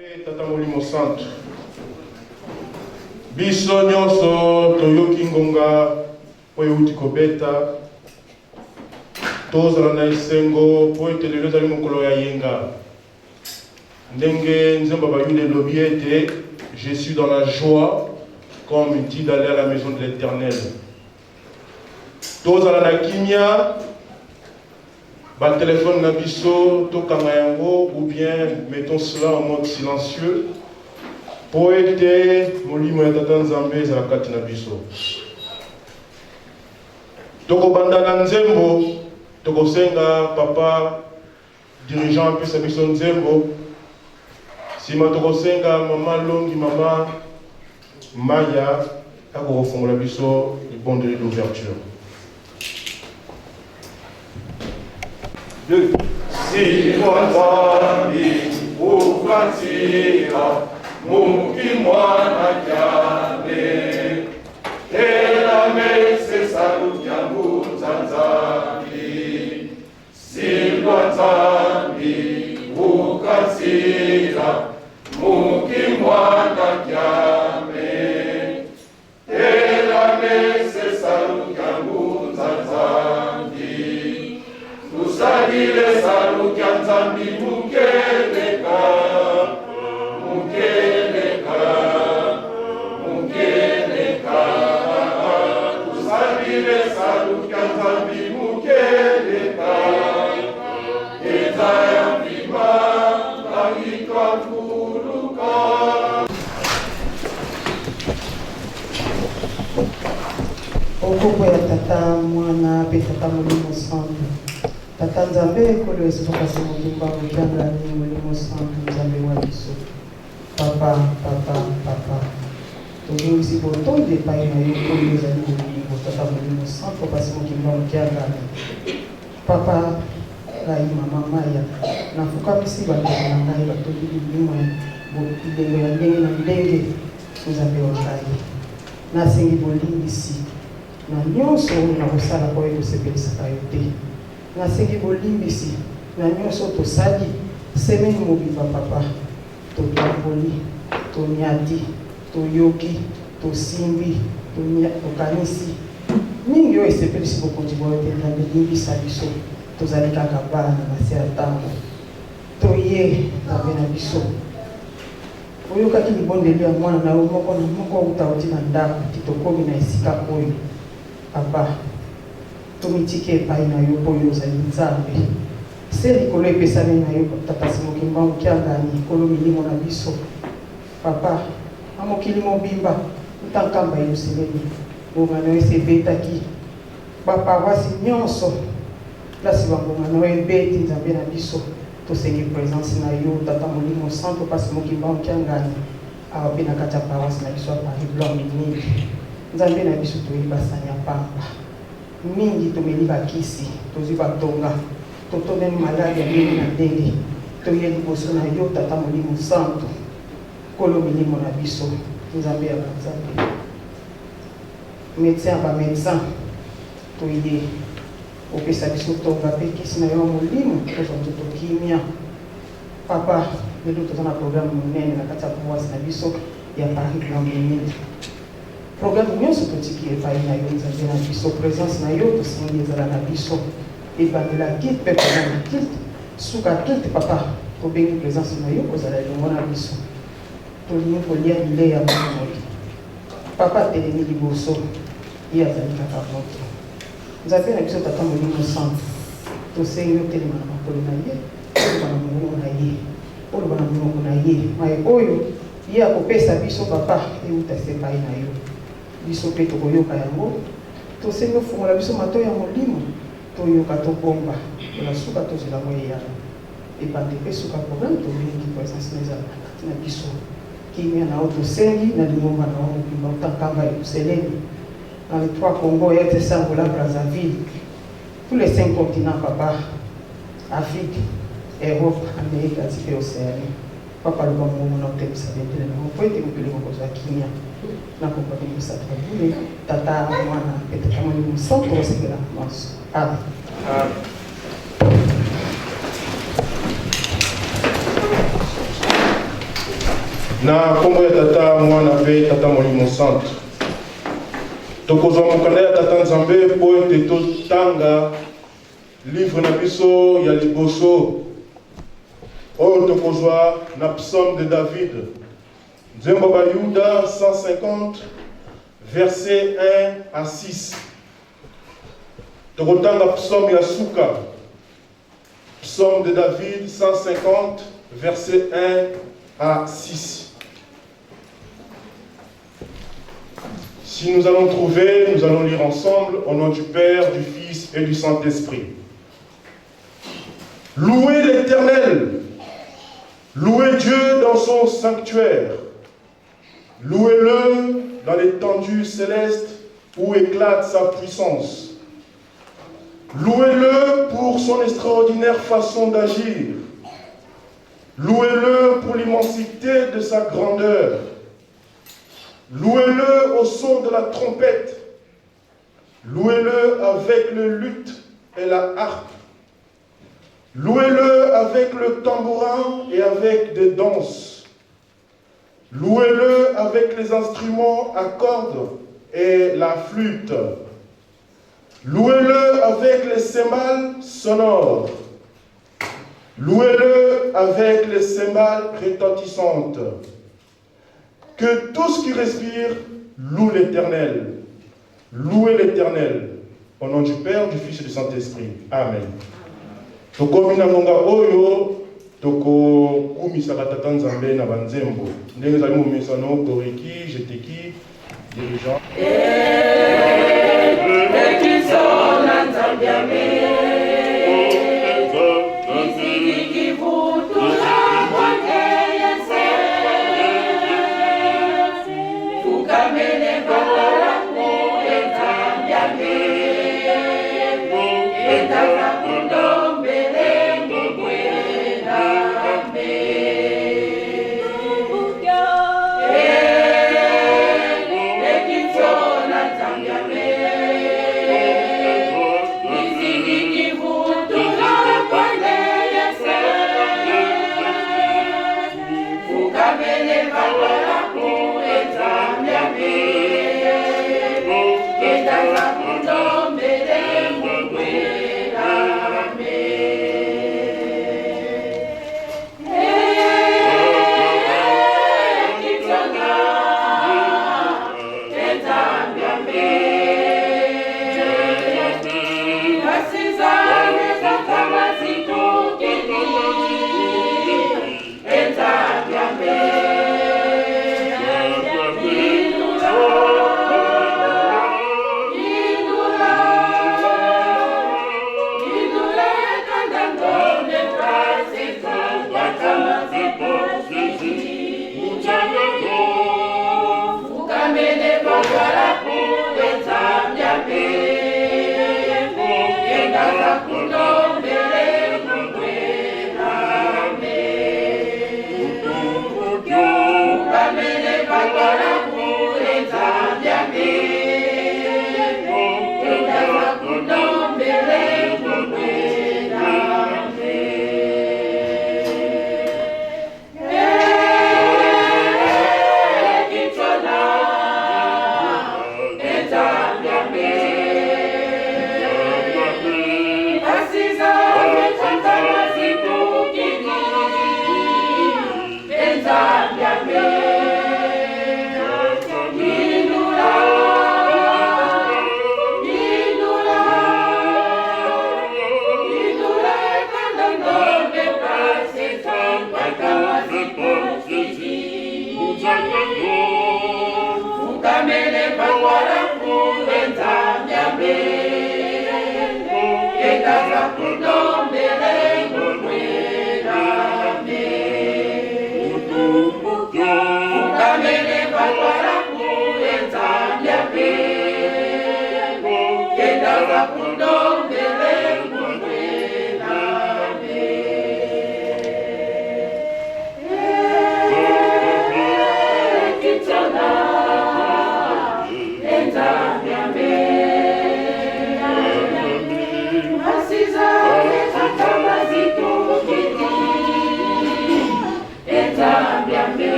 Mpe Tata Molimo Santu, biso nyonso toyoki ngonga oyo euti kobeta. Tozala na esengo mpo ete lelo ezali mokolo ya yenga. Ndenge nzembo ya Bayuda elobi ete je suis dans la joie quand on me dit d'aller à la maison de l'Éternel. Tozala na kimia. Ba telephones na biso tokanga yango ou bien mettons cela en mode silencieux po ete molimo ya Tata Nzambe ezala kati na biso. Tokobanda na nzembo, tokosenga papa dirigeant apesa biso nzembo, sima tokosenga mama Longi, mama Maya akokofongola biso libondeli d'ouverture. 2. Nzambi ukansira muki mwana kyane ela mese salukyangu nzanzambi silwa nzambi ukansira muki mwana kyame ela mese salukyangu nzanzambi tusalile salukya nzambi mukeleka mukeleka mukeleka tusalile salukya nzambi mukeleka eza ya mpima ngayitwakuluka. O nkombo ya Tata, Mwana, mpe Tata Molimo Santu. Tata Nzambe, Nkolo Yesu Kasi Mokimbangu Kiangani, Molimo Santu, Nzambe wa biso. Papa, Papa, Papa. Tozongisi botondi epai na yo, Nkolo ozali bolingo, Tata Molimo Santu, Kasi Mokimbangu Kiangani. Papa, ngai mama Maya, nafukamisi bandeko na ngai batondi milimo ya bilembo ya ndenge na ndenge, Nzambe wa ngai. Nasengi bolimbisi na nyonso oyo nakosala oyo ekosepelisaka yo te. Nasengi bolimbisi na nyonso oyo tosali semaine mobimba papa. Totamboli, tonyati, toyoki, tosimbi, tokanisi mingi oyo esepelisi bokonzi bwa yo te. Nzambe, limbisa biso, tozali kaka bana na se ya ntango. Toye, Nzambe na biso. Oyokaki libondeli ya mwana na yo moko na moko uta outi na ndako ti tokomi na esika oyo. Papa, tomitiki epai na yo mpo yo ozali Nzambe. Se likolo epesami na yo, Tata Simon Kimbangu Kiangani, Nkolo milimo na biso. Papa, na mokili mobimba, uta Nkamba Yelusalemi, ngonga na yo esi ebetaki. Ba paroisses nionso, place ba ngonga na yo ebeti, Nzambe na biso. Tosengi presence na yo Tata Molimo Santo pa Simon Kimbangu Kiangani awa pe na kati ya paroisse na biso ya Paris Blanc Mingi. Nzambe na biso toyebi ba sani ya pamba mingi, tomeli ba kisi, tozwi ba tonga, totondani maladi ya ndenge na ndenge. Toye liboso na yo Tata Molimo Santu, Nkolo milimo na biso, Nzambe ya ba nzambe, Medecin ya ba medecin, toye opesa biso tonga pe kisi na yo ya molimo tozwa nzoto kimia. Papa, lelo toza na programme monene na kati ya paroisse na biso ya Paris Grand Benit. Programme nyonso totiki epai na yo Nzambe na biso, presence na yo tosengi ezala na biso. Ebandela culte pe pendant na culte, suka culte papa, tobengi presence na yo ozala elongo na biso. Tolingi kolia bilei ya bomoi. Papa atelemi liboso, ye azali kaka moto. Nzambe na biso Tata Molimo Santu, tosengi otelema na makolo na ye, oloba na mongongo na ye, oloba na monoko na ye, maye oyo ye akopesa biso papa ewuta se epai na yo. Biso mpe tokoyoka yango. Tosengi ofungola biso matoyi ya molimo, toyoka, tobomba, mpo na suka tozwela yango eyano. Ebandeli mpe suka programme tobengi presence na ezala na kati na biso. Kimia na yo tosengi na lingomba na yo mobimba uta Nkamba Yelusalemi, dans les trois Congo, rdc, Angola, Brazzaville, tous les cinq continents papa, Afrique, Europe, Amerique, Asie mpe Oceanie. Papa loba mongongo na otemisa bendele na yo mpo ete mokili mokozwa kimia. Na kombo ya Mosantu ya bule, Tata, Mwana mpe Tata Molimo Mosantu, osengela manso. Amen. Amen. Na nkombo ya Tata, Mwana mpe Tata Molimo Santu, tokozwa mokanda ya Tata Nzambe mpo ete totanga livre na biso ya liboso oyo tokozwa na Psaume de David, nzembo Bayuda 150 verset 1 à 6. Tokotanga psaume ya suka, Psaume de David 150 verset 1 à 6. Si nous allons trouver, nous allons lire ensemble au nom du Père, du Fils et du Saint-Esprit. Louez l'Éternel, louez Dieu dans son sanctuaire, louez-le dans l'étendue céleste où éclate sa puissance. Louez-le pour son extraordinaire façon d'agir. Louez-le pour l'immensité de sa grandeur. Louez-le au son de la trompette. Louez-le avec le luth et la harpe. Louez-le avec le tambourin et avec des danses. Louez-le avec les instruments à cordes et la flûte. Louez-le avec les cymbales sonores. Louez-le avec les cymbales retentissantes. Que tout ce qui respire loue l'Éternel. Louez l'Éternel. Au nom du Père, du Fils et du Saint-Esprit. Amen. Tokomi na ngonga oyo tokokumisaka Tata Nzambe na banzembo ndenge ezali momesano. Koreki Jeteki dirigeant.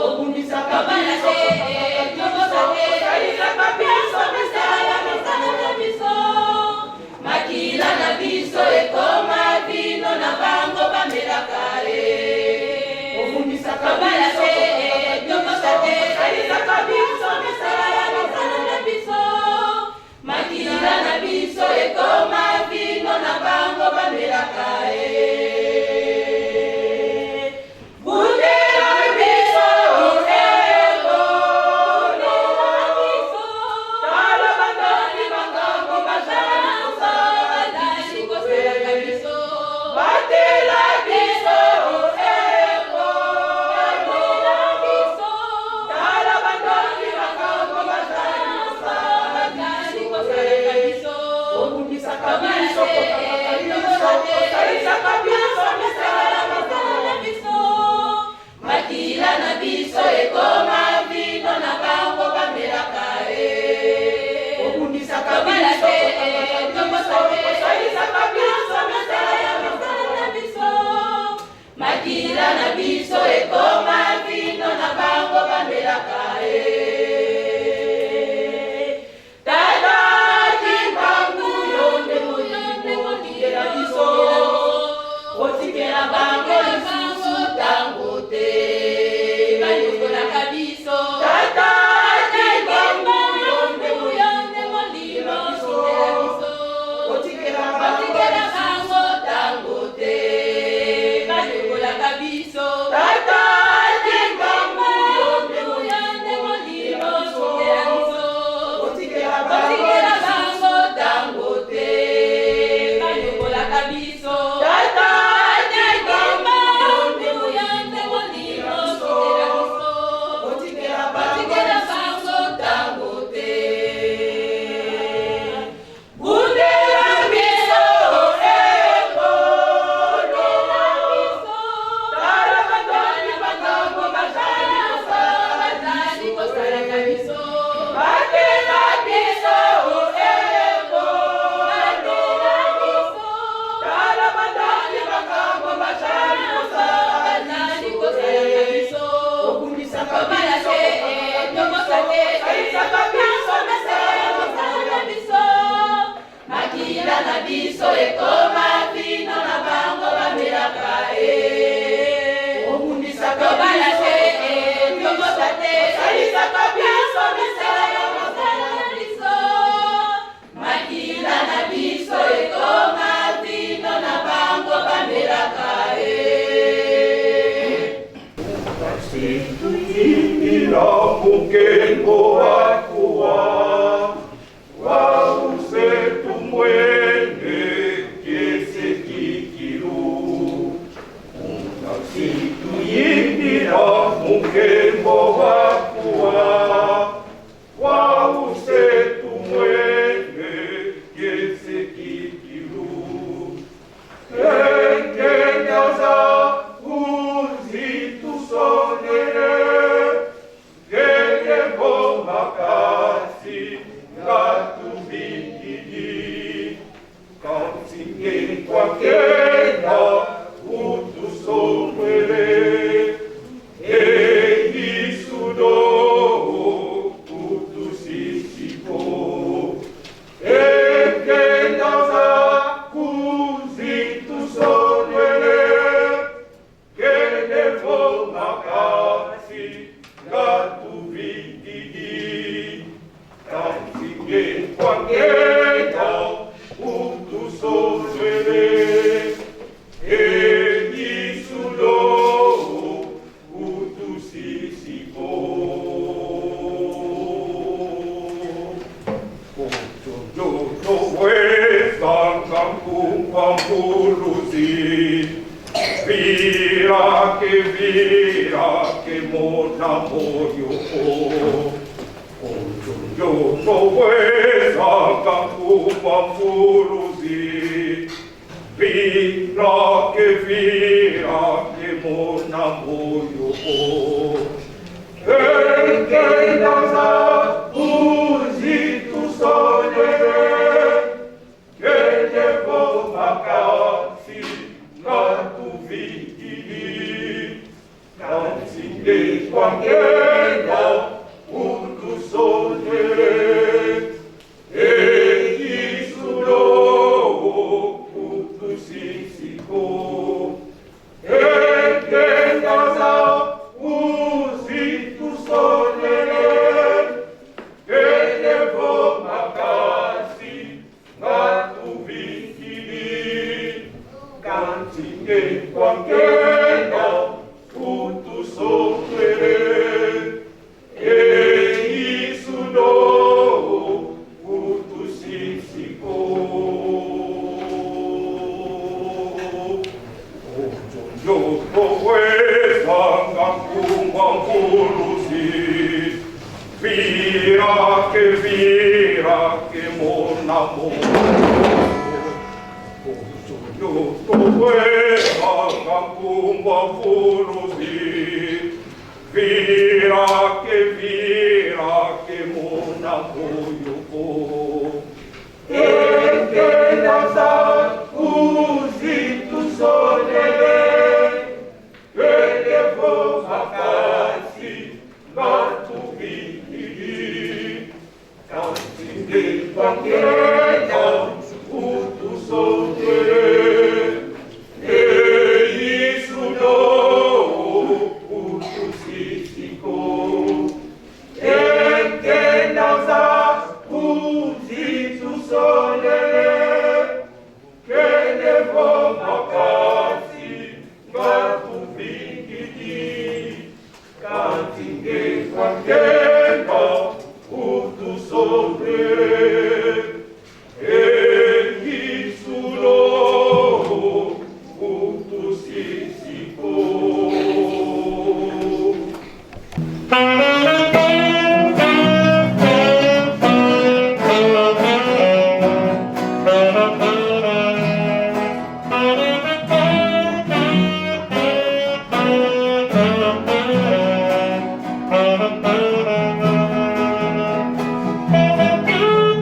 Obundisaka bana. Mukengo wakuwa wausetu mwene kiesekikilu Ungasituyimbila mukembo wakuwa wausetu mwene kiesekikilu Ekenyaza uzitusonele Kene makasi ngatubikidi Kantinge kwa kena utusomwele Eisudo utusisiko Ekenyaza kuzitusonele Kene makasi ngatubikidi Kantinge kwa kena utusomwele Eisudo utusisiko Vira que vira que mona moyo Vira que vira que mona moyo Ekenyaza uzitusonele Kene makasi ngatuvikili Kantinge kwangena utusonele Eisulo utusisiko Ekenyaza uzitusonele Kene makasi ngatuvikili Kantinge kwangena utusonele Eisudo utusisiko Vira que vira que mona Vira que vira que mona moyo Ekenyaza uzitusonele Kene makasi ngatuvikili Kantinge kwangena utusonele Eisudo utusisiko Ekenyaza uzitusonele Kene makasi ngatuvikili Kantinge kwangena utusonele Eisudo utusisiko Thank you.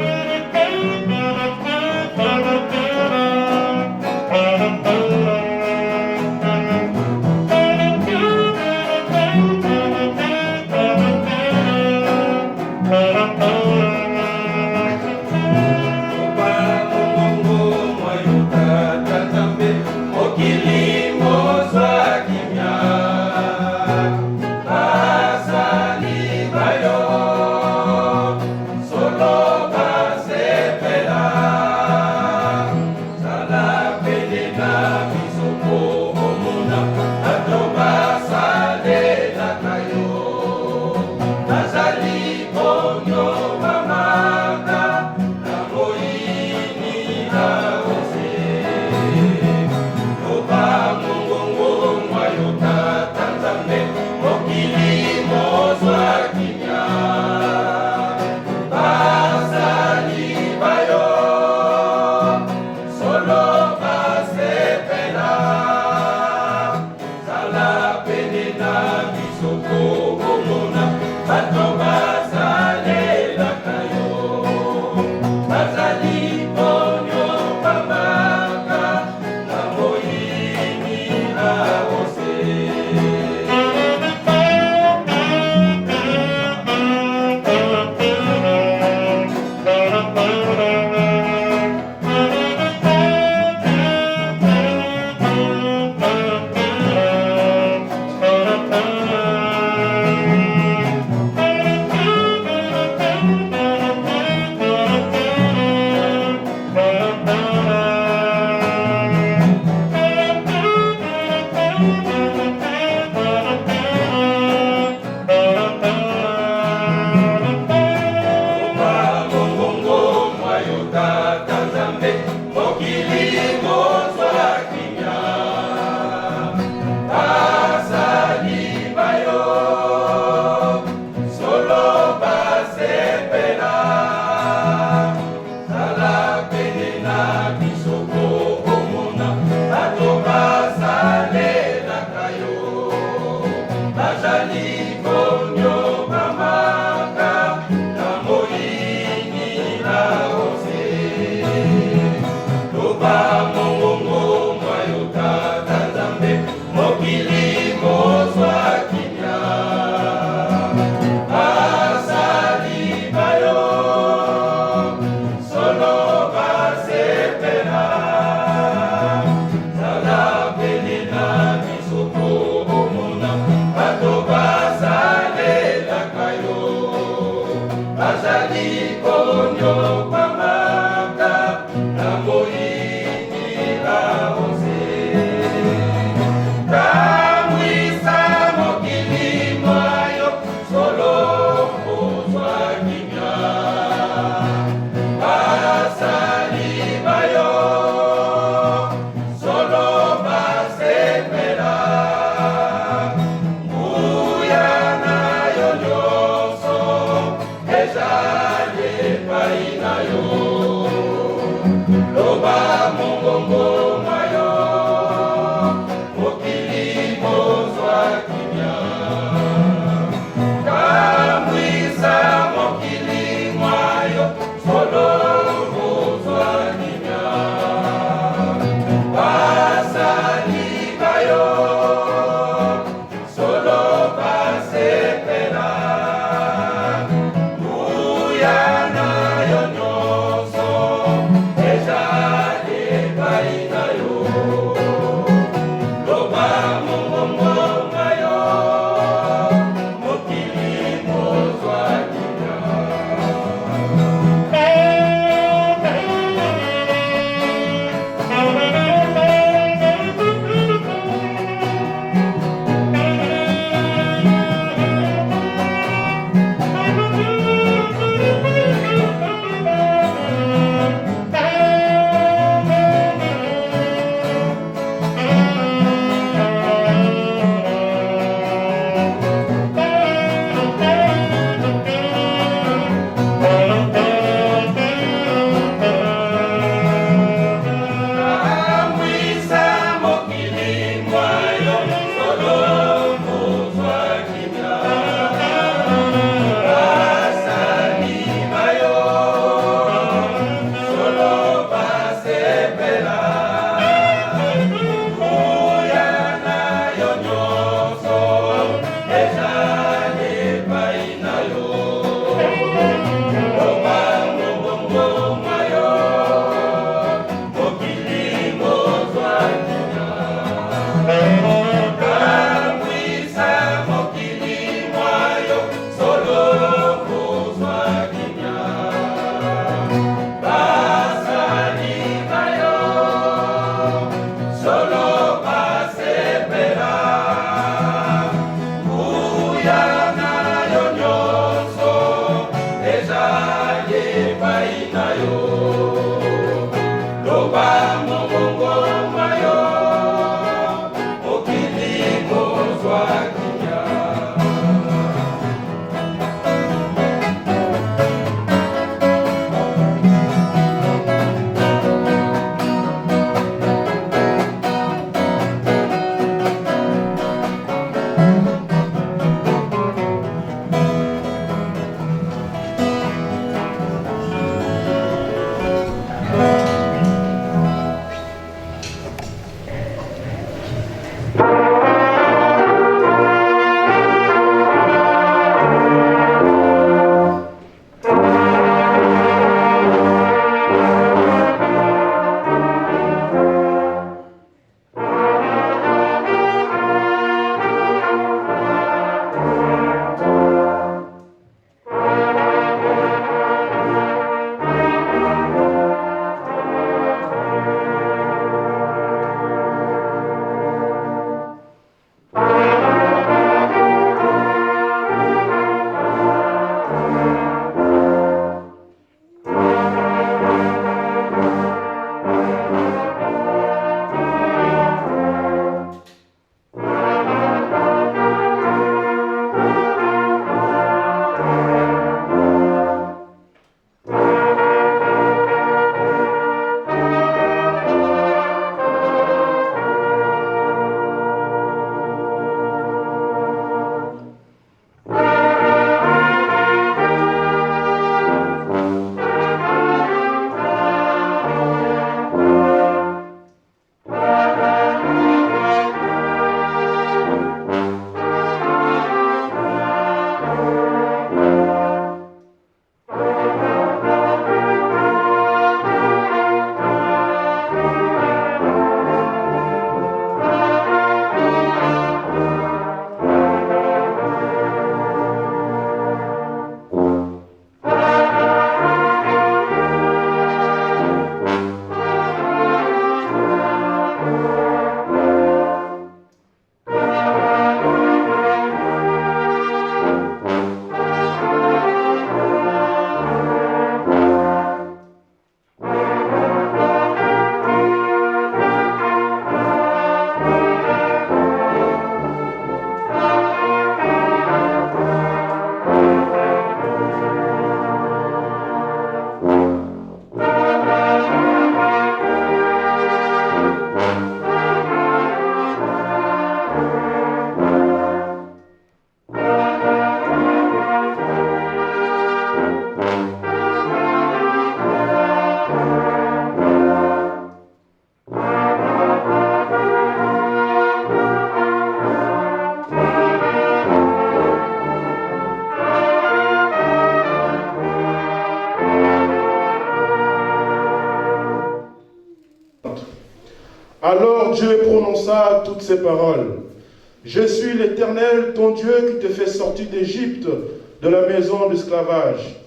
Mokili kozwa kimia. Basali ba yo. Alors Dieu prononça toutes ces paroles. Je suis l'Éternel, ton Dieu, qui te fait sortir d'Égypte, de la maison d'esclavage.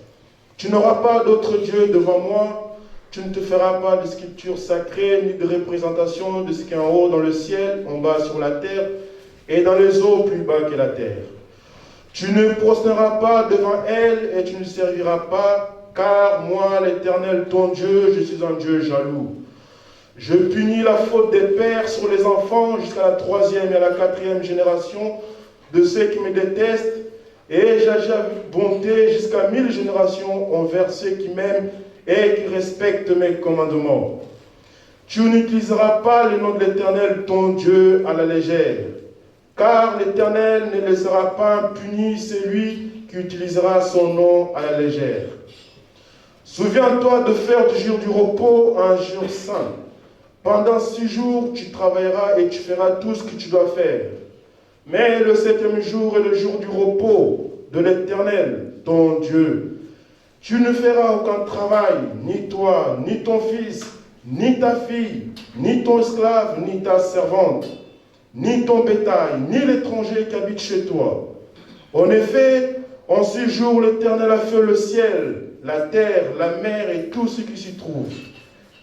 Tu n'auras pas d'autre Dieu devant moi. Tu ne te feras pas de sculpture sacrée, ni de représentation de ce qui est en haut dans le ciel, en bas sur la terre, et dans les eaux plus bas que la terre. Tu ne prosterneras pas devant elle et tu ne serviras pas, car moi, l'Éternel, ton Dieu, je suis un Dieu jaloux. Je punis la faute des pères sur les enfants jusqu'à la troisième et à la quatrième génération de ceux qui me détestent, et j'agis avec bonté jusqu'à 1000 générations envers ceux qui m'aiment et qui respectent mes commandements. Tu n'utiliseras pas le nom de l'Éternel, ton Dieu, à la légère, car l'Éternel ne laissera pas impuni celui qui utilisera son nom à la légère. Souviens-toi de faire du jour du repos un jour saint. Pendant 6 jours, tu travailleras et tu feras tout ce que tu dois faire. Mais le 7e jour est le jour du repos de l'Éternel, ton Dieu. Tu ne feras aucun travail, ni toi, ni ton fils, ni ta fille, ni ton esclave, ni ta servante, ni ton bétail, ni l'étranger qui habite chez toi. En effet, en 6 jours, l'Éternel a fait le ciel, la terre, la mer et tout ce qui s'y trouve.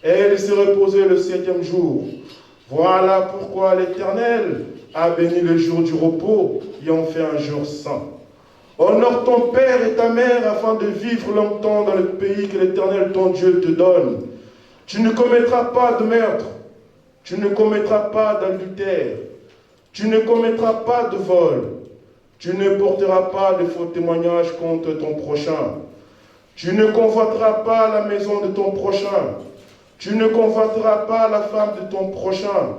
Et il s'est reposé le 7e jour. Voilà pourquoi l'Éternel a béni le jour du repos et en fait un jour saint. Honore ton père et ta mère afin de vivre longtemps dans le pays que l'Éternel ton Dieu te donne. Tu ne commettras pas de meurtre, tu ne commettras pas d'adultère, tu ne commettras pas de vol, tu ne porteras pas de faux témoignages contre ton prochain, tu ne convoiteras pas la maison de ton prochain, tu ne convoiteras pas la femme de ton prochain,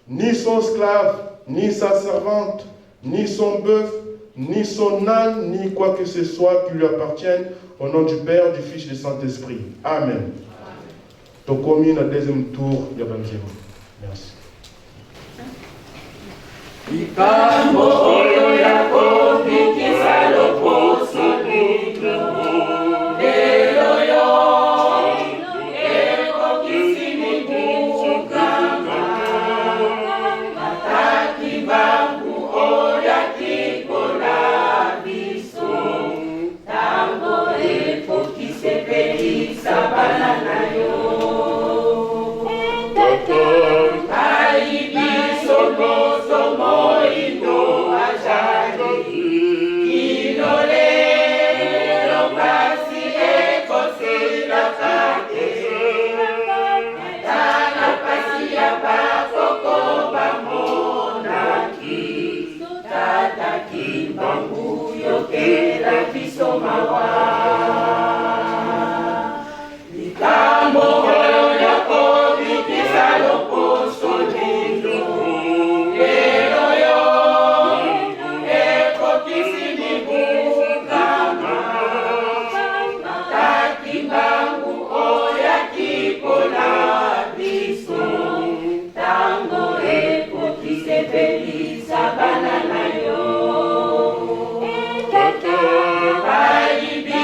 ni son esclave, ni sa servante, ni son bœuf, ni son âne, ni quoi que ce soit qui lui appartienne, au nom du Père, du Fils et du Saint-Esprit. Amen. Tokomi na deuxième tour ya banzembo. Merci. Likambo oyo ya kobikisa loposo lelo yo ekokisi mibu nkama Tata Kimbangu oyaki mpona biso ntango ekoki sepelisa bana na yo Ai biso moto moindo azali kino lelo pasi ekosilaka te ata na pasi ya bakoko bamonaki Tata Kimbangu yokela biso mawa likambo oyo ya kobikisa loposo lindo lelo yo ekokisi mibu nkama Tata Kimbangu oyaki mpona biso ntango ekoki sepelisa bana na yo Ai.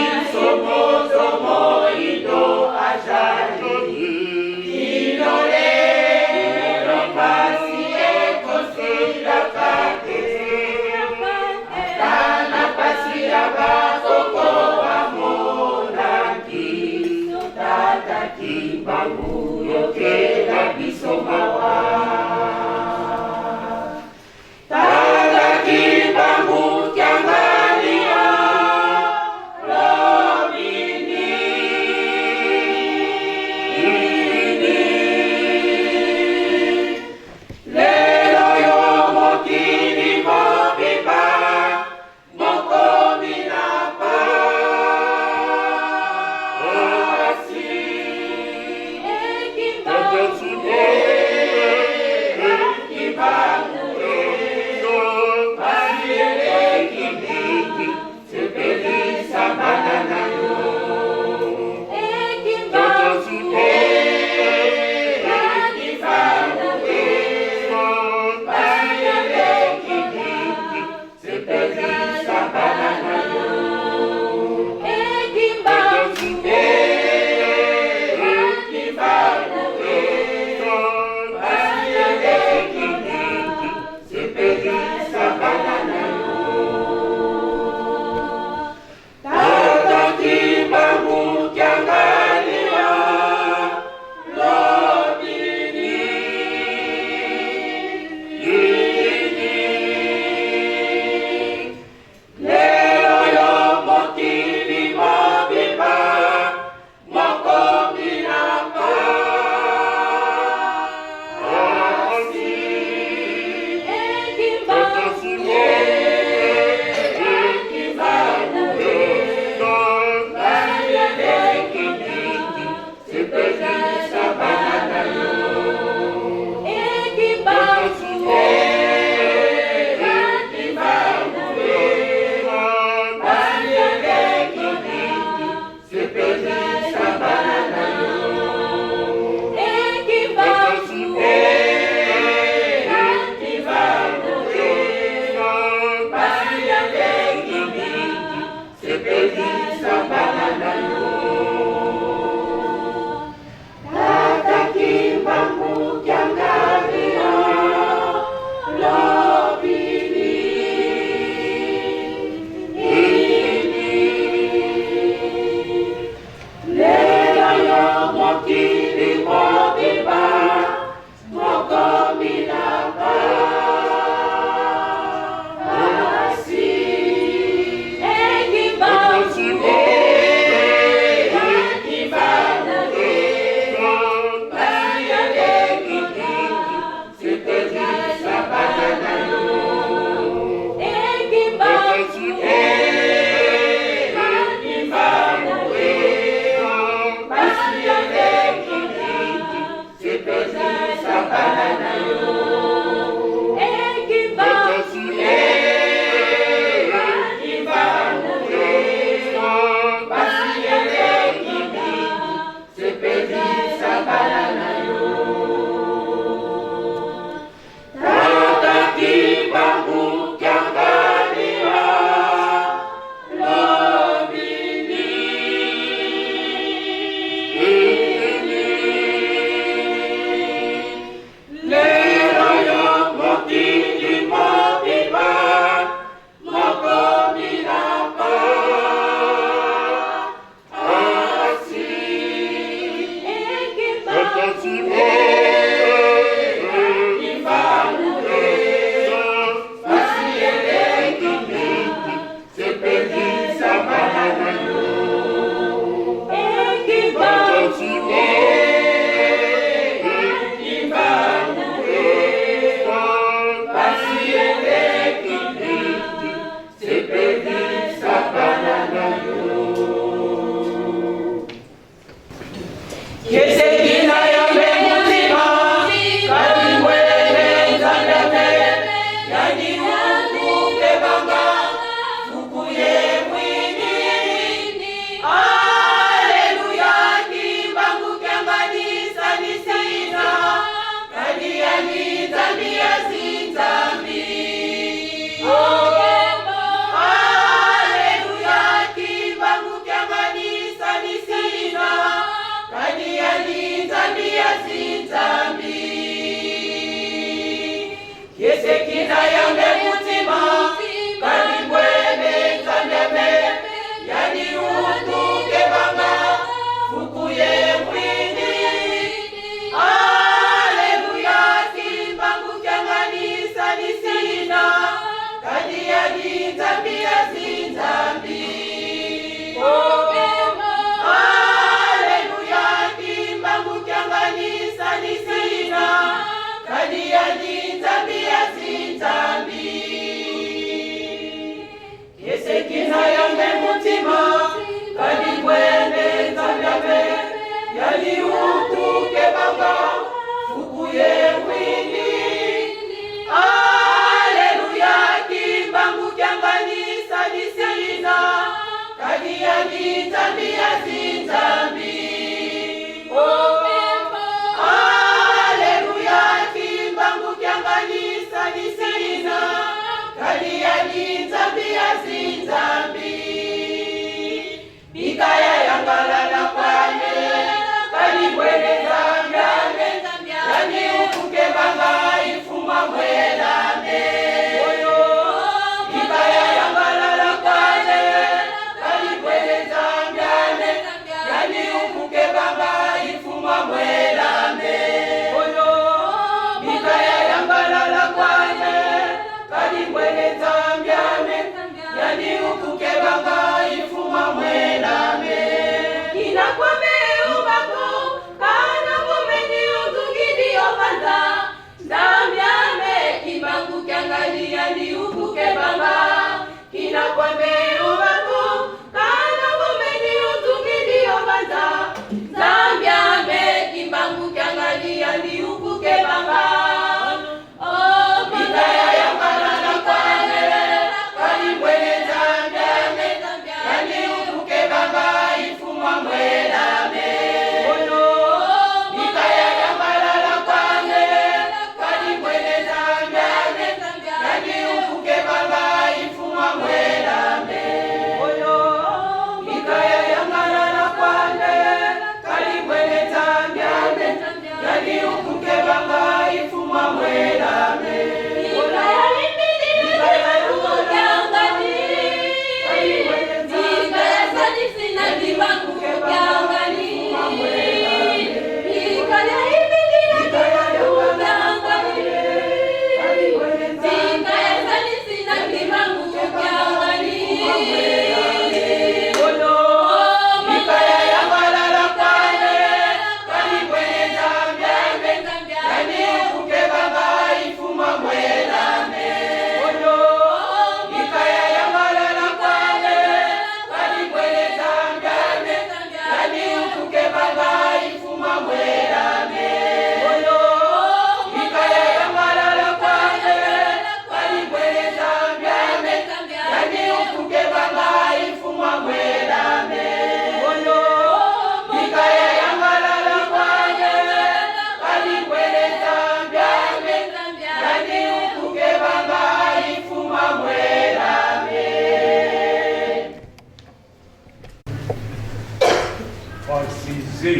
Asize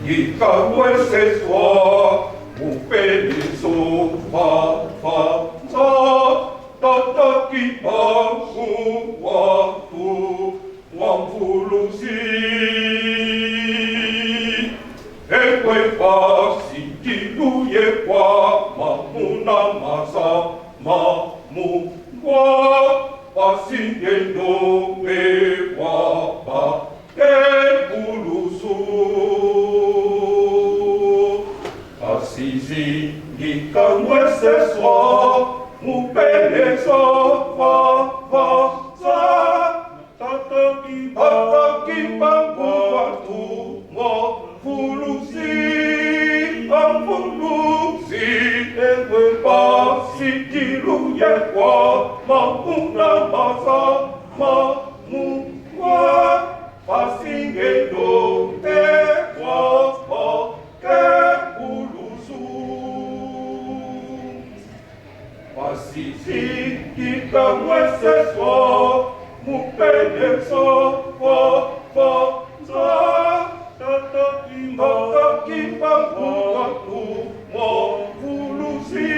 ikamweseswa mupelezo fa fa za tata kibangu watu wamvuluzi ekwe pasi kiluye kwa mamuna maza mamungwa pasingendo ekwaba ekulusu asizi ngikamweseswa mupelezo fa fa za tatakibangu watu mafulusi amfulusi ewe pasitiluyekwa mamuna maza mamungwa pasingendo ekwapa kekulusu pasisi kikamweseswa mupeleso fa fa za tatakibangu watu mafulusi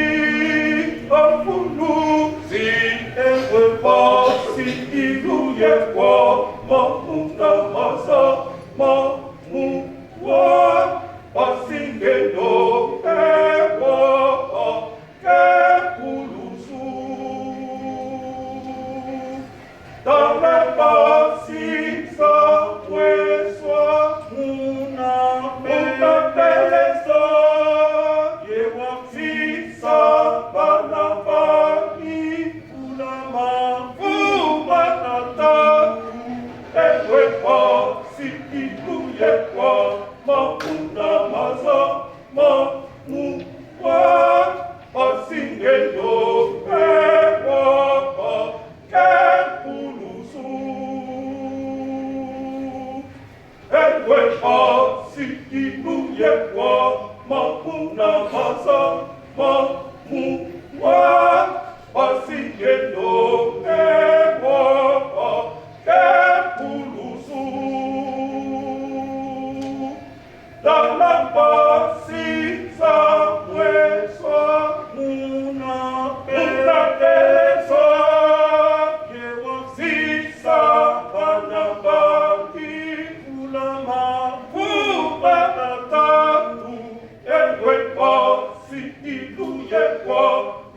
amfulusi ewe pasitiluyekwa mamuna maza mamungwa pasingendo ekwapa kekulusu Pasingendo ekwapa kekulusu ekwe pasitiluyekwa mamuna maza mamungwa pasingendo ekwapa kekulusu dalapasisa mweswa munapelesa yewasisa banabaki kulama kubanatatu ekwepa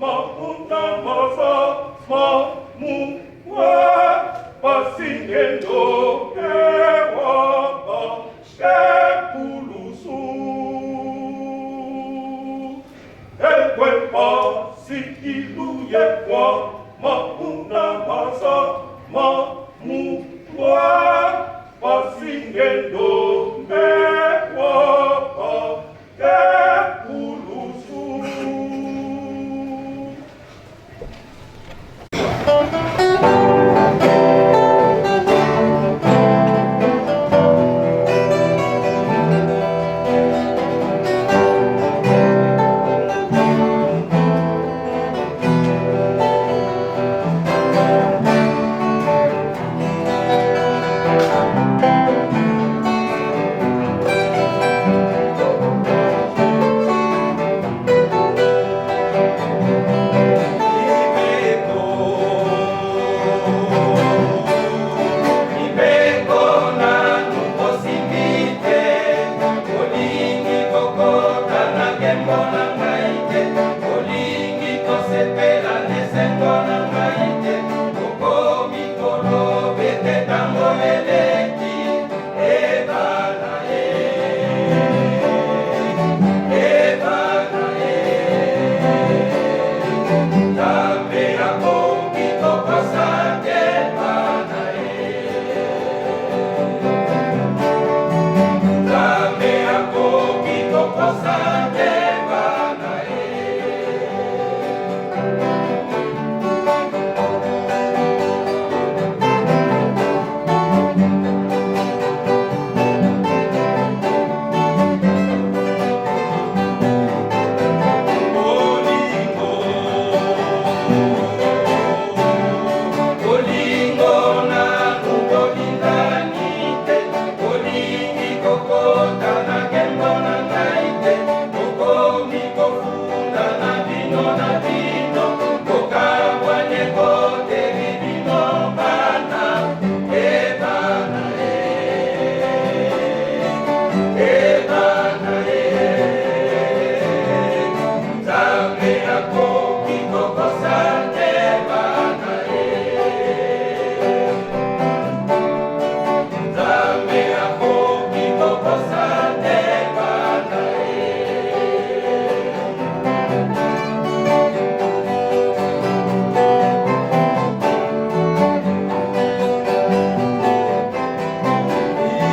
mauna maza mamungwa pasingendo ewaba kekulusu ekwepa sikiluyekwa mauna maza mamungwa pasingendo ekwapa kekulusu.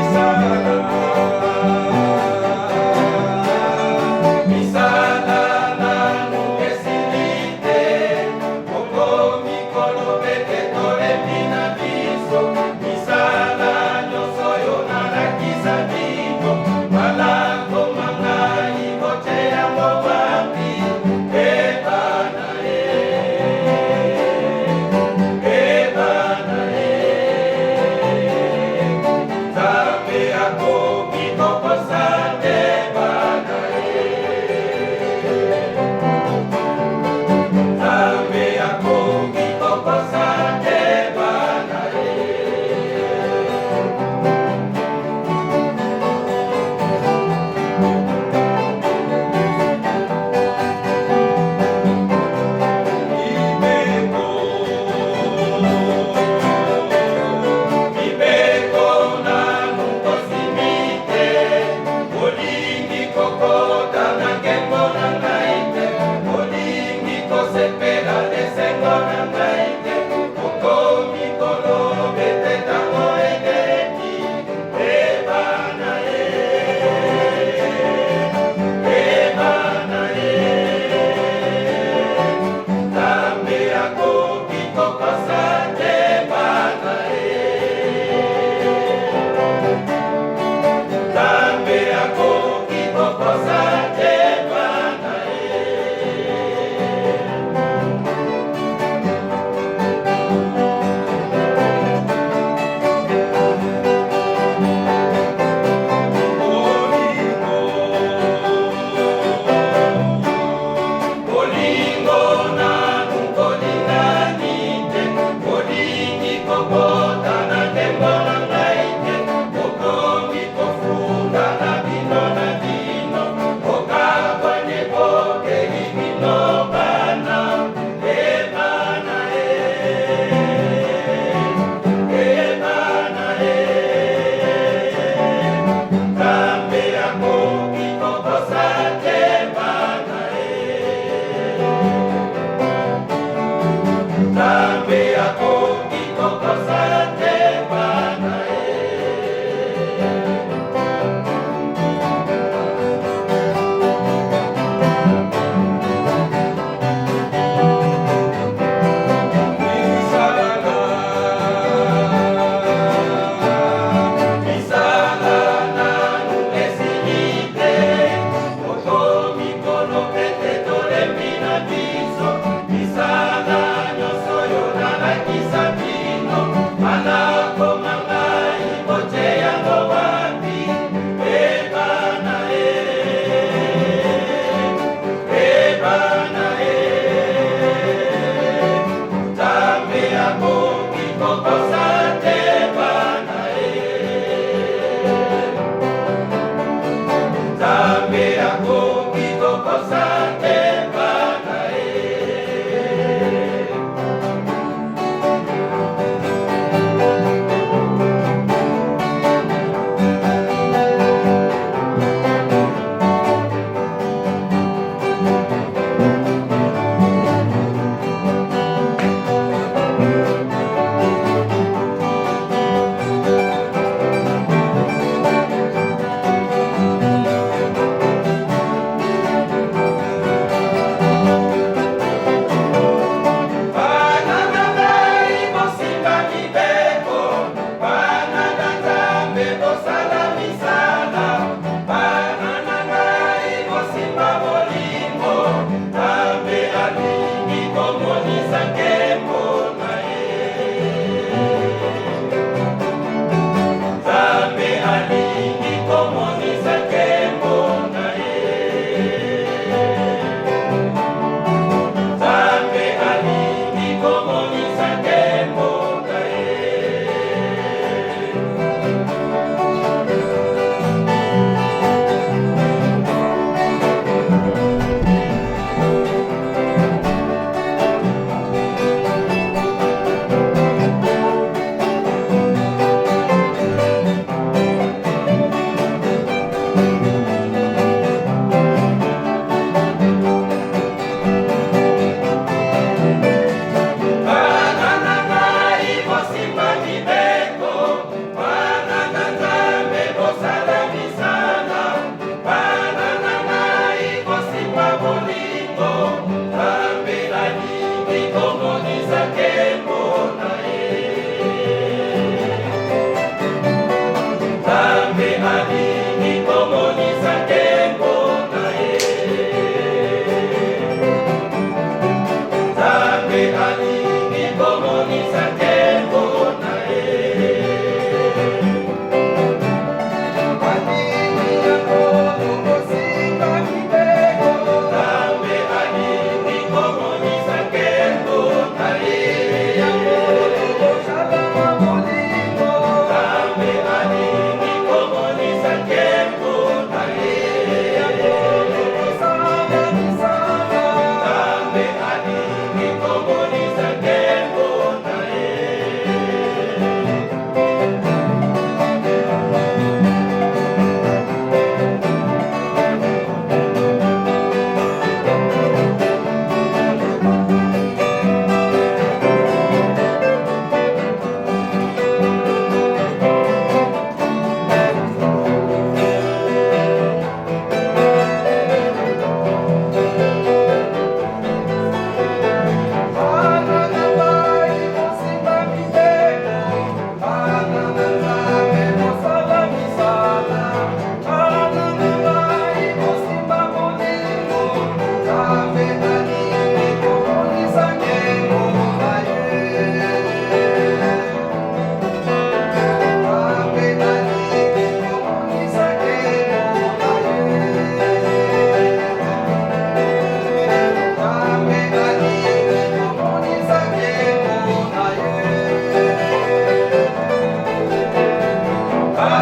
Isala.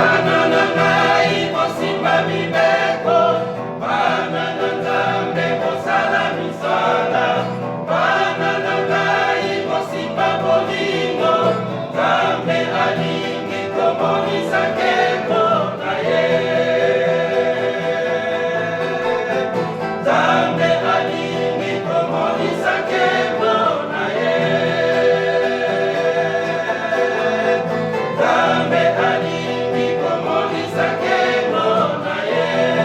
Bana na ngai bosimba mibeko, bana na Nzambe bosala misala, bana na ngai bosimba bolingo, Nzambe alingi komonisa nkembo na ye. Nzambe alingi komonisa nkembo na ye. Nzambe alingi komonisa nkembo na ye.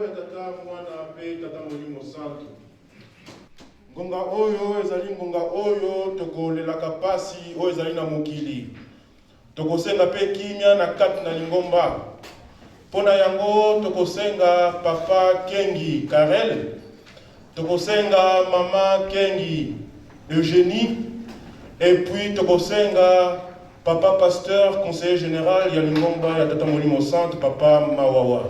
Nkombo ya Tata, Mwana mpe Tata Molimo Santu. Ngonga oyo ezali ngonga oyo tokolelaka pasi oyo ezali na mokili. Tokosenga mpe kimia na kati na lingomba. Mpo na yango tokosenga Papa Kengi Karel, tokosenga Mama Kengi Eugenie, et puis tokosenga Papa Pasteur, conseiller général ya lingomba ya Tata Molimo Santu, Papa Mawawa.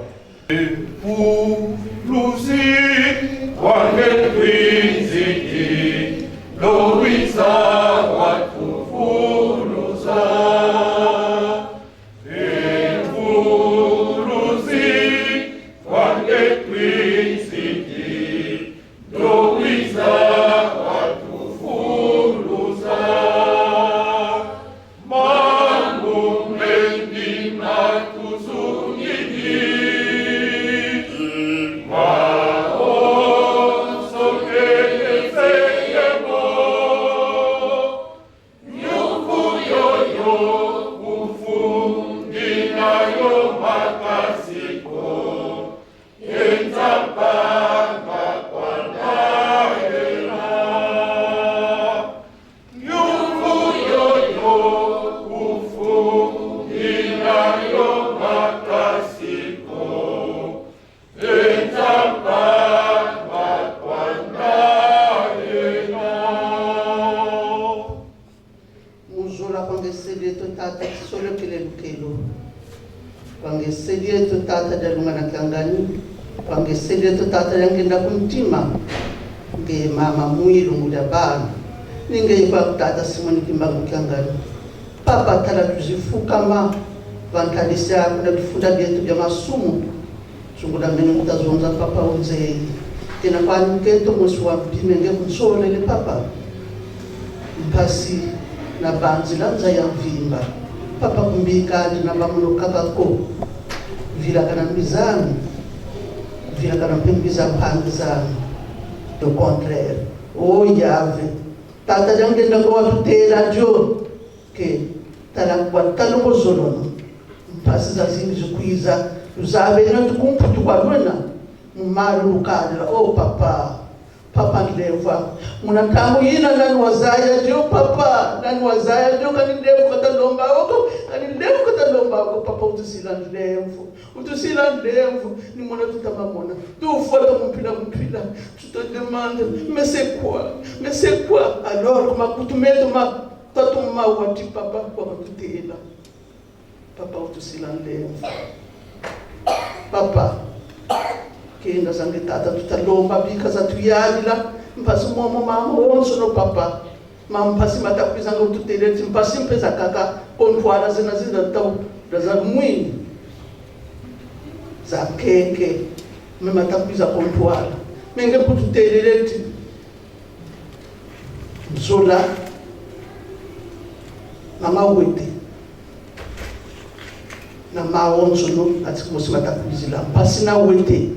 Muzola kwangeselieto tata tisolokele lukelo kwangeselieto tata dialunga na kiangani kwangeselieto tata diangenda kumtima nge mama muilungu dia bana ninge kwa tata Simoni Kimbangu Kiangani papa tala tuzifukama vantalisia kuna bifunda bietu bya masumu zungula mene mutazonza papa unzeyi tena kwanuketo mwesi wa mpime nge kunsolele papa mpasi na banzi lanza ya mvimba papa kumbikandi na bamunokakako vilaka na mbizami vilaka na mpembiza mpangi zami le contraire o yave tata jangenda ngo watutela jo ke tala kwatalongo zolono mpasi zazini zikwiza uzabe natukumputu kwalwena mumalu lukadila o papa papa ndeva munatangu yina nani wazaya jo papa nani wazaya jo kani ndevu katalomba oko kani ndevu katalomba oko papa utusila ndevu utusila ndevu ni mona tutamamona tufuata mumpila mumpila tu te demandes mais c'est quoi, mais c'est quoi alors makutumeto ma tatumawati papa wakatutela papa utusila ndevu papa kenda zange tata tutalomba bika zatuyalila mpasi momo mama wonso no papa mampasi matakwizanga ututeleti mpasi mpeza kaka kontwala zina zina tau za mwini za keke me matakwiza kontwala menge kututeleleti nzola mama wete na maonzono atikomosi matakwizila mpasi na wete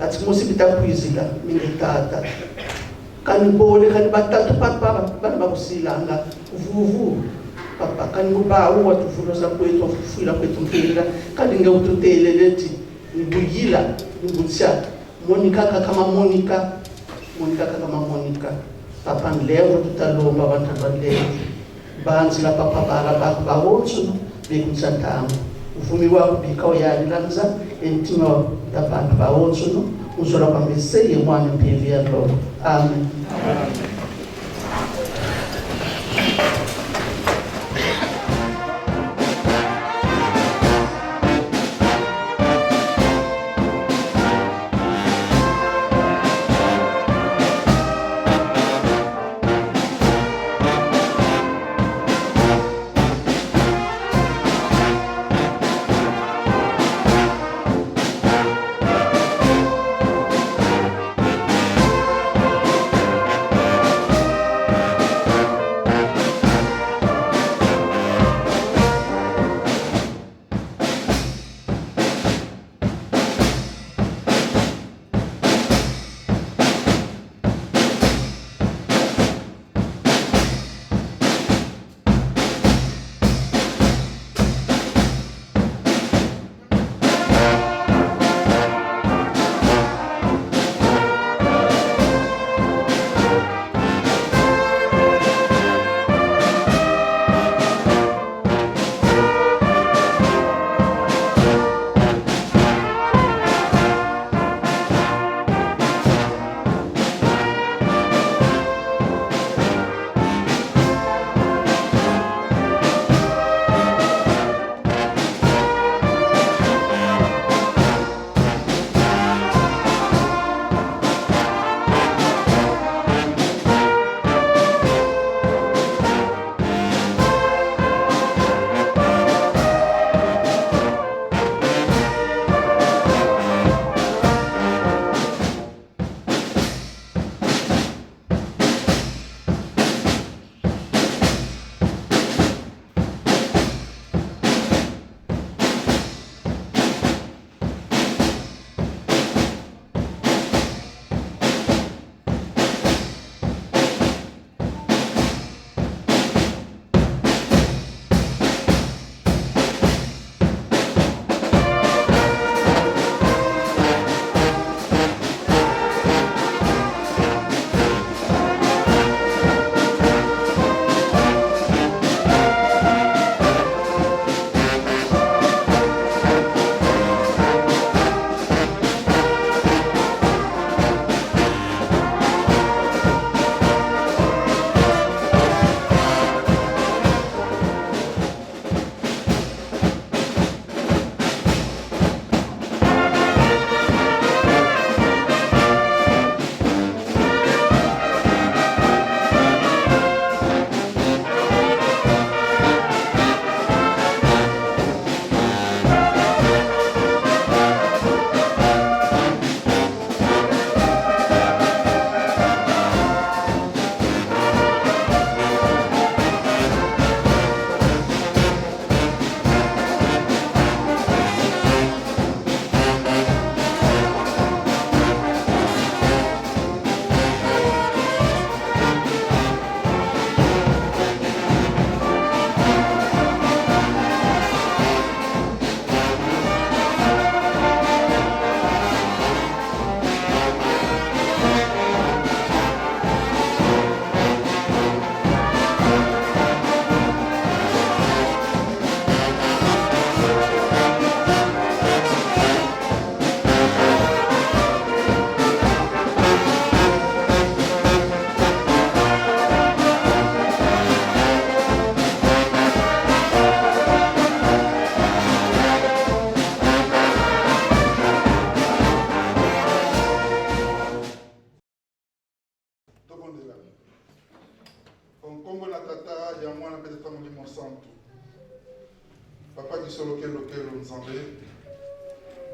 atikomosi bitakwizila mingi tata kani bole kani batatu papa bana bakusilanga vuvu papa kani kubawu watuvuloza kwetu wafufuila kwetu mpela kani nge ututeleleti nibuyila nibutya monika kama monika monika kama monika papa nlevo tutalomba abantu abalevo banzi la papa bala bako bawonso bekumsantango uvumi wako bika uyalilanza entima tabantu bawonso uzola kwambeseye mwana mpevi ya roho amen, amen.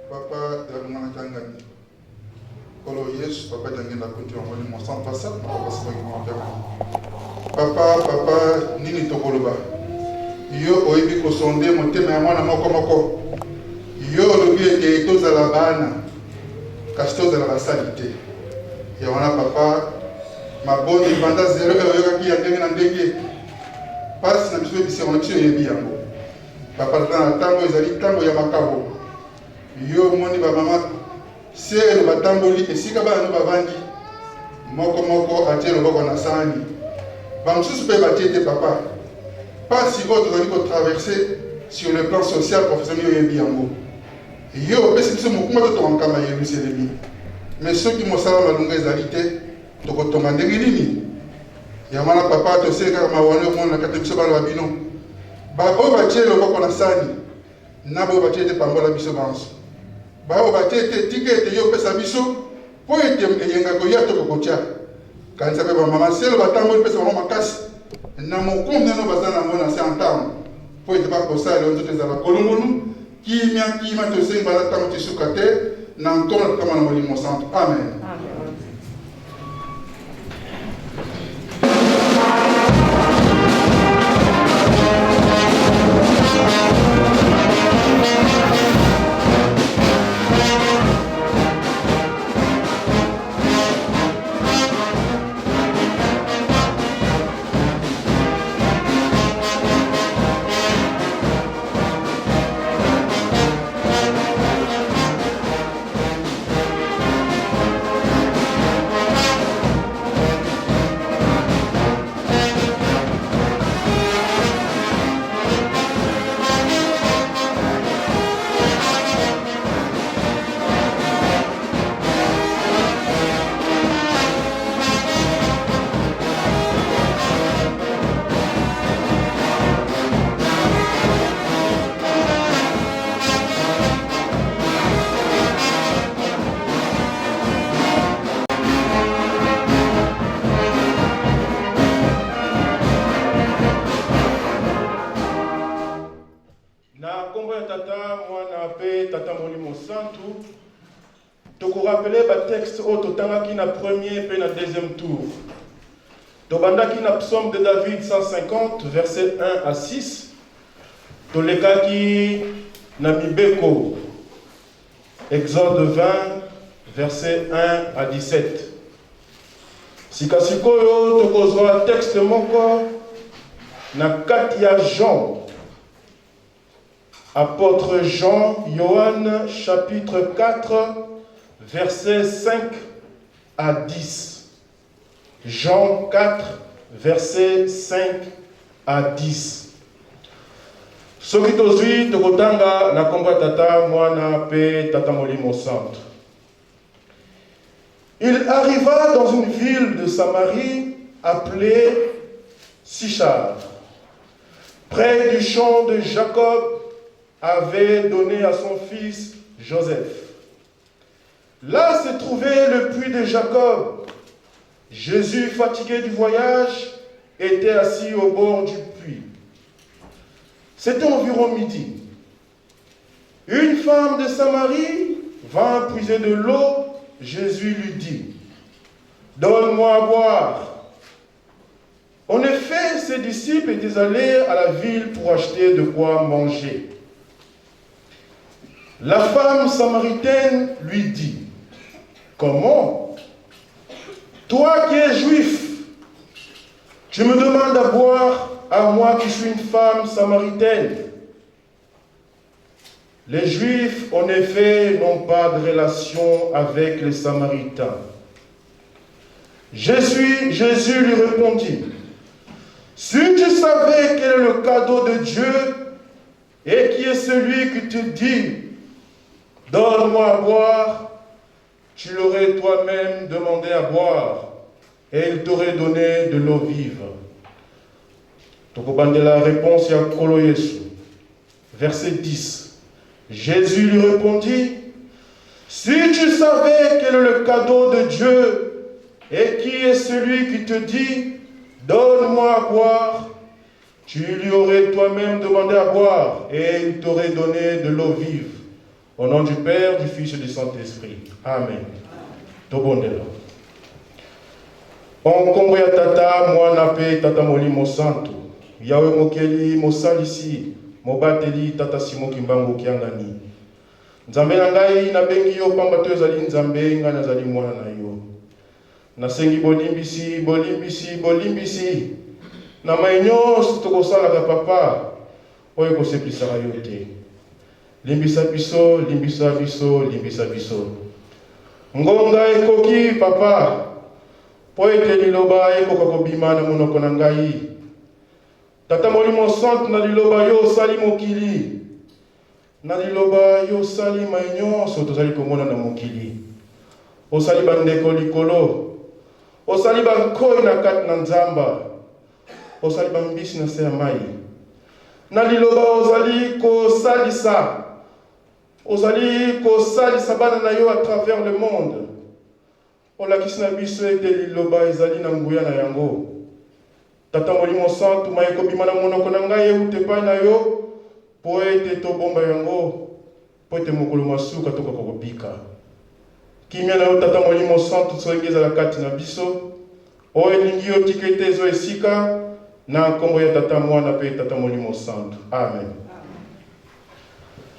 Papa Dialungana Kiangani, Nkolo Yesu, Papa Diangienda Kunti wa Molimo Santu Asala, Papa Sibaki Mwandiaku. Papa, papa, nini tokoloba? Yo oyebi kosonde motema ya mwana moko moko. Yo olobi ete tozala bana, kasi tozala basali te. Ya wana papa, mabondeli banda zero oyokaki ya ndenge na ndenge. Pasi na biso bisengo na biso oyebi yango. Papa tata na tango ezali tango ya makabo. Yo omoni ba mama selo batamboli esika bana no bavandi moko moko atie loboko na sani. Ba mosusu pe batie te papa. Pasi oyo tozali ko traverser sur le plan social professionnel yo oyebi yango. Yo opesi biso mokumba totonga nkamba ya Yelusalemi. Mais soki mosala malonga ezali te, tokotonga ndenge nini? Yango wana papa toseli kaka mawa no ekomona na kati na biso bana ba bino. Baoyo batie loboko na sani na baoyo batie te pambola biso banso. Baoyo batie te tika ete yo opesa biso mpo ete eyenga koya tokokotia. Kanisa mpe bamama selo batamboli pesa bango makasi na mokumba nano baza na yango na se ya ntango mpo ete bakosala lelo nzoto ezala kolongonu kimia kimia tosengi banda ntango ti suka te na nkombo na Tata Mwana Molimo Santu amen, amen. Na nkombo ya Tata, Mwana mpe Tata Molimo Santu, tokorapele batexte oyo totangaki na premier mpe na deuxième tour. Tobandaki na Psaume de David 150 verset 1 à 6, tolekaki na Mibeko Exode 20 verset 1 à 17. Sikasikoyo tokozwa texte moko na kati ya Jean, apôtre Jean, Yohan chapitre 4 verset 5 à 10. Jean 4 verset 5 à 10. Soki tozwi tokotanga na kombo ya Tata, Mwana mpe Tata Molimo Santu. Il arriva dans une ville de Samarie appelée Sichar, près du champ de Jacob avait donné à son fils Joseph. Là se trouvait le puits de Jacob. Jésus, fatigué du voyage, était assis au bord du puits. C'était environ midi. Une femme de Samarie vint puiser de l'eau. Jésus lui dit, Donne-moi à boire. En effet, ses disciples étaient allés à la ville pour acheter de quoi manger. La femme samaritaine lui dit, Comment Toi qui es juif, tu me demandes à boire à moi qui suis une femme samaritaine. Les Juifs, en effet, n'ont pas de relation avec les Samaritains. Jésus, Jésus lui répondit, Si tu savais quel est le cadeau de Dieu et qui est celui qui te dit, Donne-moi à boire, tu l'aurais toi-même demandé à boire et il t'aurait donné de l'eau vive. Tokobandela réponse ya Nkolo Yesu. Verset 10. Jésus lui répondit, Si tu savais quel est le cadeau de Dieu et qui est celui qui te dit, Donne-moi à boire, tu lui aurais toi-même demandé à boire et il t'aurait donné de l'eau vive. Au nom du Père, du Fils et du Saint-Esprit. Amen. Tobondela. O nkombo ya Tata, Mwana mpe Tata Molimo Santu, Yawe Mokeli, Mosalisi, Mobateli, Tata Simo Kimbangu Kiangani. Nzambe na ngai, nabengi yo pamba te ozali Nzambe, ngai nazali mwana na yo. Nasengi bolimbisi, bolimbisi, bolimbisi na mai nyonso tokosalaka papa oyo ekosepelisaka yo te. Limbisa biso, limbisa biso, limbisa biso. Ngonga ekoki papa mpo ete liloba ekoka kobima na monoko na ngai. Tata Molimo Santu, na liloba yo osali mokili. Na liloba yo osali mai nyonso tozali komona na mokili. Osali bandeko likolo. Osali bankoi na kati na nzamba. Osali bambisi na se ya mai. Na liloba ozali kosalisa. Ozali kosalisa bana na yo à travers le monde. Olakisi na biso ete liloba ezali na nguya na yango. Tata Molimo Santu, maye ekobima na monoko na ngai ewuta epai na yo, mpo ete tobomba yango, mpo ete mokolo mwa suka tokoka kobika. Kimia na yo, Tata Molimo Santu, soki ezala kati na biso, oyo elingi yo, tika ete ezwa esika, na nkombo ya Tata, Mwana mpe Tata Molimo Santu. Amen.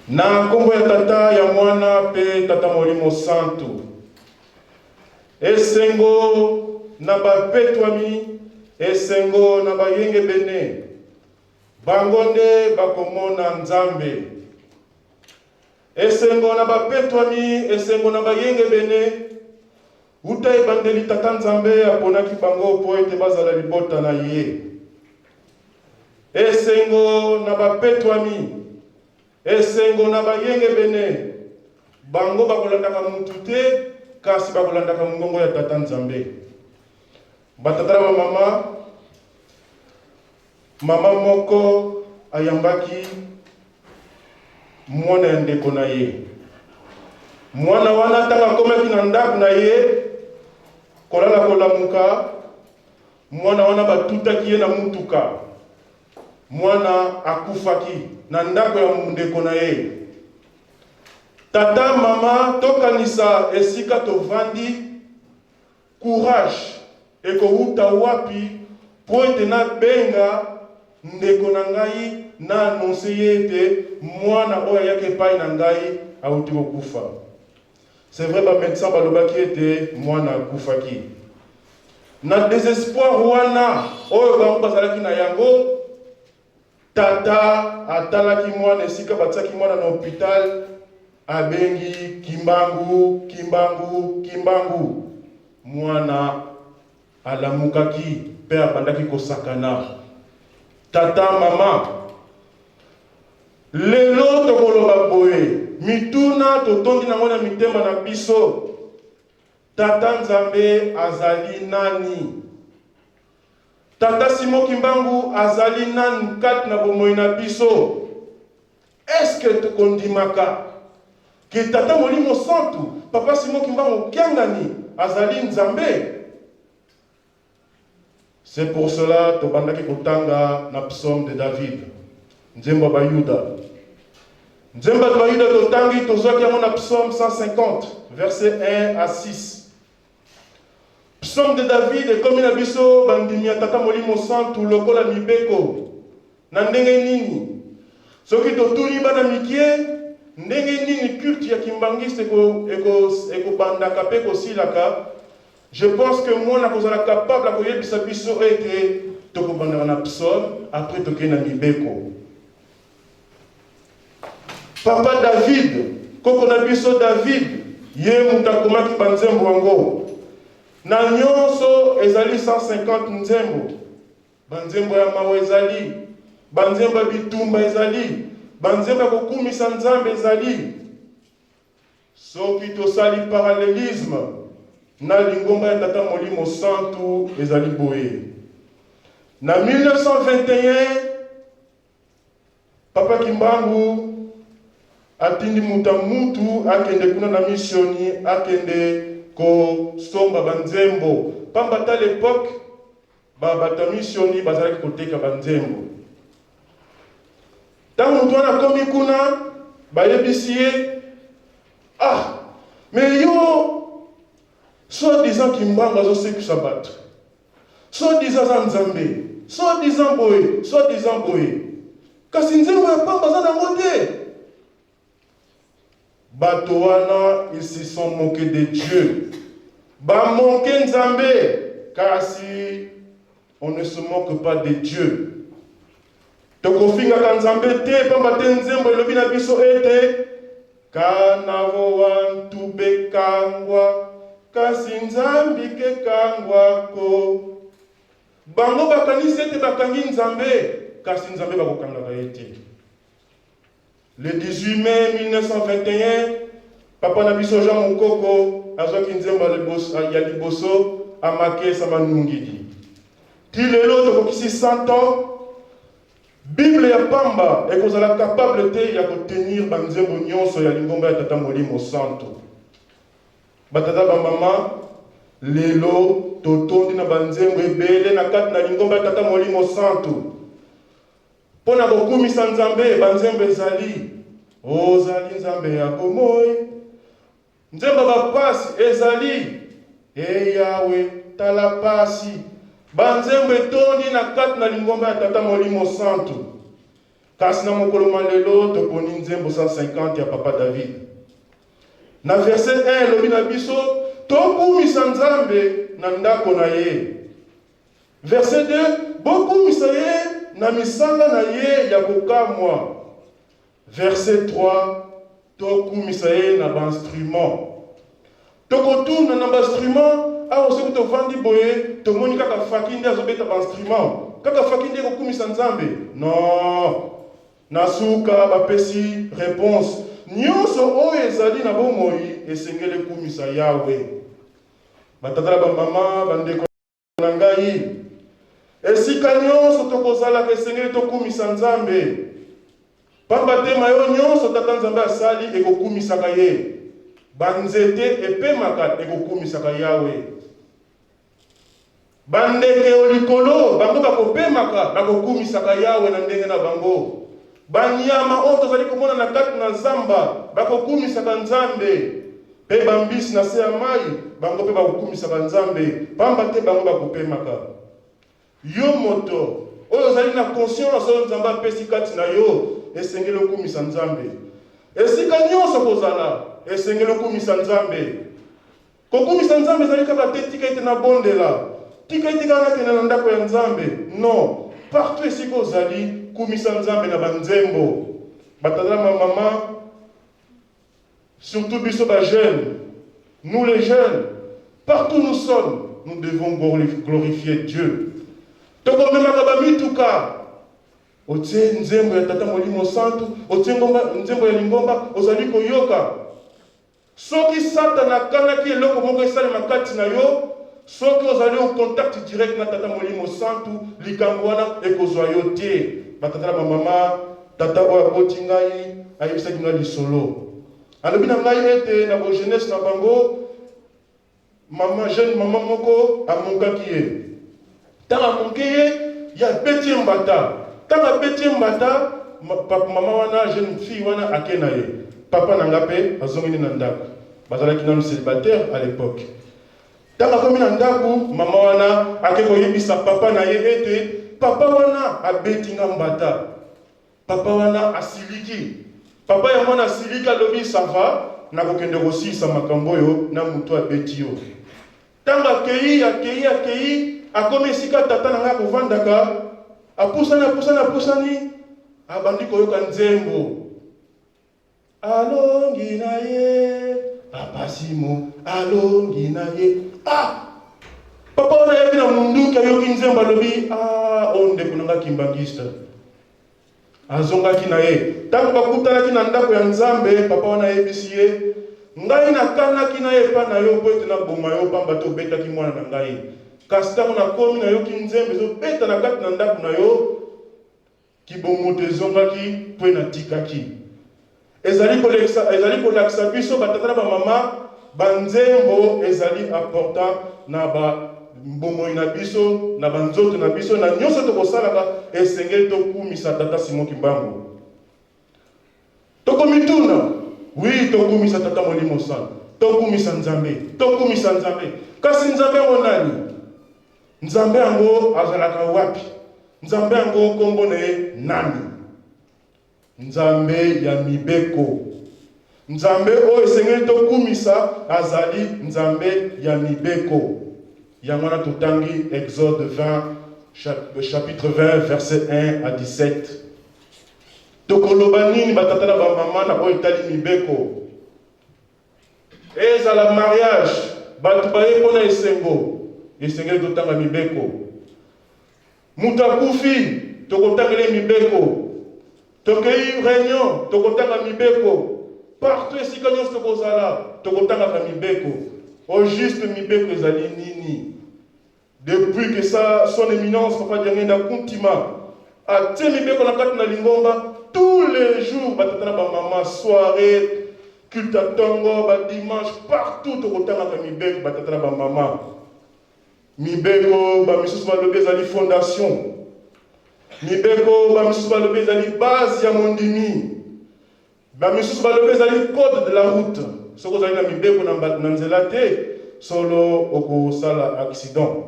Na nkombo ya Tata, ya Mwana mpe Tata Molimo Santu. Esengo na bapetwami, esengo na bayengebene, bango nde bakomona Nzambe. Esengo na bapetwami, esengo na bayengebene, uta ebandeli Tata Nzambe aponaki bango mpo ete bazala libota na ye. Esengo na bapetwami, Esengo na bayengebene, bango bakolandaka mutu te, kasi bakolandaka mongongo ya Tata Nzambe. Batata na bamama, mama moko ayambaki mwana ya ndeko na ye. Mwana wana ntango akomaki na ndako na ye, kolala kolamuka, mwana wana batutaki ye na mutuka. Mwana akufaki na ndako ya ndeko na ye. Tata, mama, tokanisa esika tovandi, courage ekowuta wapi mpo ete nabenga ndeko na ngai na annonce ye ete mwana oyo ayaki epai na ngai awuti kokufa. C'est vrai ba medecins balobaki ete mwana akufaki. Na desespoir wana oyo bango bazalaki na yango, tata atalaki mwana esika batiaki mwana na hopital, abengi Kimbangu, Kimbangu, Kimbangu. Mwana alamukaki mpe abandaki kosakana. Tata, mama, lelo tokoloba boye, mituna totondi nango na mitema na biso. Tata Nzambe azali nani? Tata Simon Kimbangu azali nani kati na bomoi na biso? Est-ce que tokondimaka ke Tata Molimo Santu, Papa Simon Kimbangu Kiangani azali Nzambe? C'est pour cela tobandaki kotanga na psaume de David, nzembo ya Bayuda. Nzembo ya Bayuda totangi, tozwaki yango na psaume 150 verset 1 à 6. Psaume de David ekomi na biso bandimi ya Tata Molimo Santu lokola mibeko. Na ndenge nini? Soki totuni bana mikie ndenge nini culte ya kimbangiste ekobandaka mpe ekosilaka, je pense que mwana akozala capable ya koyebisa biso ete tokobandaka na psaume, après tokei na mibeko. Papa David, koko na biso David, ye moto akomaki banzembo yango. Na nyonso ezali 150 nzembo. Banzembo ya mawa ezali, banzembo ya bitumba ezali, banzembo ya kokumisa Nzambe ezali. Soki tosali parallelisme na lingomba ya Tata Molimo Santu ezali boye. Na 1921 Papa Kimbangu atindi muta mutu akende kuna na missioni akende kosomba banzembo pamba te à l'époque ba bato ya missioni bazalaki koteka banzembo. Ntango moto wana akomi kuna, bayebisi ye. Ah! Mais yo soit disant Kimbangu azosekisa bato, soit disant aza Nzambe, soit disant boye, soit disant boye, kasi nzembo ya pamba aza nango te. Bato wana ils se sont moqués de Dieu, bamoke Nzambe, kasi on ne se moque pas de Dieu. Tokofingaka Nzambe te, pamba te nzembo elobi na biso ete Kanavo wantu bekangwa, kasi Nzambi ke kangwa ko. Bango bakanisi ete bakangi Nzambe, kasi Nzambe bakokangaka ye te. Le 18 mai 1921, papa na biso Jean Mukoko azwaki nzembo ya liboso Amakesa Manungidi. Ti lelo tokokisi 100 ans, Bible ya pamba ekozala capable te ya kotenir banzembo nyonso ya lingomba ya Tata Molimo Santu. Batata bamama, lelo totondi na banzembo ebele na kati na lingomba ya Tata Molimo Santu. Mpo na kokumisa Nzambe, banzembo ezali Ozali Nzambe ya bomoi. Nzembo ya bapasi ezali E Yawe, tala pasi. Banzembo etondi na kati na lingomba ya Tata Molimo Santu. Kasi na mokolo mwa lelo toponi nzembo 150 ya Papa David. Na verset 1 elobi na biso tokumisa Nzambe na ndako na ye. Verset 2, Bokumisa ye na misala na ye ya kokamwa. Verset 3, Tokumisa ye na ba instruments. Tokotuna na ba instruments, awa soki tovandi boye, tomoni kaka Faki nde azobeta ba instruments. Kaka Faki nde ekokumisa Nzambe? Non. Na suka bapesi reponse. Nyonso oyo ezali na bomoi esengeli ekumisa Yawe. Batata na bamama, bandeko na ngai, esika nyonso tokozalaka esengeli tokumisa Nzambe, pamba te mayo nyonso Tata Nzambe asali ekokumisaka ye. Banzete epemaka ekokumisaka Yawe. Bandeke o likolo bango bakopemaka bakokumisaka Yawe na ndenge na bango. Banyama oyo tozali komona na kati na zamba bakokumisaka Nzambe. Mpe bambisi na se ya mai, bango mpe bakokumisaka Nzambe, pamba te bango bakopemaka. Yo moto oyo ozali na conscience oyo Nzambe apesi kati na yo, esengeli okumisa Nzambe. Esika nyonso kozala, esengeli okumisa Nzambe. Kokumisa Nzambe ezali kaka te tika ete nabondela, tika ete kaka nakende na ndako ya Nzambe. Non, partout esika ozali, kumisa Nzambe na banzembo. Batata na bamama, Surtout biso ba jeunes, nous les jeunes, partout nous sommes, nous devons glorifier Dieu. Tokomemaka ba mituka, otie nzembo ya Tata Molimo Santu, otie nzembo ya lingomba, ozali koyoka. Soki Satana akanaki eloko moko esalema kati na yo, soki ozali en contact direct na Tata Molimo Santu, likambo wana ekozwa yo te. Batata na bamama, Tata oyo aboti ngai ayebisaki ngai lisolo. Alobi na ngai ete na bo jeunesse na bango, mama jeune mama moko amokaki ye. Ntango amoke ye, ye abeti ye mbata. Ntango abeti ye mbata, mama wana jeune fille wana ake na ye. Papa na nga mpe azongeli na ndako. Bazalaki nanu celibataire à l'époque. Ntango akomi na ndako, mama wana ake koyebisa papa na ye ete papa wana abeti nga mbata. Papa wana asiliki. Papa ya mwana asiliki, alobi ça va, nakokende kosilisa makambo oyo na moto abeti yo. Ntango akei, akei, akei, akomi esika tata na ngai akovandaka, apusani, apusani, apusani, abandi koyoka nzembo. Alongi na ye Papa Simo alongi na ye ah Papa wana ayaki na munduki ayoki nzembo alobi ah oyo ndeko na nga kimbangiste azongaki na ye ntango bakutanaki na ndako ya Nzambe papa wana ayebisi ye ngai nakanaki na ye epai na yo mpo ete naboma yo pamba te obetaki mwana na ngai kasi ntango nakomi nayoki nzembo ezobeta na kati na ndako na yo Kibomoto ezongaki mpe natikaki. Ezali kolekisa, ezali kolakisa biso batata na bamama, banzembo ezali important na ba bomoi na biso, na banzoto na biso, na nyonso tokosalaka, esengeli tokumisa Tata Simon Kimbangu. Tokomituna. Oui, tokumisa Tata Molimo Santu, tokumisa Nzambe, tokumisa Nzambe. Kasi Nzambe yango nani? Nzambe yango azalaka wapi? Nzambe yango nkombo na ye nani? Nzambe ya mibeko. Nzambe oyo esengeli tokumisa azali Nzambe ya mibeko. Yango wana totangi Exode 20, chapitre 20, verset 1 à 17. Tokoloba nini batata na bamama na oyo etali mibeko? Ezala mariage, bato baye mpo na esengo, esengeli totanga mibeko. Moto akufi, tokotangela ye mibeko. Tokei reunion, tokotanga mibeko. Partout esika nyonso tokozala, tokotangaka mibeko. Au juste mibeko ezali nini? Depuis que sa son eminence Papa Diangenda Kuntima atie mibeko na kati na lingomba, tous les jours batata na bamama, soiree, culte ya ntongo, ba dimanche, partout tokotangaka mibeko batata na bamama. Mibeko ba misusu balobi ezali fondation. Mibeko ba misusu balobi ezali base ya mondimi. Ba misusu balobi ezali code de la route. Soki ozali na mibeko na, na nzela te, solo okosala accident.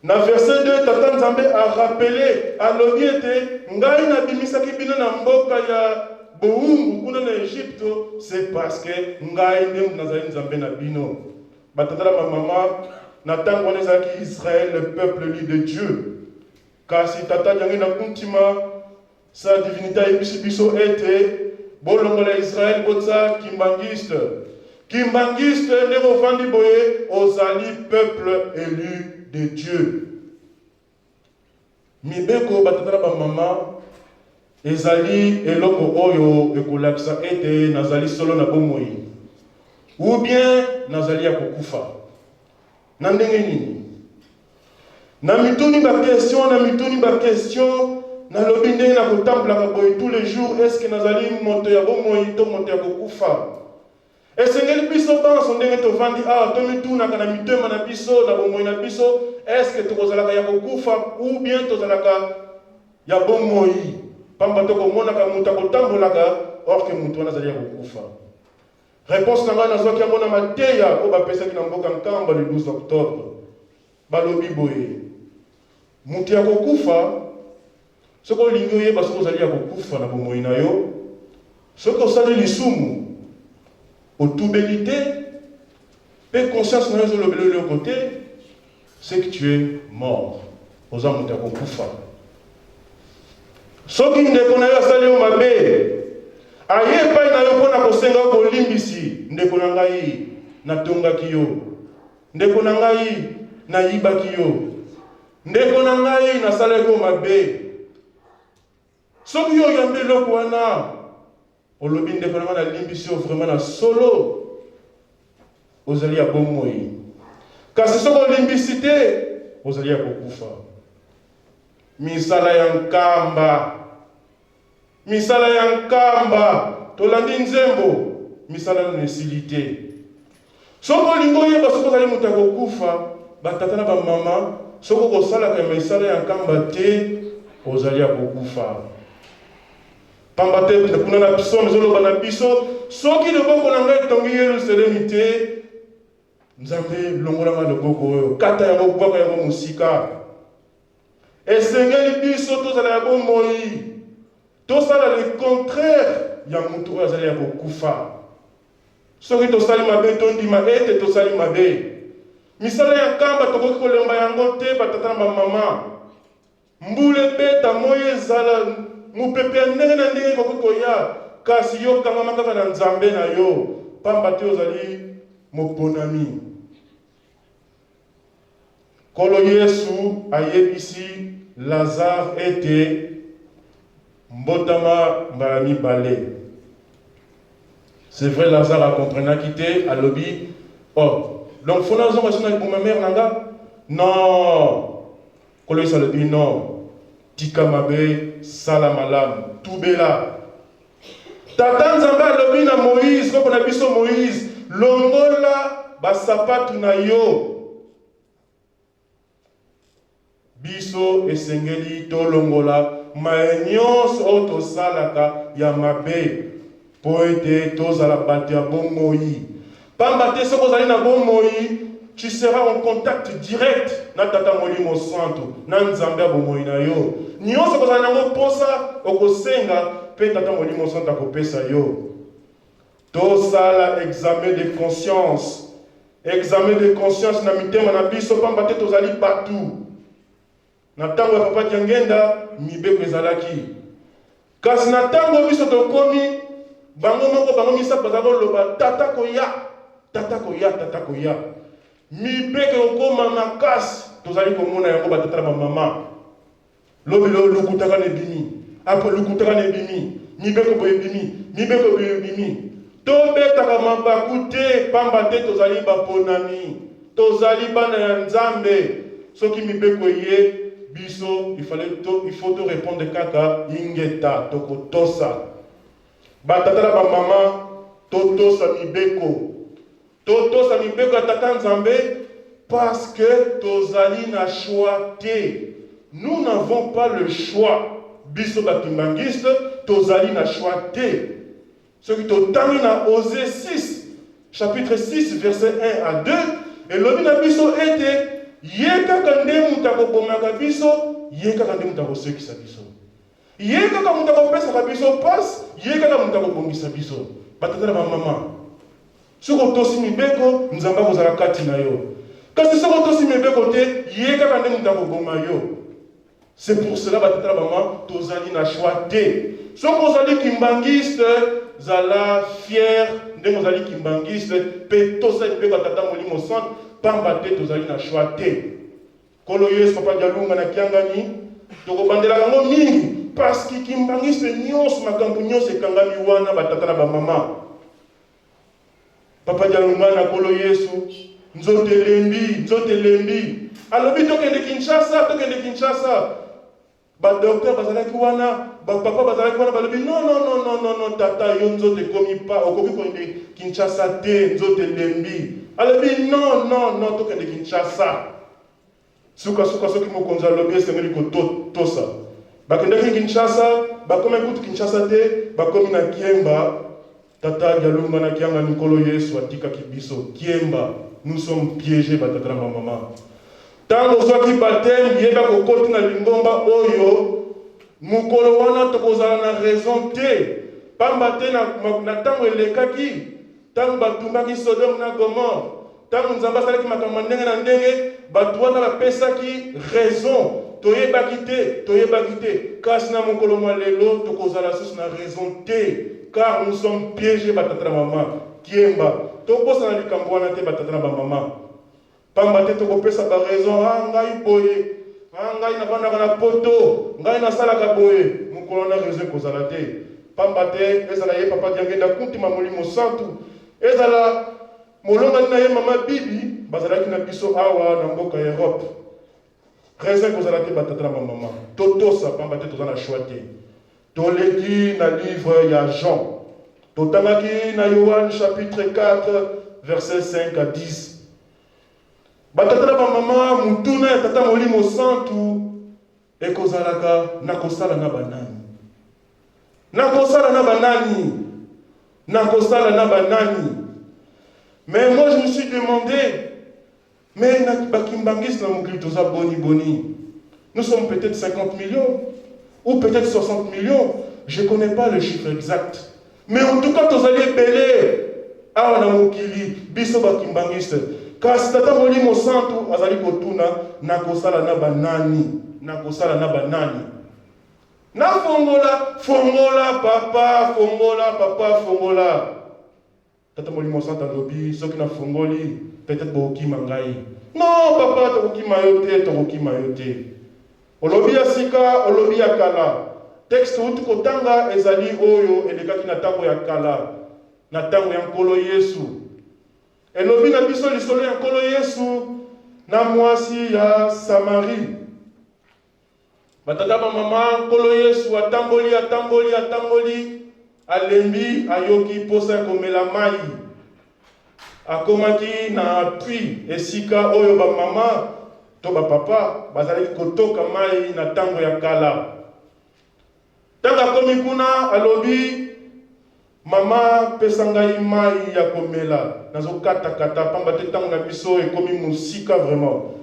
Na verset 2, Tata Nzambe a rappele, alobi ete ngai nabimisaki bino na mboka ya bowumbu kuna na Egypte, c'est parce que ngai nde nazali Nzambe na bino. Ba tata na ba mama na tango wana ezalaki Israël le peuple élu de Dieu. Kasi tata Diangienda Kuntima sa divinité ayebisi biso ete bolongola Israël botia Kimbanguiste. Kimbanguiste ndenge ofandi boye ozali peuple élu de Dieu. Mibeko ba tata na ba mama ezali eloko oyo ekolakisa ete nazali solo na bomoi ou bien nazali ya kokufa. Na ndenge nini? Na mituni ba question, na mituni ba question, nalobi ndenge nakotambolaka boye tous les jours, est-ce que nazali moto ya bomoi to moto ya kokufa? Esengeli biso banso ndenge tovandi awa tomitunaka na mitema na biso, na bomoi na biso, est-ce que tokozalaka ya kokufa ou bien tozalaka ya bomoi? Pamba te komonaka moto akotambolaka or que moto wana azali ya kokufa. Reponse na ngai nazwaki yango na mateya oyo bapesaki na mboka Nkamba le 12 octobre. Balobi boye, moto ya kokufa, soki olingi oyeba soki ozali ya kokufa na bomoi na yo, soki osali lisumu, otubeli te, mpe conscience na yo ezolobela eloko te, c'est que tu es mort, oza moto ya kokufa. Soki ndeko na yo asali yo mabe, aye epai na yo mpo na kosenga yo bolimbisi, ndeko na ngai, natongaki yo. Ndeko na ngai, nayibaki yo. Ndeko na ngai, nasalaki yo mabe. Soki yo oyambi eloko wana, olobi ndeko na ngai, nalimbisi yo vraiment na solo, ozali ya bomoi. Kasi soki olimbisi te, ozali ya kokufa. Misala ya nkamba. Misala ya nkamba. Tolandi nzembo, misala nanu esili te. Soki olingi oyeba soki ozali moto ya kokufa, batata na bamama, soki okosalaka misala ya nkamba te, ozali ya kokufa. Pamba te kuna na psaume ezoloba na biso, soki loboko na ngai etongi Yelusalemi te, Nzambe longola ngai loboko oyo, kata yango, bwaka yango mosika. Esengeli biso tozala ya bomoi, tosala le contraire ya moto oyo azali ya kokufa. Soki tosali mabe, tondima ete tosali mabe. Misala ya nkamba tokoki kolemba yango te, batata na bamama. Mbula ebeta, moi ezala, mopepe ya ndenge na ndenge ekoki koya, kasi yo kangama kaka na Nzambe na yo, pamba te ozali moponami. Nkolo Yesu ayebisi Lazare ete mbotama mbala mibale. C'est vrai, Lazare a comprenaki te, alobi oh, donc faut nazonga so na libuma mère na nga? Non! Nkolo Yesu alobi non, tika mabe, sala malamu, tubela. Tata Nzambe alobi na Moïse, koko na biso Moïse, longola basapatu na yo. Biso esengeli tolongola maye nyonso oyo tosalaka ya mabe. Mpo ete tozala bato ya bomoi. Pamba te soki ozali na bomoi, tu seras en contact direct na Tata Molimo Santu, na Nzambe ya bomoi na yo. Nionso okozala na yango mposa, okosenga, mpe Tata Molimo Santu akopesa yo. Tosala examen de conscience. Examen de conscience na mitema na biso, pamba te tozali bato. Na ntango ya Papa Diangenda, mibeko ezalaki. Kasi na ntango biso tokomi, bango moko bango misato baza koloba tata koya, tata koya, tata koya. Mibeko ekokoma makasi, tozali komona yango batata na bamama. Lobi lelo lokuta kana ebimi, apres lokuta kana ebimi, mibeko boye ebimi, mibeko boye ebimi. Tobetaka mabaku te, pamba te tozali baponami, tozali bana ya Nzambe. Soki mibeko eye biso, il fallait to, il faut to répondre kaka ingeta, tokotosa. Ba tata na ba mama, totosa mibeko. Totosa mibeko ya Tata Nzambe parce que tozali na choix te. Nous n'avons pas le choix. Biso ba kimbanguistes tozali na choix te. Soki totangi na Osee 6, chapitre 6, verset 1 à 2, elobi na biso ete ye kaka nde moto akobomaka biso, ye kaka nde moto akosekisa biso. Ye kaka moto akopesaka biso mpasi, ye kaka moto akobongisa biso. Batata na bamama, soki otosi mibeko, Nzambe akozala kati na yo. Kasi soki otosi mibeko te, ye kaka nde moto akoboma yo. C'est pour cela ba tata na maman tozali na choix te. Soki ozali kimbanguiste zala fier ndenge ozali kimbanguiste pe tosa mibeko ya tata molimo centre pamba te tozali na choix te. Nkolo Yesu papa Dialunga na Kiangani tokobandelaka yango mingi parce que kimbanguiste nyonso makambo nyonso ekangami wana ba tata na ba mama. Papa Dialungana Nkolo Yesu nzoto elembi nzoto elembi alobi tokende Kinshasa tokende Kinshasa ba docteur bazalaki wana ba papa bazalaki wana balobi non non non non non non tata yo nzoto ekomi pa okoki kokende Kinshasa te nzoto elembi alobi non non non tokende Kinshasa Suka suka soki mokonzi alobi esengeli kotosa. Bakendaki Kinshasa, bakomaki kutu Kinshasa te, bakomi na Kiemba. Tata Dialungana na Kiangani Nkolo Yesu atikaki biso Kiemba. Nous sommes pièges ba tata na ba mama. Tango ozwaki baptême, yeba kokoti na lingomba oyo mokolo wana tokozala na raison te. Pamba te na, na tango elekaki Ntango batumbaki Sodome na Gomore, ntango Nzambe asalaki makambo ya ndenge na ndenge, bato wana bapesaki raison, Toyebaki te, toyebaki te. Kasi na mokolo mwa lelo, tokozala lisusu na raison te, car nous sommes pieges, batata na mama. Kiemba. Tobosana likambo wana te, batata na bamama. Pamba te tokopesa ba raison, ah ngai boye, ah ngai navandaka na poto, ngai nasalaka boye. Mokolo wana raison ekozala te. Pamba te ezala ye Papa Diangenda Kuntima Molimo Santu, ezala molongani na ye Mama Bibi, bazalaki na biso awa na mboka Europe. Raison ekozala te ba tata na ba mama. Totosa pamba te toza na choix te. Toleki na livre ya Jean. Totangaki na Yoane chapitre 4 verset 5 à 10. Ba tata na ba mama, motuna ya Tata Molimo Santu ekozalaka nakosala na banani? Nakosala na banani? Nakosala na banani? Mais moi je me suis demandé Mais na ba kimbanguistes na mokili toza boni boni? Nous sommes peut-être 50 millions ou peut-être 60 millions, je connais pas le chiffre exact. Mais en tout cas tozali ebele awa na mokili biso ba kimbanguistes. Kasi Tata Molimo Santu azali kotuna nakosala na banani? Nakosala na banani? Nafongola, fongola papa, fongola papa, fongola. Tata Molimo Santu alobi soki na fongoli peut-etre bokokima ngai. Non papa tokokima yo te, tokokima yo te. Olobi ya sika, olobi ya kala. Texte outi kotanga ezali oyo elekaki na tango ya kala, na tango ya Nkolo Yesu. Elobi na biso lisolo ya Nkolo Yesu na mwasi ya Samarie. Ba tata ba mama, Nkolo Yesu atamboli, atamboli, atamboli, alembi, ayoki posa ya komela mayi. Akomaki na puits, esika oyo ba mama to ba papa bazalaki kotoka mayi na tango ya kala. Tango akomi kuna, alobi. Mama, pesa ngai mayi ya komela, nazo kata kata pamba te tango na biso ekomi mosika vraiment.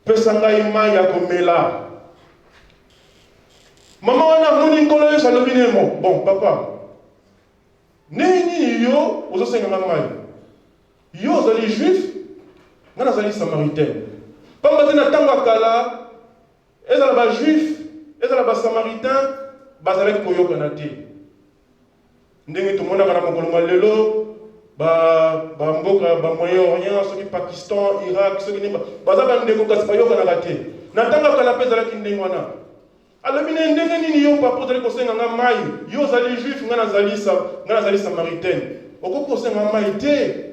Pesa ngai mayi ya komela. Mama wana amoni Nkolo Yesu alobi ne mo, bon papa, ndenge nini yo ozosenga nga mayi? Yo ozali juif, nga nazali samaritaine. Pamba te na tango ya kala Ezala ba juifs, ezala ba samaritains, bazalaki koyokana te. Ndenge tomonaka na mokolo mwa lelo, ba ba mboka ba Moyen-Orient, soki Pakistan, Irak, soki nini, baza bandeko kasi bayokanaka te. Na ntango ya kala mpe ezalaki ndenge wana. Alobi na ye, ndenge nini yo papa ozali kosenga nga mai? Yo ozali juif, nga nazali nga nazali samaritaine. Okoki kosenga nga mai te.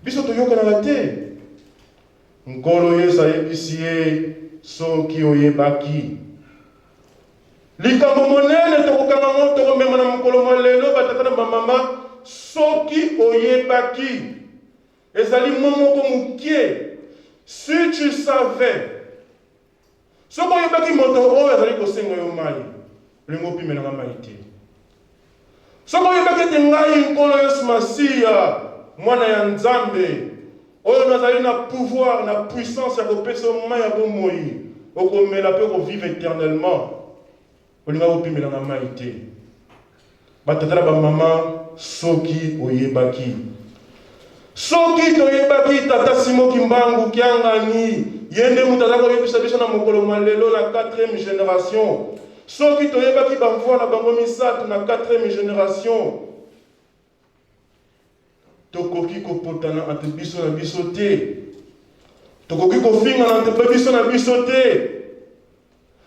Biso toyokanaka te. Nkolo Yesu ayebisi ye, Soki oyebaki. Likambo monene tokokanga ngo, tokomema na mokolo mwa lelo, batata na bamama, soki oyebaki. Ezali mot moko mokie. Si tu savais. Soki oyebaki moto oyo azali kosenga yo mai, olingi opimela nga mai te. Soki oyebaki ete ngai Nkolo Yesu Masiya, Mwana ya Nzambe, oyo nazali na pouvoir, na puissance ya kopesa yo mai ya bomoi, okomela mpe okovivre eternellement, olingaki kopimela nga mai te. Batata na bamama, soki oyebaki. Soki toyebaki Tata Simon Kimbangu Kiangani, ye nde moto aza koyebisa biso na mokolo mwa lelo na quatrième generation. Soki toyebaki ba mvua na bango misatu na quatrième generation, tokoki kopotana entre biso na biso te. Tokoki kofingana entre biso na biso te.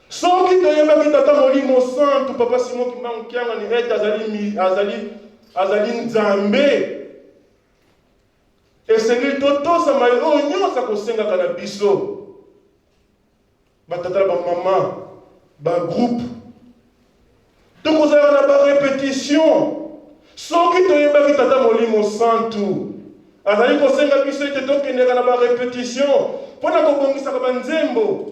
Soki toyebaki Tata Molimo Santu, Papa Simon Kimbangu Kiangani ete azali, azali, azali Nzambe, esengeli totosa maye oyo nyonso akosengaka na biso. Batata na bamama, bagroupe, tokozalaka na barepetition. Soki toyebaki Tata Molimo Santu azali kosenga biso ete tokendeka na barepetition mpo na kobongisaka banzembo,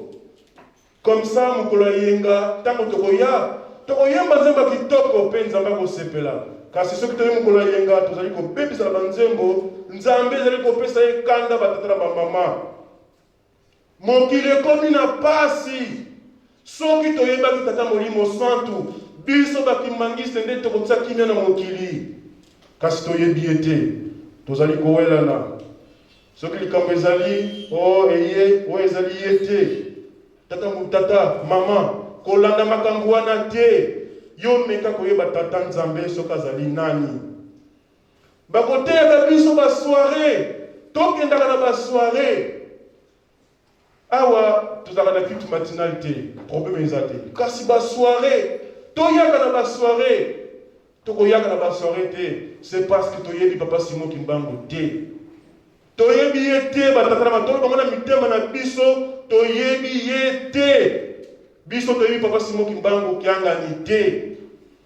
Comme ça mokolo ya eyenga tango tokoya, tokoyemba nzembo ya kitoko mpe Nzambe akosepela. Kasi soki toye mokolo ya eyenga tozali kobebisa na banzembo, Nzambe ezali kopesa ye kanda batata na bamama. Mokili ekomi na pasi. Soki toyebaki Tata Molimo Santu, biso ba Kimbanguiste nde tokotia kimia na mokili. Kasi toyebi ye te. Tozali kowelana. Soki likambo ezali, oh, eye, oyo ezali ye te. Tata, tata, mama, kolanda makambo wana te. Yo meka koyeba Tata Nzambe soki azali nani. Bakoteyaka biso ba soiree, tokendaka na ba soiree. Awa tozalaka na culte matinal te, problème eza te. Kasi ba soiree, toyaka na ba soiree. Tokoyaka na ba soiree te, c'est parce que toyebi papa Simon Kimbangu te. Toyebi ye te, ba tata na ba toloba ngo na mitema na biso, toyebi ye te. Biso toyebi papa Simon Kimbangu Kiangani te.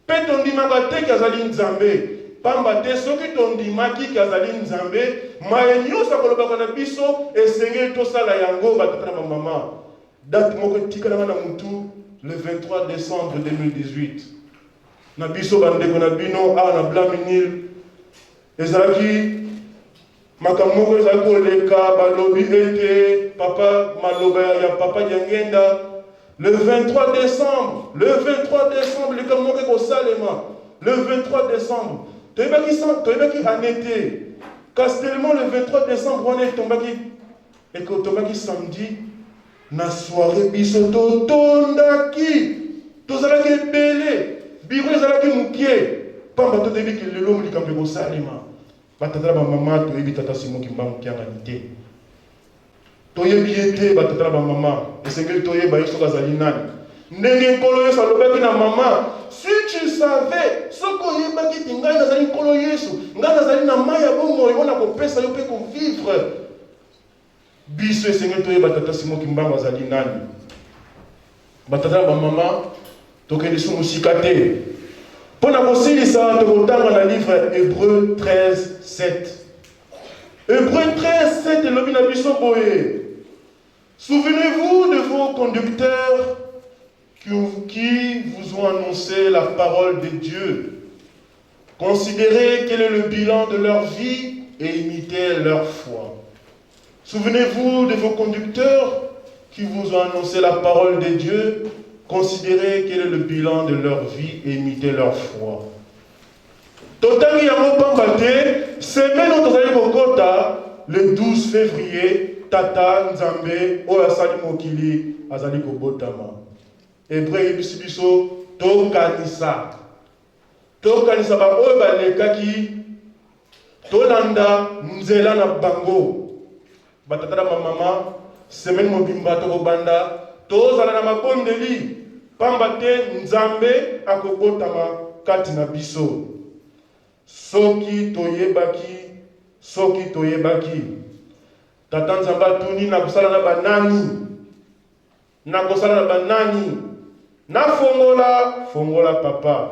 Mpe tondimaka te ke azali Nzambe, pamba te soki tondimaki ke azali Nzambe, maye nionso akolobaka na biso esengeli tosala yango. Ba tata na ba mama, date moko etikala nga na mutu, le 23 decembre 2018, na biso ba ndeko na bino awa na Blanc-Mesnil, ezalaki Makambo moko ezali koleka, balobi ete papa, maloba ya papa Diangienda, le 23 décembre, le 23 décembre, likambo moko ekosalema, le 23 décembre. Toyebaki, toyebaki année te, kasi tellement le 23 décembre wana etombaki, ekotombaki samedi, na soirée biso totondaki, tozalaki ebele, biro ezalaki mokie, pamba toyebi ke lelo likambo ekosalema. Ba tata na ba mama toyebi tata Simon Kimbangu Kiangani te. Toyebi ye te ba tata na ba mama. Esengeli toyeba ye soki azali nani. Ndenge Nkolo Yesu alobaki na mama, si tu savais, soki oyebaki ete ngai nazali Nkolo Yesu, ngai nazali na mai ya bomoi oyo nakopesa yo mpe kovivre. Biso esengeli toyeba tata Simon Kimbangu azali nani. Ba tata na ba mama, tokende su mosika te. Mpo na kosilisa, tokotanga na livre ya Hebreu 13, 7. Hebreu 13, 7 elobi na biso boye: Souvenez-vous de vos conducteurs qui vous ont annoncé la parole de Dieu. Considérez quel est le bilan de leur vie et imitez leur foi. Souvenez-vous de vos conducteurs qui vous ont annoncé la parole de Dieu. Considérez quel est le bilan de leur vie et imitez leur foi. Totangi yango pamba te semaine oyo tozali kokota le 12 février, Tata Nzambe oyo asali mokili azali kobotama. Hebreu eyebisi biso tokanisa, tokanisa baoyo balekaki, tolanda nzela na bango. Batata na bamama, semaine mobimba tokobanda tozala na mabondeli, pamba te Nzambe akobotama kati na biso. Soki toyebaki, soki toyebaki. Tata Nzambe atuni, nakosala na banani? Nakosala na banani? Nafongola, fongola papa.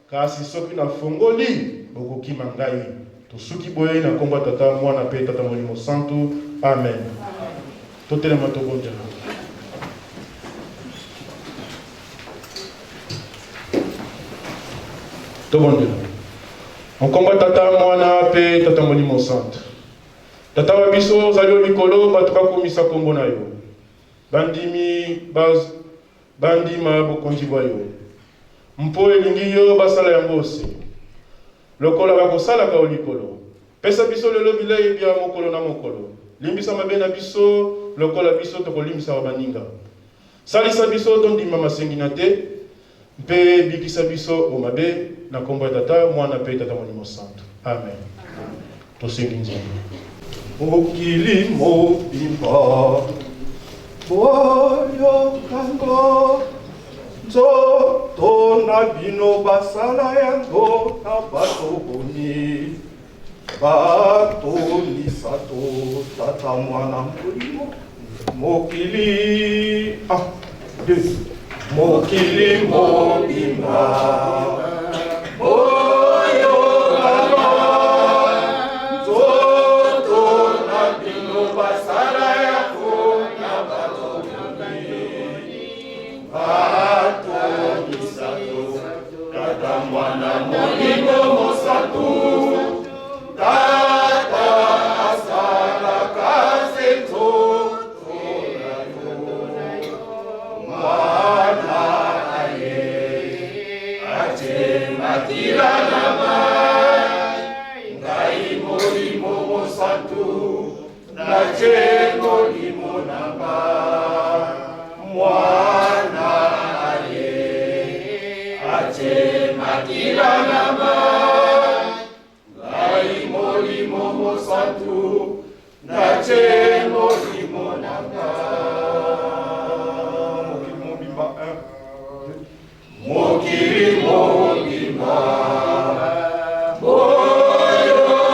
Kasi soki nafongoli, bokokima ngai. Tosuki boye na nkombo ya Tata, Mwana mpe Tata Molimo Santu. Amen. Totelema tobondela. Tobondela. Nkombo ya Tata, Mwana mpe Tata Molimo Santu. Tata wa biso ozali o likolo, bato bakumisa nkombo na yo. Bandimi bandima bokonzi bwa yo, mpo elingi yo basala yango ose, lokola bakosalaka o likolo. Pesa biso lelo bilei bya mokolo na mokolo. Limbisa mabe na biso, lokola biso tokolimbisaka baninga. Salisa biso tondima masenginya te, mpe bikisa biso o mabe, na nkombo ya Tata, Mwana mpe Tata Molimo Santu. Amen. Tosengi Nzambe. Mokili mobimba boyokango, nzoto na bino basala yango na bato boni? Bato misato, Tata, Mwana, Molimo. Mokili ah, deux. Mokili mobimba boyokanga, nzoto na bino basala yango na bato boni? Bato misato, Tata, Mwana, Molimo Mosantu. Tata asalaka se nzoto na yo, Mwana aye atie makila na mai, ngai Molimo Mosantu natie molimo na nga. Mwana aye atie makila na mai, ngai Molimo Mosantu natie molimo na nga. Mokili mobimba, 1, 2. Mokili mobimba boyokanga,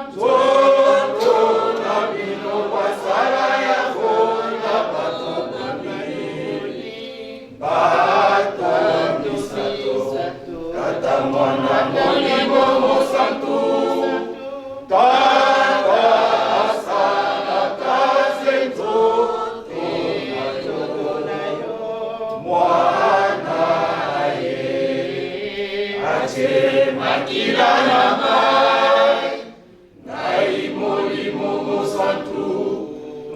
nzoto na bino basala yango na bato boni? Bato misato, Tata, Mwana, Molimo Mosantu. Tata asalaka se nzoto na yo, Mwana aye atie makila na mai, ngai Molimo Mosantu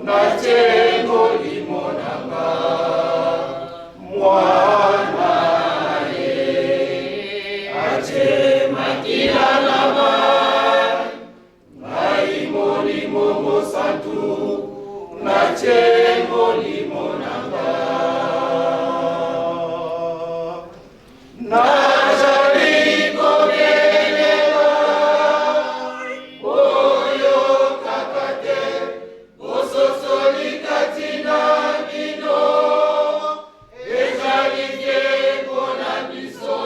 natie molimo na nga. Mwana aye atie makila na mai, ngai Molimo Mosantu natie molimo na nga. Nazali kobelela, boyokaka te, bososoli kati na bino ezali te mpona biso.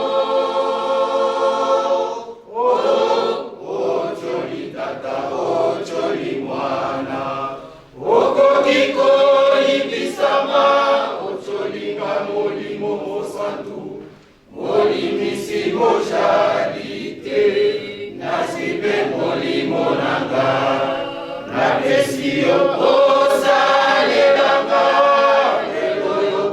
Otyoli Tata, otyoli Mwana, okoki koyibisama, otyolinga Molimo Mosantu, molimisi bojali te. Nazwi mpe molimo na nga, napesi yo kosalelanga lelo yo.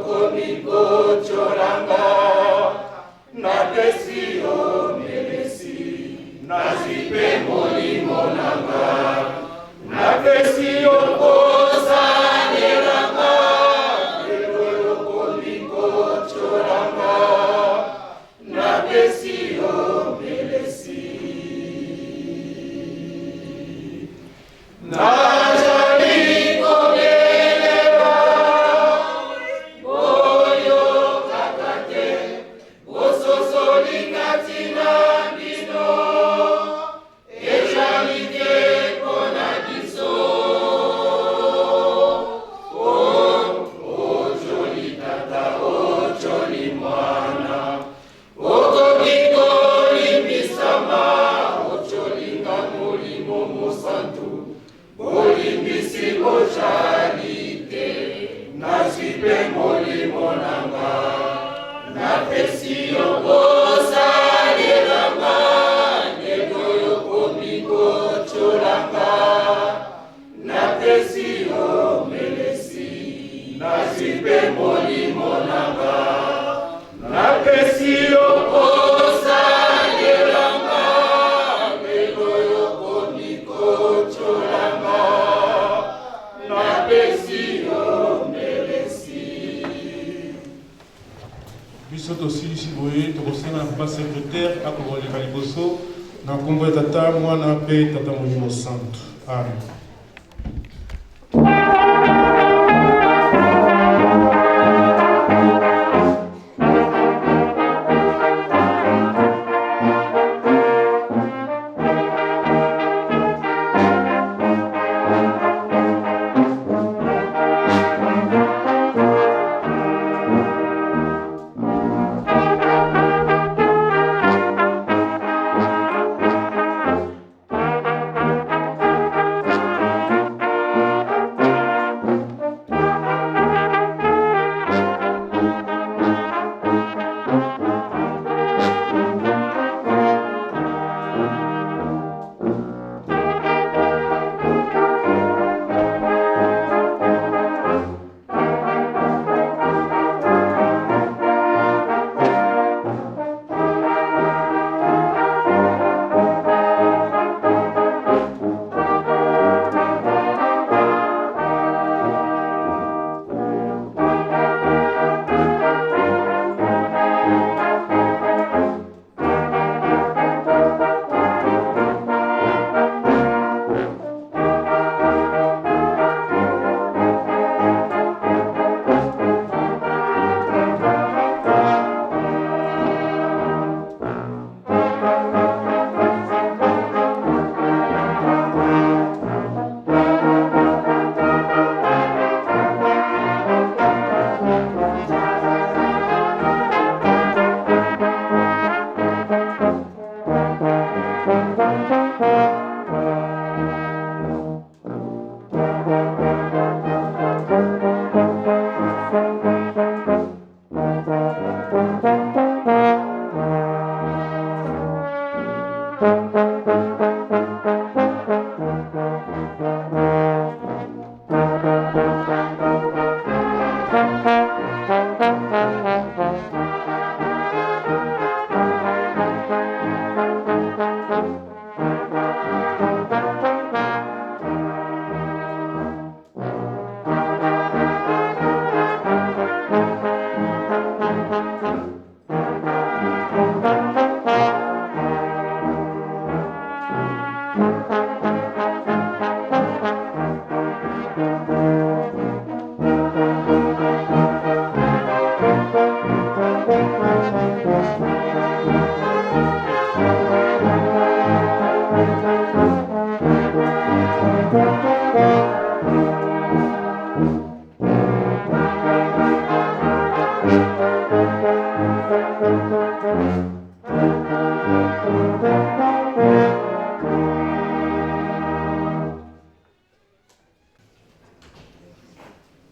Nazwi mpe molimo na nga, napesi yo kosalela nga, lelo yokomi kotyola nga, napesi yo melesi. Nazali kobelela, boyokaka te, bososoli kati na bino ezali te mpo na biso. O, otyoli Tata, otyoli Mwana, okoki kolimbisama, otyoli nga Molimo Mosantu, bolimbisi bojali te, nazwi mpe molimo na nga, napesi yo kosalela nga, lelo yokomi kotyola nga, napesi yo melesi, nazwi mpe molimo na nga, napesi yo kosalela nga, lelo yokomi kotyola nga, napesi yo melesi. Biso tosilisi boye, tokosenga na papa secretaire akokoleka liboso na nkombo ya Tata, Mwana mpe Tata Molimo Santu. Amen.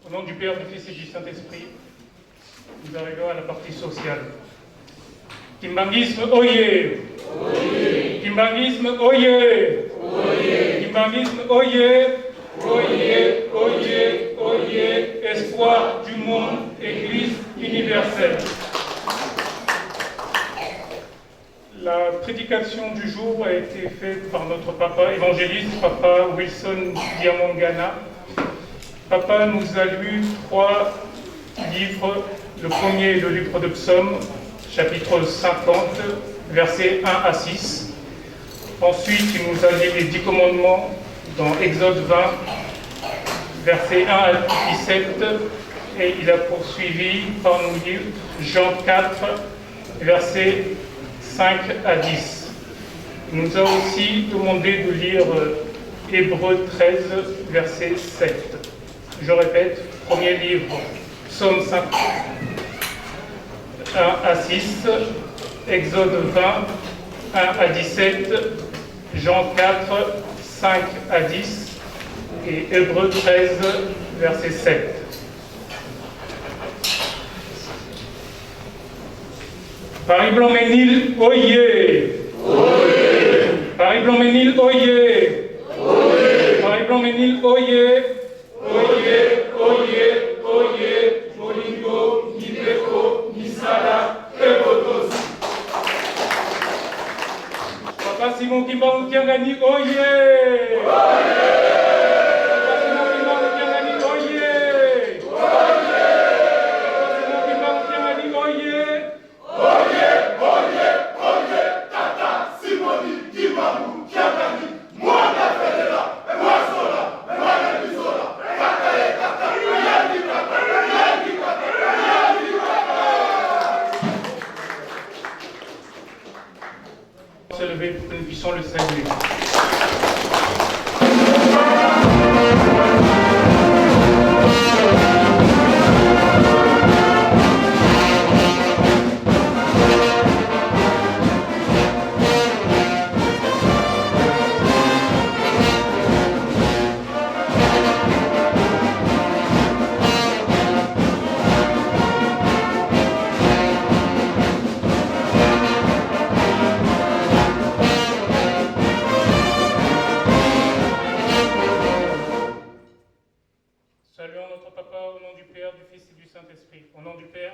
Au nom du Père, du Fils et du Saint-Esprit, nous arrivons à la partie sociale. Kimbanguisme, oyez! Kimbanguisme, oyez! Kimbanguisme, oyez! Oyez, oyez, oyez! Espoir du monde, Église universelle. La prédication du jour a été faite par notre papa évangéliste, papa Wilson Diamangana. Papa nous a lu trois livres. Le premier est le livre de Psaume, chapitre 50, versets 1 à 6. Ensuite, il nous a lu les 10 commandements dans Exode 20, versets 1 à 17. Et il a poursuivi par nous lire Jean 4, versets 5 à 10. Il nous a aussi demandé de lire Hébreux 13, verset 7. Je répète, premier livre, Psaume 5, 1 à 6, Exode 20, 1 à 17, Jean 4, 5 à 10 et Hébreux 13, verset 7. Paris Blanc-Ménil, oyez! Paris Blanc-Ménil, oyez! Paris Blanc-Ménil, oyez! Oyez, oyez, oyez, Bolingo, Mibeko, Misala, Ebotos. Papa Simon Kimbangu Kiangani, oyez! Papa Simon Kimbangu Kiangani, oyez! Papa Simon Kimbangu Kiangani, oyez! Se lever pour que nous puissions le saluer. Saluons notre Papa au nom du Père, du Fils et du Saint-Esprit. Au nom du Père,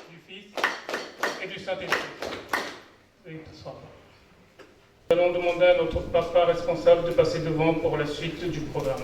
du Fils et du Saint-Esprit. Veuillez t'asseoir. Nous allons demander à notre papa responsable de passer devant pour la suite du programme.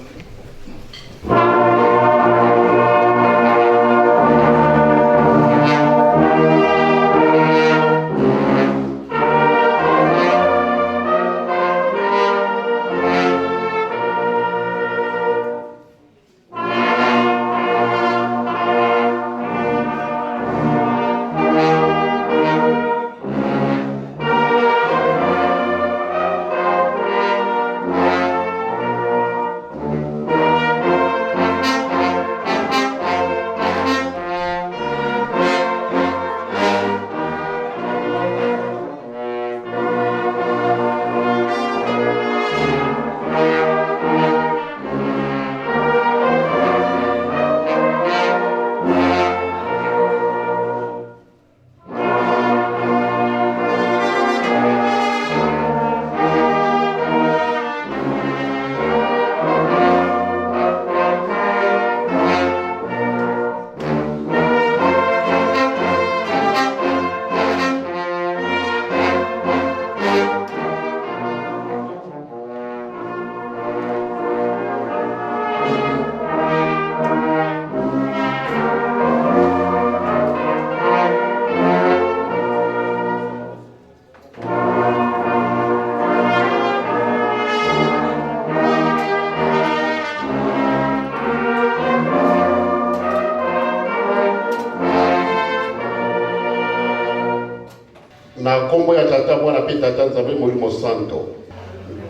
Na nkombo ya Tata, Mwana mpe Tata Nzambe Molimo Santo.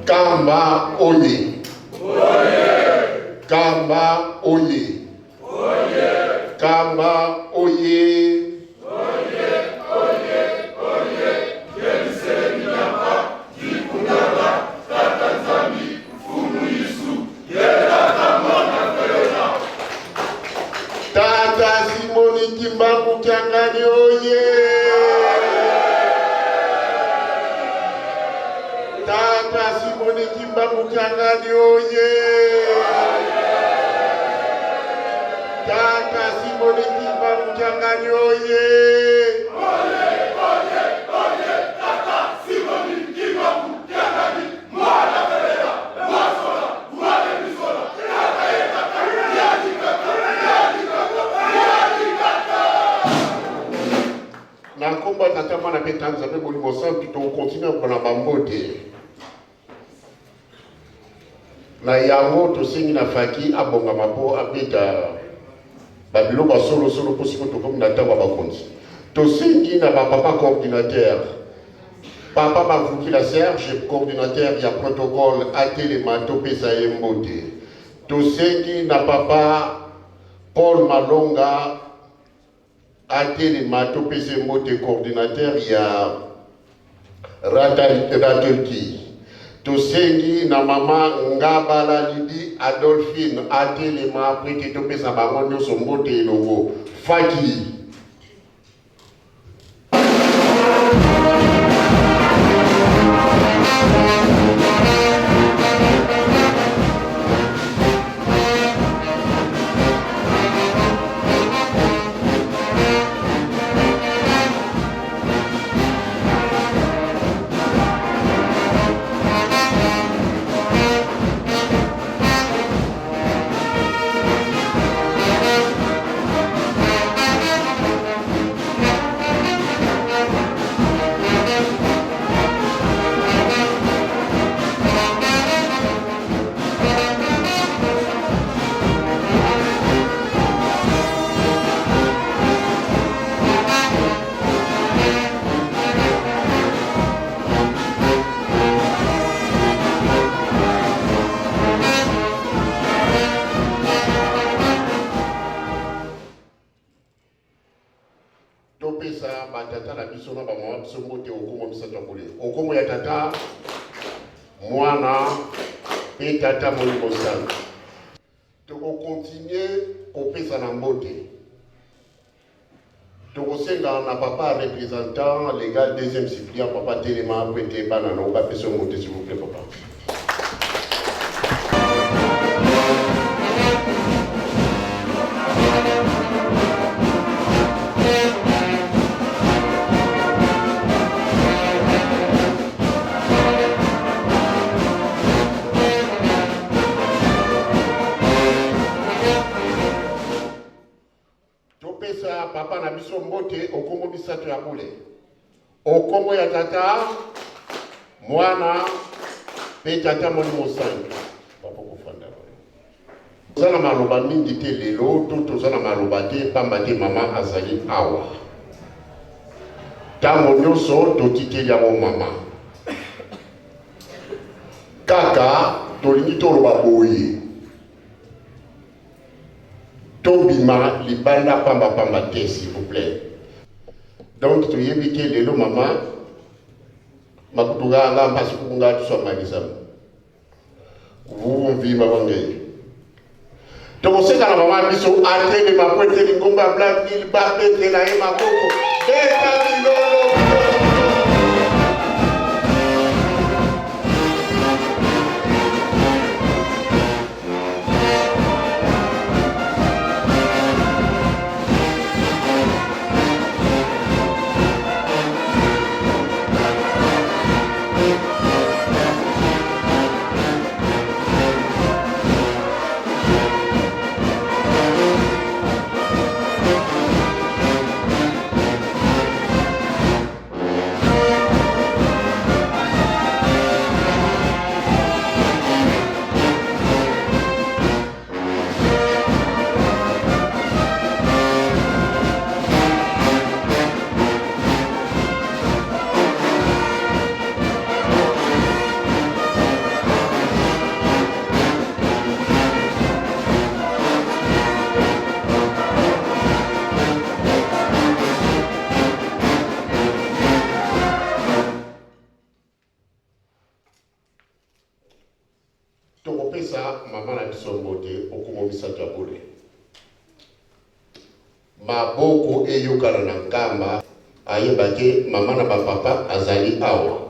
Nkamba oye! Nkamba oye! Nkamba oye! Tata Simoni Kimbangu Kiangani oye! Tata Simoni Kimbangu Kiangani oye! Tata Simoni Kimbangu Kiangani oye! Oye, oye, oye! Mwana mpe Tata Nzambe Molimo Santu, tokokontinue na bambote. Na yango tosengi na Faki abongama mpo abeta babiloko ya solosolo mpo sikoyo tokomi na ntango ya bakonzi. Tosengi na bapapa coordinateur, Papa Mavukila Serge, coordinateur ya protocole, atelema topesa ye mbote. Tosengi na papa Paul Malonga atelema topesa ye mbote, coordinateur ya Ratelki. Tosengi na mama Ngabala Lidi Adolphine atelema po ete topesa bango nyonso mbote elongo. Faki. Topesa batata na biso na bamama biso mbote okomo misato ya bule, okomo ya Tata, Mwana mpe Tata Molimo Santu. Tokokontinue kopesa na mbote. Tokosenga na papa représentant légal deuxième suppléant, papa telema po ete bana na yo bapesa yo mbote, s'il vous plaît papa. Topesa papa na biso mbote okombo misato ya bule, okombo ya Tata, Mwana mpe Tata Molimo Santu. Papa kofanda toza na maloba mingi te lelo, to toza na maloba te pamba te mama azali awa. Ntango nyonso totikeli yango mama. Kaka tolingi toloba boye, tobima libanda pamba pamba te, s'il vous plaît. Donc toyebi te lelo mama makutuka nga mpasi kukunga tuswamalisa vuvumvimba bangeyi. Tokoseka na mama biso atelema po ete lingomba ya Black Nil babetela ye maboko. Beta bilolo. Tokopesa mama na biso mbote okumo misato ya bule, maboko eyokana na Nkamba, ayeba ke mama na bapapa azali awa.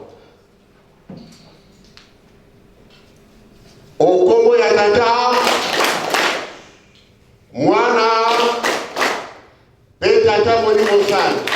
Okombo ya Tata, Mwana mpe Tata Molimo Santu.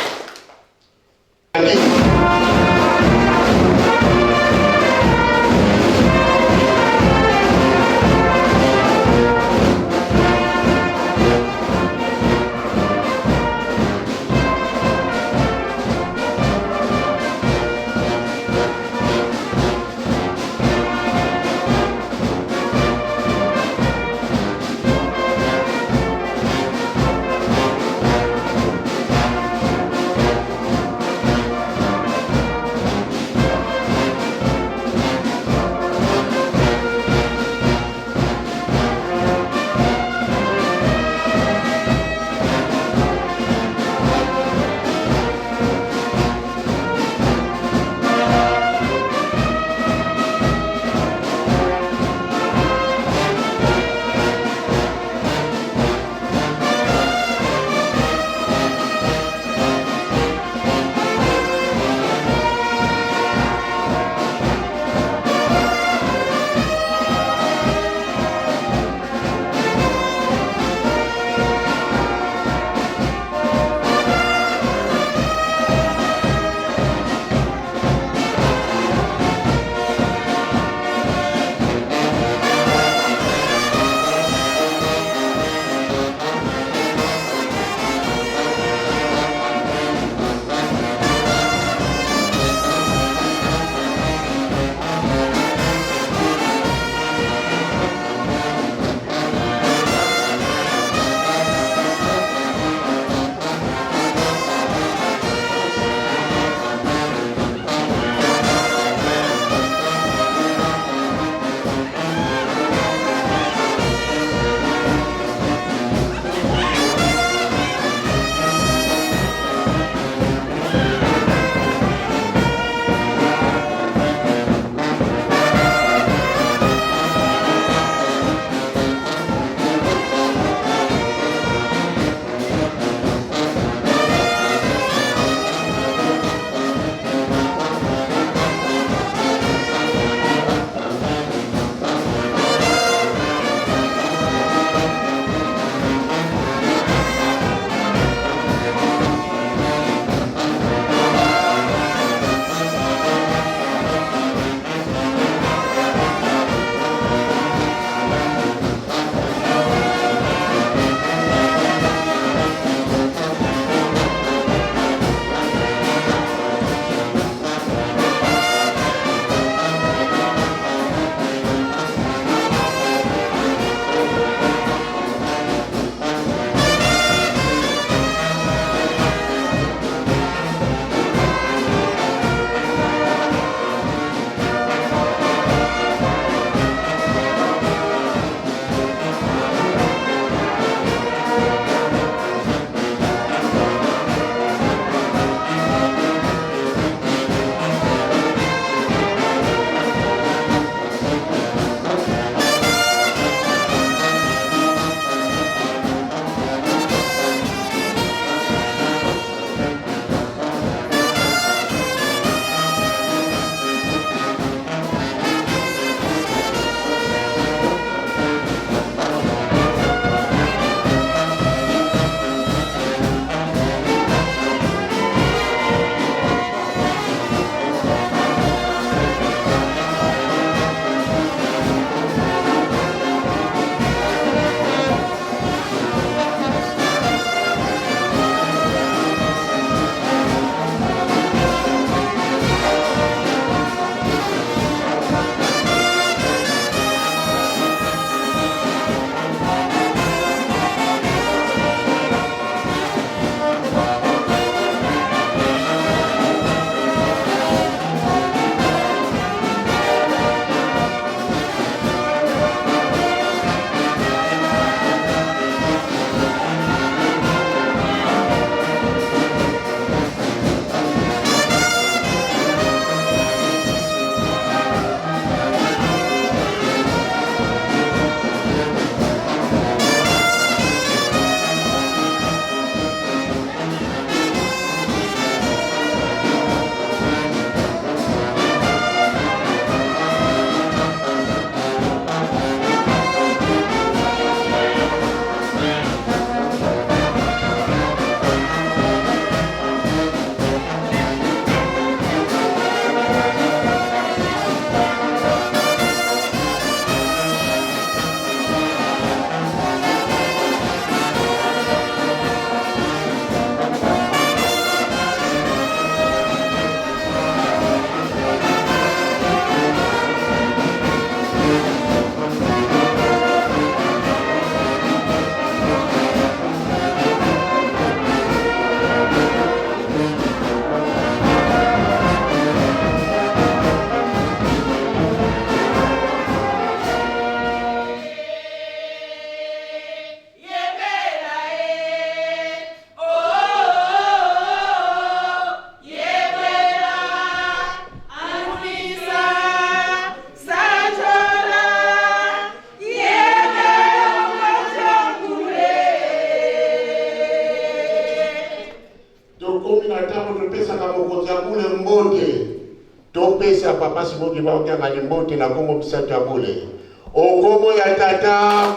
Papa Simon Kimbangu Kiangani mbote na kombo misato ya bule. Okombo ya Tata,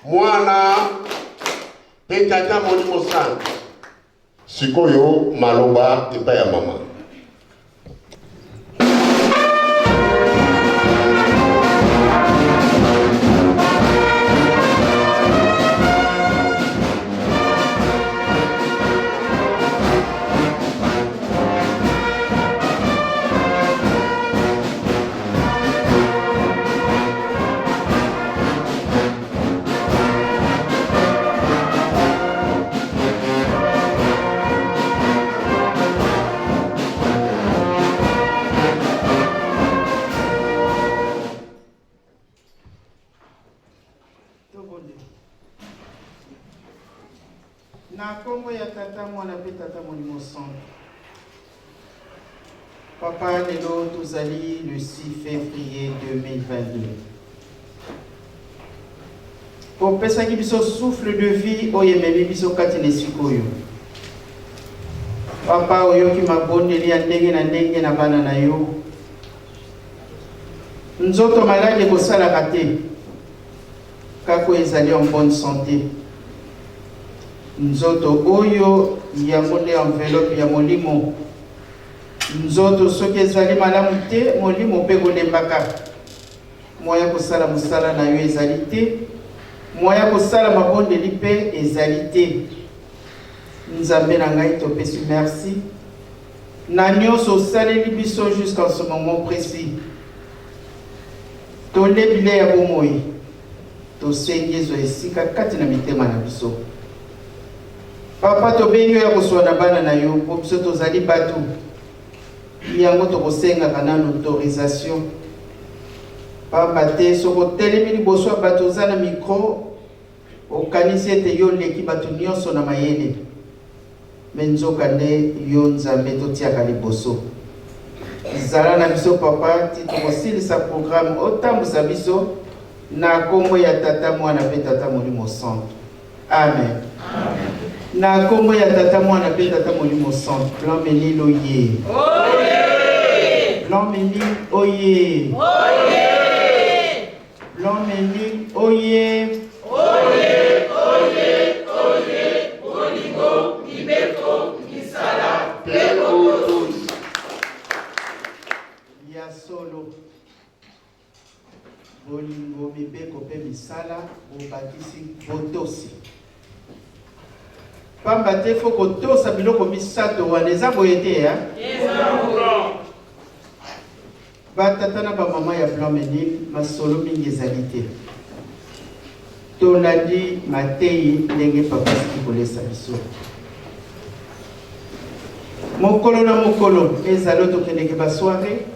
Mwana mpe Tata Molimo Santu. Sikoyo maloba epai ya mama. Na nkombo ya Tata, Mwana mpe Tata Molimo Santu. Papa, lelo tozali le 6 février 2022. Opesaki biso souffle de vie oyo ememi biso kati na esika oyo. Papa, oyoki mabondeli ya ndenge na ndenge na bana na yo. Nzoto maladi ekosalaka te. Kaka oyo ezali en bonne sante. Nzoto oyo yango nde enveloppe ya molimo. Nzoto soki ezali malamu te, molimo mpe ekolembaka. Moyen ya kosala mosala na yo ezali te, moyen ya kosala mabondeli mpe ezali te. Nzambe na ngai topesi merci na nionso osaleli biso jusqu'en ce moment precis. Tole bilei ya bomoi, tosengi ezwa esika kati na mitema na biso. Papa, tobengi yo ya koswa na bana na yo, mpo biso tozali bato. Yango tokosengaka nanu autorisation. Pamba te soki otelemi liboso ya bato oza na micro, okanisi ete yo oleki bato nionso na mayele. Mais nzoka nde yo Nzambe totiaka liboso. Zala na biso papa ti tokosilisa programme otambusa biso na kombo ya Tata Mwana pe Tata Molimo Santu. Amen. Na kombo ya Tata Mwana pe Tata Molimo Santu. Blanc Menil oye. Oye. Blanc Menil oye. Oye. Blanc Menil oye. Oye, oye, oye, bolingo, mibeko, misala pe botosi. Ya solo, bolingo, mibeko pe misala, bobakisi botosi. Pamba te fo kotosa biloko misato wana, eza boye te ya? Ba tata na ba mama ya Blanc Menil, masolo mingi ezali te. Tolandi mateyi ndenge papa asili kolesa biso. Mokolo na mokolo, ezali oyo tokendeke ba soiree,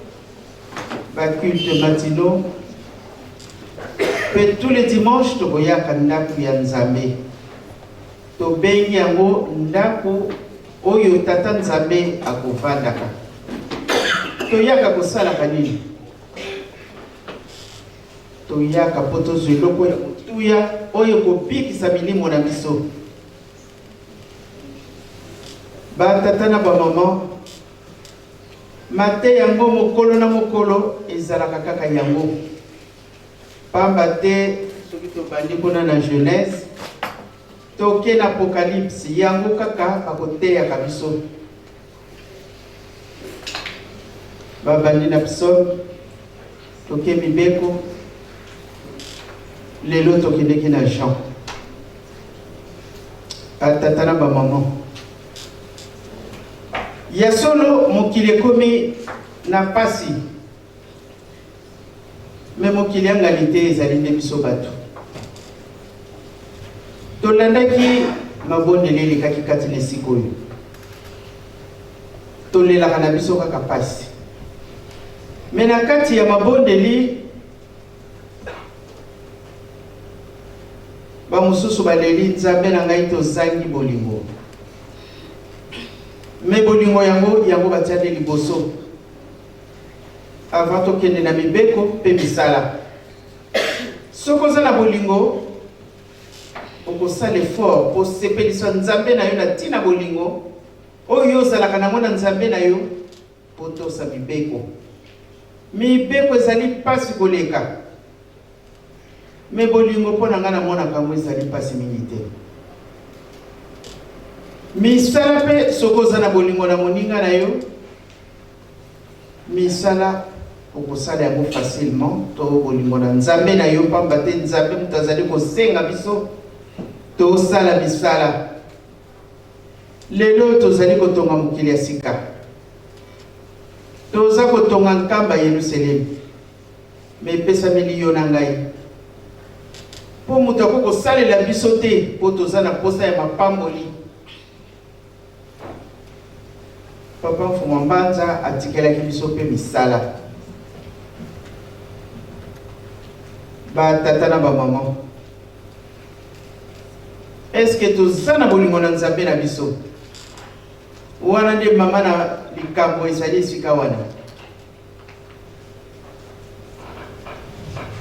ba culte matinaux, pe tous les dimanches tokoyaka ndaku ya Nzambe. Tobengi yango ndako oyo Tata Nzambe akovandaka. Toyaka kosalaka nini? Toyaka mpo tozwa eloko ya motuya oyo ekobikisa milimo na biso. Batata na bamama, mateya yango mokolo na mokolo ezalaka kaka yango. Pamba te soki tobandi kuna na Genèse, toke na Apocalypse, yango kaka bakoteyaka biso. Babandi na Psaume, toke Mibeko, lelo tokendeki na Jean. Batata na bamama, ya solo mokili ekomi na pasi. Mais mokili ya ngali te ezali nde biso bato. Tolandaki mabondeli elekaki kati na esika oyo. Tolelaka na biso kaka pasi. Mais na kati ya mabondeli bamosusu baleli Nzambe na ngai tozangi bolingo. Mais bolingo yango yango batia nde liboso. Avant tokende na mibeko mpe misala. Soki oza na bolingo, okosala effort mpo osepelisa Nzambe na yo na ntina bolingo oyo yo ozalaka nango na Nzambe na yo mpo otosa mibeko. Mibeko ezali mpasi koleka. Mais bolingo mpo na ngai namonaka yango ezali mpasi mingi te. Misala mpe soki oza na bolingo na moninga na yo, misala okosala yango facilement to bolingo na Nzambe na yo, pamba te Nzambe moto azali kosenga biso tosala misala. Lelo tozali kotonga mokili ya sika, toza kotonga nkamba Yelusalemi. Mais epesameli yo na ngai. Mpo moto akoki kosalela biso te mpo toza na mposa ya mapamboli. Papa Mfumu Mbanza atikelaki biso mpe misala. Ba tata na ba mama, est-ce que toza na bolingo na Nzambe na biso? Wana nde mama na likambo ezali esika wana.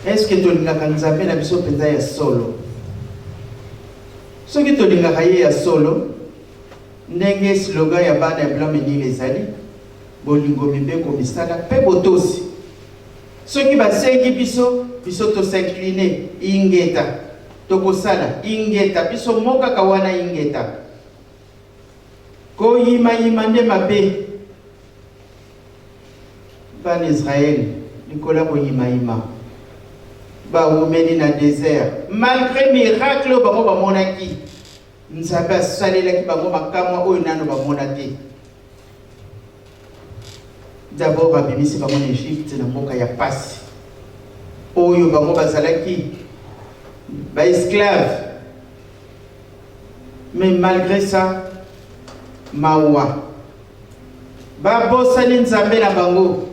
Est-ce que tolingaka Nzambe na biso mpenza ya solo? Soki tolingaka ye ya solo, ndenge slogan ya bana ya Blanc Menil ezali, bolingo, mibeko, misala mpe botosi. Soki basengi biso, biso to s'incliner, ingeta. Tokosala, ingeta. Biso moko kaka wana, ingeta. Koyimayima nde mabe. Bana Israël likolo ya koyimayima bawumeli na desert malgre miracle oyo bango bamonaki. Nzambe asalelaki bango makamwa oyo nano bamona te. D'abord abimisi bango na Egypte, na mboka ya pasi oyo bango bazalaki ba esclave. Mais malgre ça, mawa Babosani Nzambe na bango,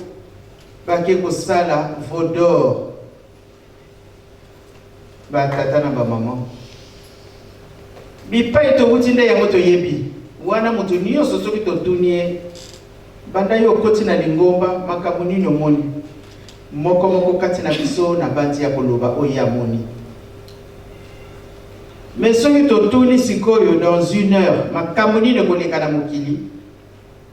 bake kosala veau d'or. Ba tata na ba maman, bipai towuti nde yango toyebi. Wana moto nyonso soki totuni ye, banda yo okoti na lingomba, makambo nini omoni? Moko moko kati na biso nabanzi akoloba oyo ye amoni. Mais soki totuni sikoyo dans une heure makambo nini ekoleka na mokili,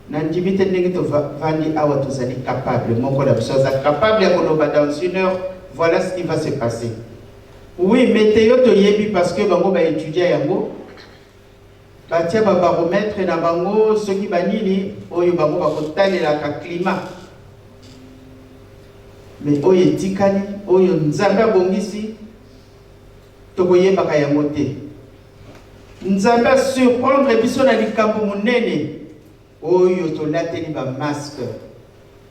nandimi te ndenge tovandi awa tozali capable, moko na biso aza capable ya koloba dans une heure voilà ce qui va se passer. Oui, meteo toyebi parce que bango ba etudia yango, batia ba baromètre na bango soki banini oyo bango bakotalelaka climat. Mais oyo etikali, oyo Nzambe abongisi, Tokoyebaka yango te. Nzambe a surprendre biso na likambo monene oyo tolateli ba masque.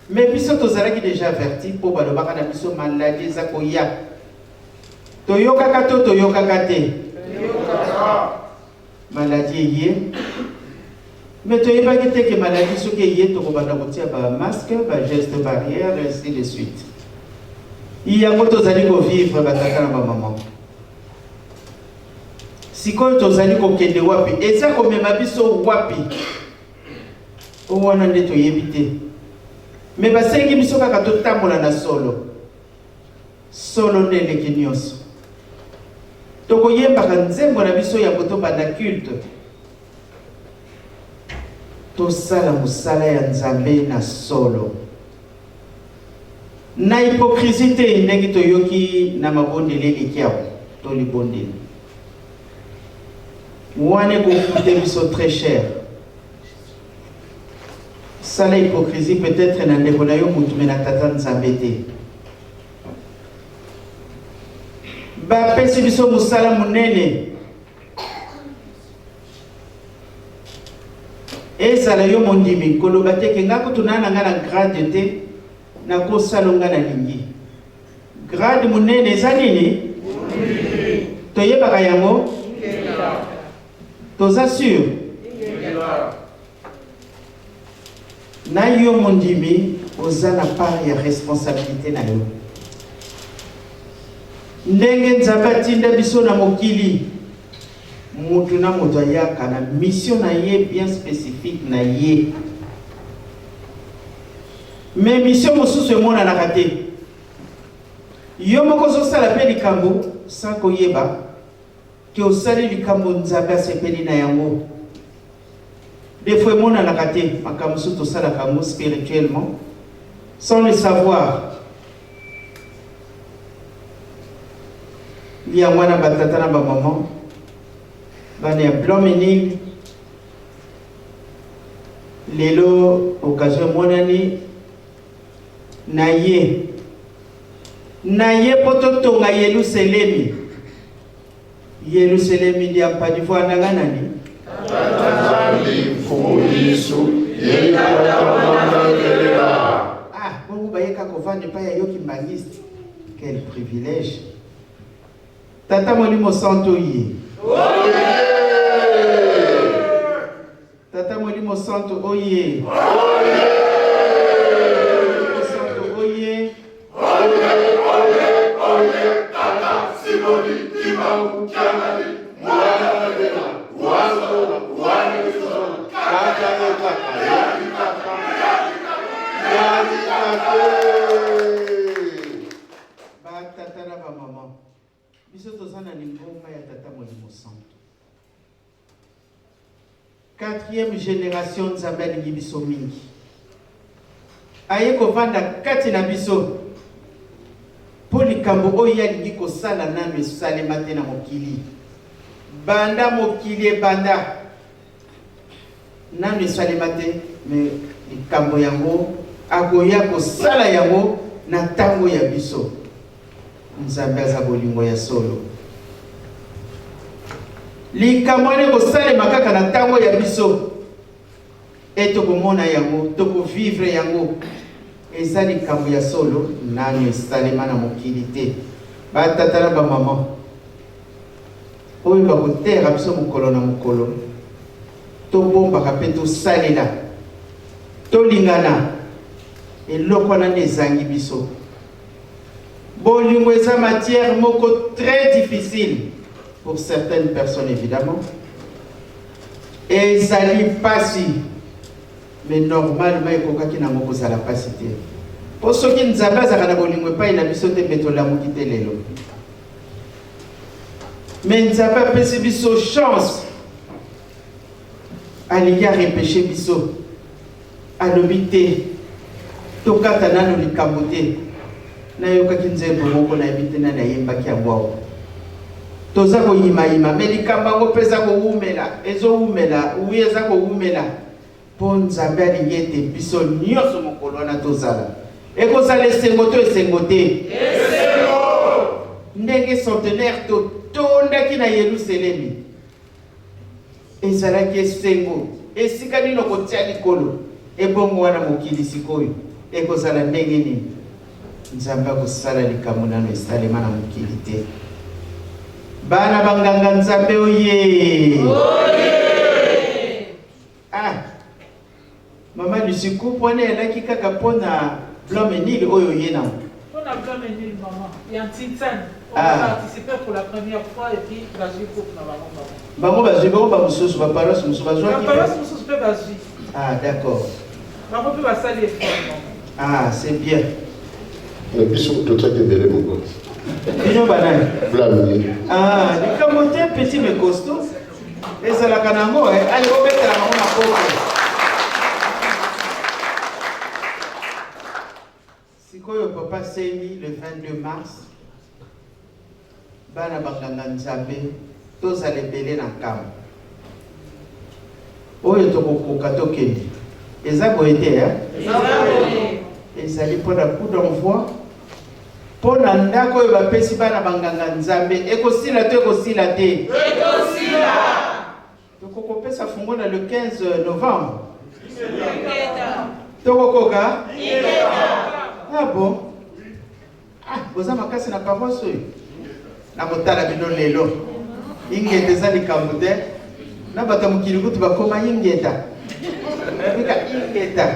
Mais biso tozalaki dejà averti po balobaka na biso maladie eza koya. Toyokaka to toyokaka te? Toyokaka. Maladie eye. Mais toyebaki te ke maladie soki eye tokobanda kotia ba masque, ba gestes barrières ainsi de suite. Yango tozali ko vivre ba tata na ba maman. Sikoyo tozali kokende wapi? Eza komema biso wapi? O wana nde toyebi te. Mais basengi biso kaka totambola na solo. Solo nde eleki nionso. Tokoyembaka nzembo na biso yambo tobanda culte. Tosala mosala ya Nzambe na solo. Na hypocrisie te ndenge toyoki na mabondeli eleki awa to libondeli. Wana ekokute biso très cher. Sala hypocrisie peut-etre na ndeko na yo mutu mais na tata Nzambe te. Bapesi biso mosala monene. Ezala yo mondimi, koloba te ke nga kutu na na nga na grade te, nakosala oyo nga nalingi. Grade monene eza nini? Toyebaka yango? Toza sur? Na yo mondimi oza na part ya responsabilite na yo. Ndenge Nzambe atinda biso na mokili, mutu na moto ayaka na mission na ye bien specifique na ye. Mais mission mosusu emonanaka te. Yo moko ozosala pe likambo sans koyeba que osali likambo Nzambe asepeli na yango. Des fois emonanaka te, makambo mosusu tosalaka yango spirituellement. Sans le savoir. Yango wana batata na bamama, bana ya Blanc-Mesnil, lelo occasion emonani na ye na ye mpo totonga Yelusalemi. Yelusalemi dia mpadivo nanga nani? Nzambi Mfumu Yesu ye tata mwana ngelela. Ah, bongo bayeka kovanda epai ya yo kimbanguiste. Quel privilège. Tata Molimo Santo ye. Tata Molimo Santo oye. Molimo Santo oye. Oye, oye, oye, tata Simoni Kimbangu Kiangani, mwana ngelela, wazola, wanizola, kaka kaka, yaki kaka, yaki kaka. Ba tata na ba mama, biso toza na lingomba ya Tata Molimo Santo. Quatrième generation Nzambe alingi biso mingi. Aye kovanda kati na biso mpo likambo oyo ye alingi kosala nanu esalema te na mokili. Banda mokili ebanda nanu esalema te, me likambo yango akoya kosala yango na ntango ya biso. Nzambe aza bolingo ya solo. Likambo wana ekosalema kaka na ntango ya biso e tokomona yango, tokovivre yango. Eza likambo ya solo, nanu esalema na mokili te. Batata na bamama oyo bakoteyaka biso mokolo na mokolo, tobombaka mpe tosalela, tolingana. Eloko wana nde ezangi biso. Bolingo eza matière moko très difficile pour certaines personnes évidemment. Ezali pasi mais normalement ekokaki nango kozala pasi te. Po soki Nzambe azalaka na bolingo epai na biso te mbe tolamuki te lelo. Mais Nzambe apesi biso chance, alingi a repêcher biso. Alobi te tokata nanu likambo te. Nayokaki nzembo moko nayebi te nani ayembaki yango awa. Toza koyimayima me likambo yango mpe eza kowumela, ezowumela, oui eza kowumela mpo Nzambe alingi ete biso nyonso mokolo wana tozala. Ekozala esengo to esengo te? Esengo! Ndenge centenaire totondaki na Yelusalemi. Ezalaki esengo. Esika nini okotia likolo? Ebongo wana mokili sikoyo ekozala ndenge nini? Nzambe akosala likambo nano esalema na mokili te. Bana ba nganga Nzambe oye! Oye! Ah! Mama Lucie, coupe wana elaki kaka mpo na Blanc-Mesnil oyo oye na ngo? Mpo na Blanc-Mesnil maman, ya Ntintsani. On Ah. a participé pour la première fois et puis bazwi coupe na bango maman. Bango bazwi, bango ba mosusu, ba paroisse mosusu bazwaki Ba paroisse mosusu mpe bazwi. Ah, d'accord. Bango mpe basali effort maman. Ah, c'est bien. Na biso totiaki ebele mokonzi. Bino banani? Blanc-Mesnil. Ah, likambo te petit mais costaud. Ezalaka nango eh. Allez, obetela bango maboko. Sikoyo papa asengi le 22 mars bana banganga Nzambe tozala ebele na nkambo oyo tokokoka tokende. Eza boye te eh? Ezali mpo na coup d'envoi Mpo na ndako oyo bapesi bana banganga Nzambe, ekosila to ekosila te? Ekosila! Tokokopesa fungola le 15 novembre? Tokokoka? Ah bon? Ah, boza makasi na paroisse oyo. Nakotala bino lelo. Ingeta eza likambo te. Na bato ya mokili kutu bakoma ingeta. Bika ingeta.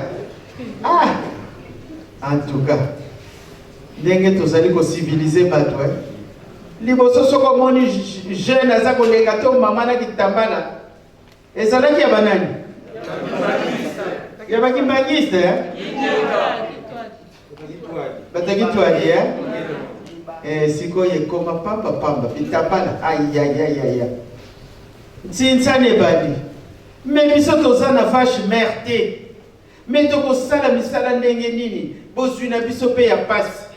Ah! En tout cas, ndenge tozali ko civiliser bato eh. Liboso soki omoni jeune aza koleka to mama na kitambala ezalaki ya banani? Ya bakimbangiste eh? Batakitwali eh? Eh, sikoyo ekoma pamba pamba bitambala ayayayaya ntsinsani ebandi me biso toza na vache mare te. Mais tokosala misala ndenge nini? Bozwi na biso mpe ya pasi.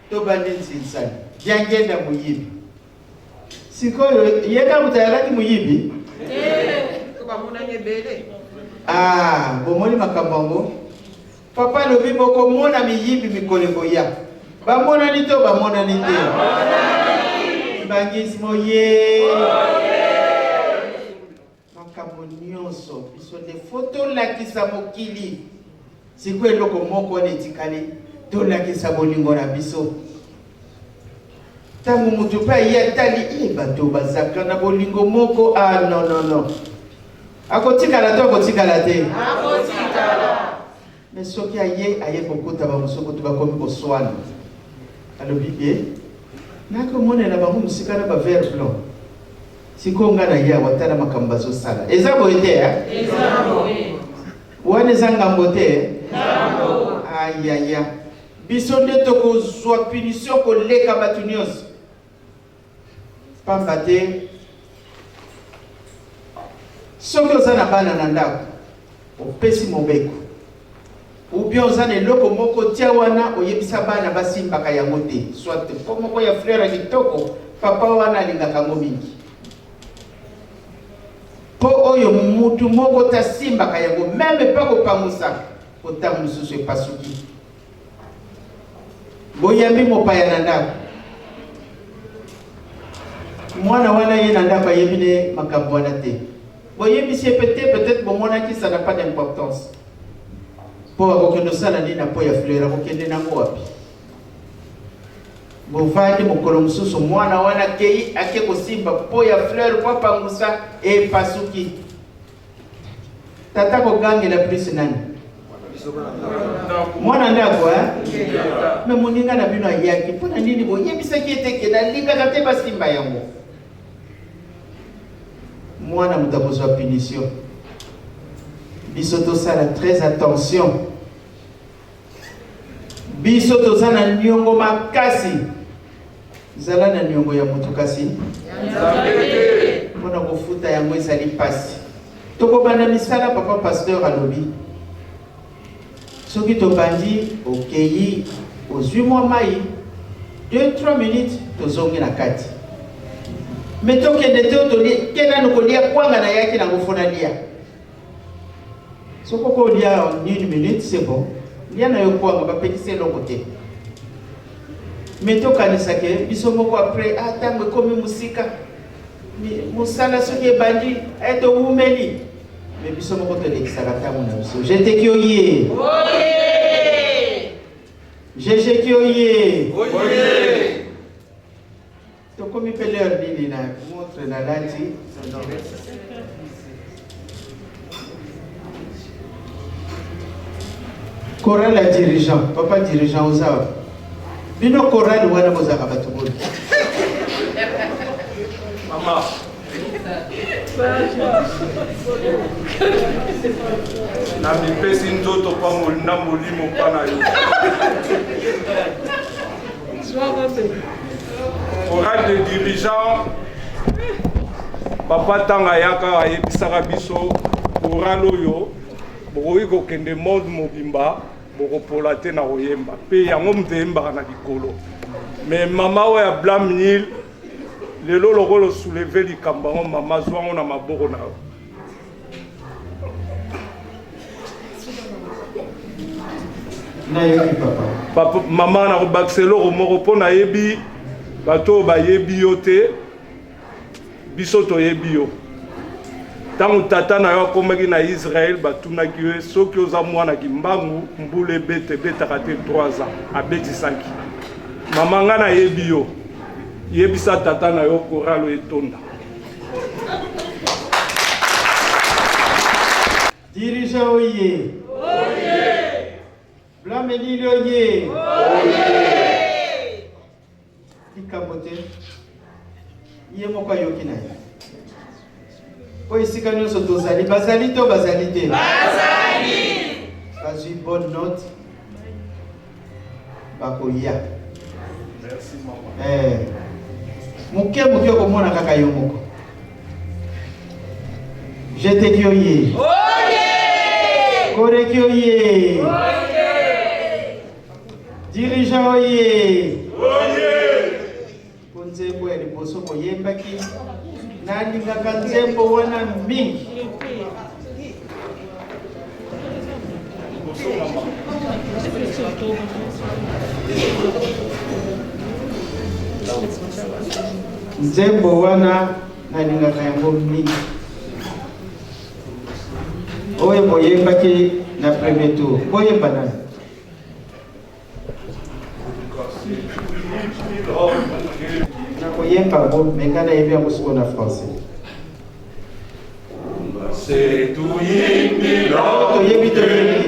Tobandi nsinsani. Diangenda moyibi. Sikoyo ye kaka moto ayalaki moyibi? Te, bamonani ebele. Ah, bomoni makambo yango? Papa alobi bokomona miyibi mikolo ekoya. Bamonani to bamonani te? Kimbangisme oye! Makambo nyonso biso nde fo tolakisa mokili. Sikoyo eloko moko wana etikali, tolakisa bolingo na biso. Ntango moto mpe aye atali, e bato bazalaka na bolingo moko, ah non non non. Akotikala to akotikala te? Akotikala. Mais soki aye, aye kokuta ba mosusu kutu bakomi koswana. Alobi e nakomonela bango mosika na ba verre blanc. Sikoyo nga na ye awa tala makambo bazosala. Eza boye te eh? Eza boye. Wana eza ngambo te eh? Ngambo. Ayaya. Biso nde tokozwa punition koleka bato nyonso. Pamba te soki oza na bana na ndako opesi mobeko ou bien oza na eloko moko tia wana oyebisa bana basimbaka yango te, soit po moko ya fleur ya kitoko papa wana alingaka yango mingi, po oyo mutu moko te asimbaka yango meme pa kopangusa po tango mosusu epasuki. Boyambi mopaya na ndako, mwana wana ye na ndako ayebi ne makambo wana te, boyebisi ye pe te, peut-être bomonaki ça n'a pas d'importance. Po akokende osala nini na po ya fleur, akokende nango wapi? Bovandi mokolo mosusu mwana wana akei ake kosimba po ya fleur po apangusa epasuki. Tata kogangela plus nani? Mwana ndako eh? Me moninga na bino ayaki mpo na nini boyebisaki ye te ke nalingaka te basimba yango? Mwana moto akozwa punition. Biso tosala très attention. Biso toza na niongo makasi. Zala na niongo ya moto kasi mpo na kofuta yango ezali mpasi. Tokobanda misala, papa pasteur alobi. Soki tobandi, okeyi, ozwi mwa mai, 2 3 minutes tozongi na kati. Me tokende te otolie ke nanu kolia kwanga nayaki nango fo nalia. Soki okolia en une minute c'est bon. Lia na yo kwanga bapekisi eloko te. Me tokanisa ke biso moko après ah tango ekomi mosika mosala soki ebandi eh, towumeli me biso moko tolekisaka ntango na biso. Jeteki oye. Oye. Jejeki oye. Oye. Tokomi pe l'heure nini na montre na lati? Chorale ya dirigeant, papa dirigeant oza wapi? Bino chorale wana bozalaka bato boni? Mama. Namipesi nzoto pa na molimo mpa na yo. Chorale de dirigeant, papa ntango ayaka ayebisaka biso chorale oyo bokoki kokende monde mobimba bokopola te na koyemba mpe yango moto eyembaka na likolo. Mais mama oyo ya Blam Nil lelo lokola osouleve likambo yango mama zwa yango na maboko na yo. Nayoki papa. Papa, mama nakobakisa eloko moko mpo nayebi bato oyo bayebi yo te, biso toyebi yo. Ntango tata na yo akomaki na Israël, batunaki ye soki oza mwana Kimbangu, mbula ebeta ebetaka te 3 ans, abetisaki. Mama nga nayebi yo, yebisa tata na yo koralo etonda. Dirigeant oye. Oye. Blanc Melili oye. Oye. Likambo te. Ye moko ayoki na ye. Po esika nyonso tozali, bazali to bazali te? Bazali. Bazwi bonne note. Bakoya. Merci mama. Eh. Moke moke okomona kaka yo moko. Jeteki oye. Oye. Koreki oye. Oye. Dirigeant oye! Oye! Po nzembo ya liboso boyembaki, nalingaka nzembo wana mingi. Nzembo wana nalingaka yango mingi. Oyo boyembaki na premier tour, boyemba nani? Nakoyemba yango me ngai nayebi yango sikoyo na français. Toyebi toyebi.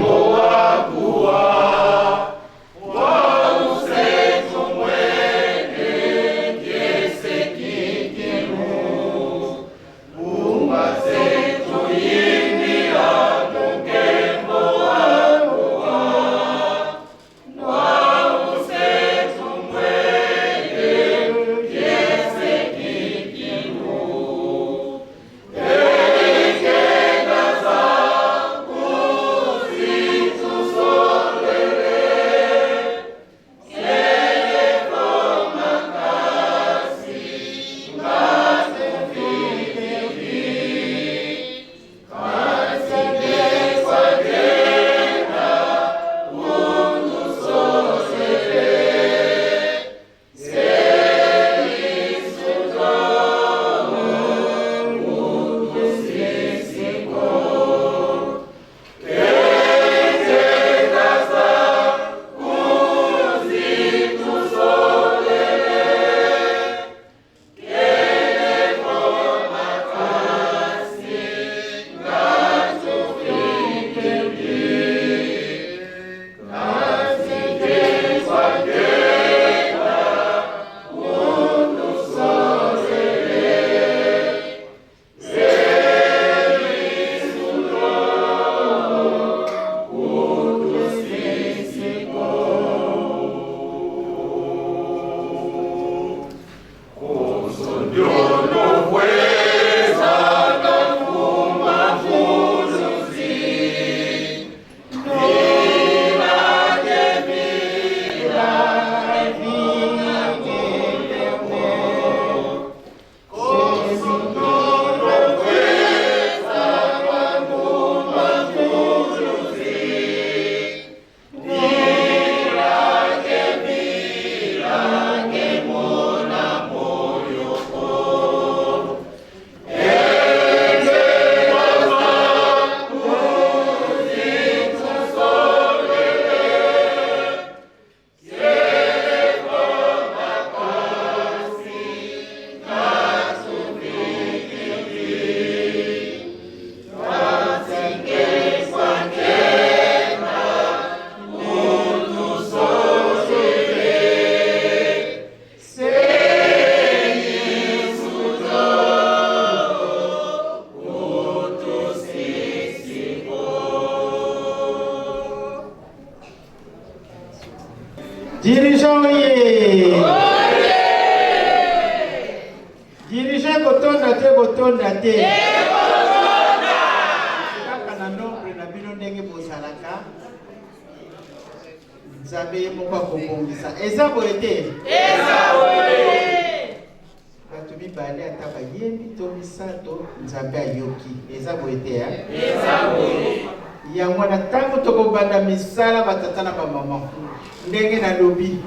Dirigeant oye! Dirigeant kotonda te kotonda te. Kaka na nombre na bino ndenge bozalaka Nzambe ye moko akobongisa. Eza boye te? Eza boye! Bato mibale ata bayembi to misato, Nzambe ayoki. Eza boye te, hein? Eza boye. Yango wana ntango tokobanda misala batata na bamama, ndenge nalobi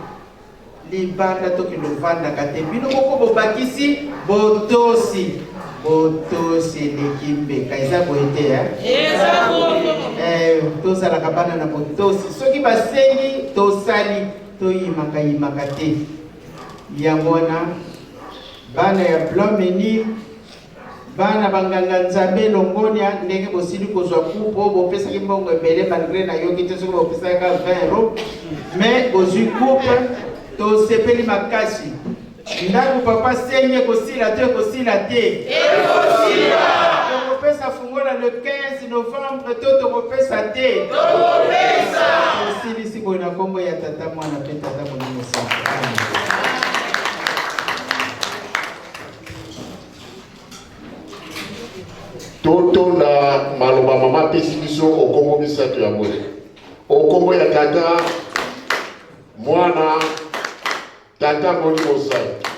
libanda tokende ovandaka te, bino moko bobakisi botosi botosi eleki mbeka. Eza boye te, hein? Eza boye. Eh, tozalaka bana na botosi, soki basengi tosali, toyimaka yimaka te. Yango wana, bana ya Blanc-Mesnil, bana ba nganga Nzambe longonia ndenge bosili kozwa coupe oyo bopesaki mbongo ebele malgre nayoki te soki bopesaki kaka 20 euro mais bozwi coupe, tosepeli makasi. Ndako papa sengi ekosila to ekosila te? Ekosila! Tokopesa fungola le 15 novembre to tokopesa te? Tokopesa! Tosilisi boye na nkombo ya Tata, Mwana mpe Tata Molimo Santu. Amen. Totonda maloba mama apesi biso okombo misato ya boye okombo ya tata. Mwana, Tata Molimo Santu.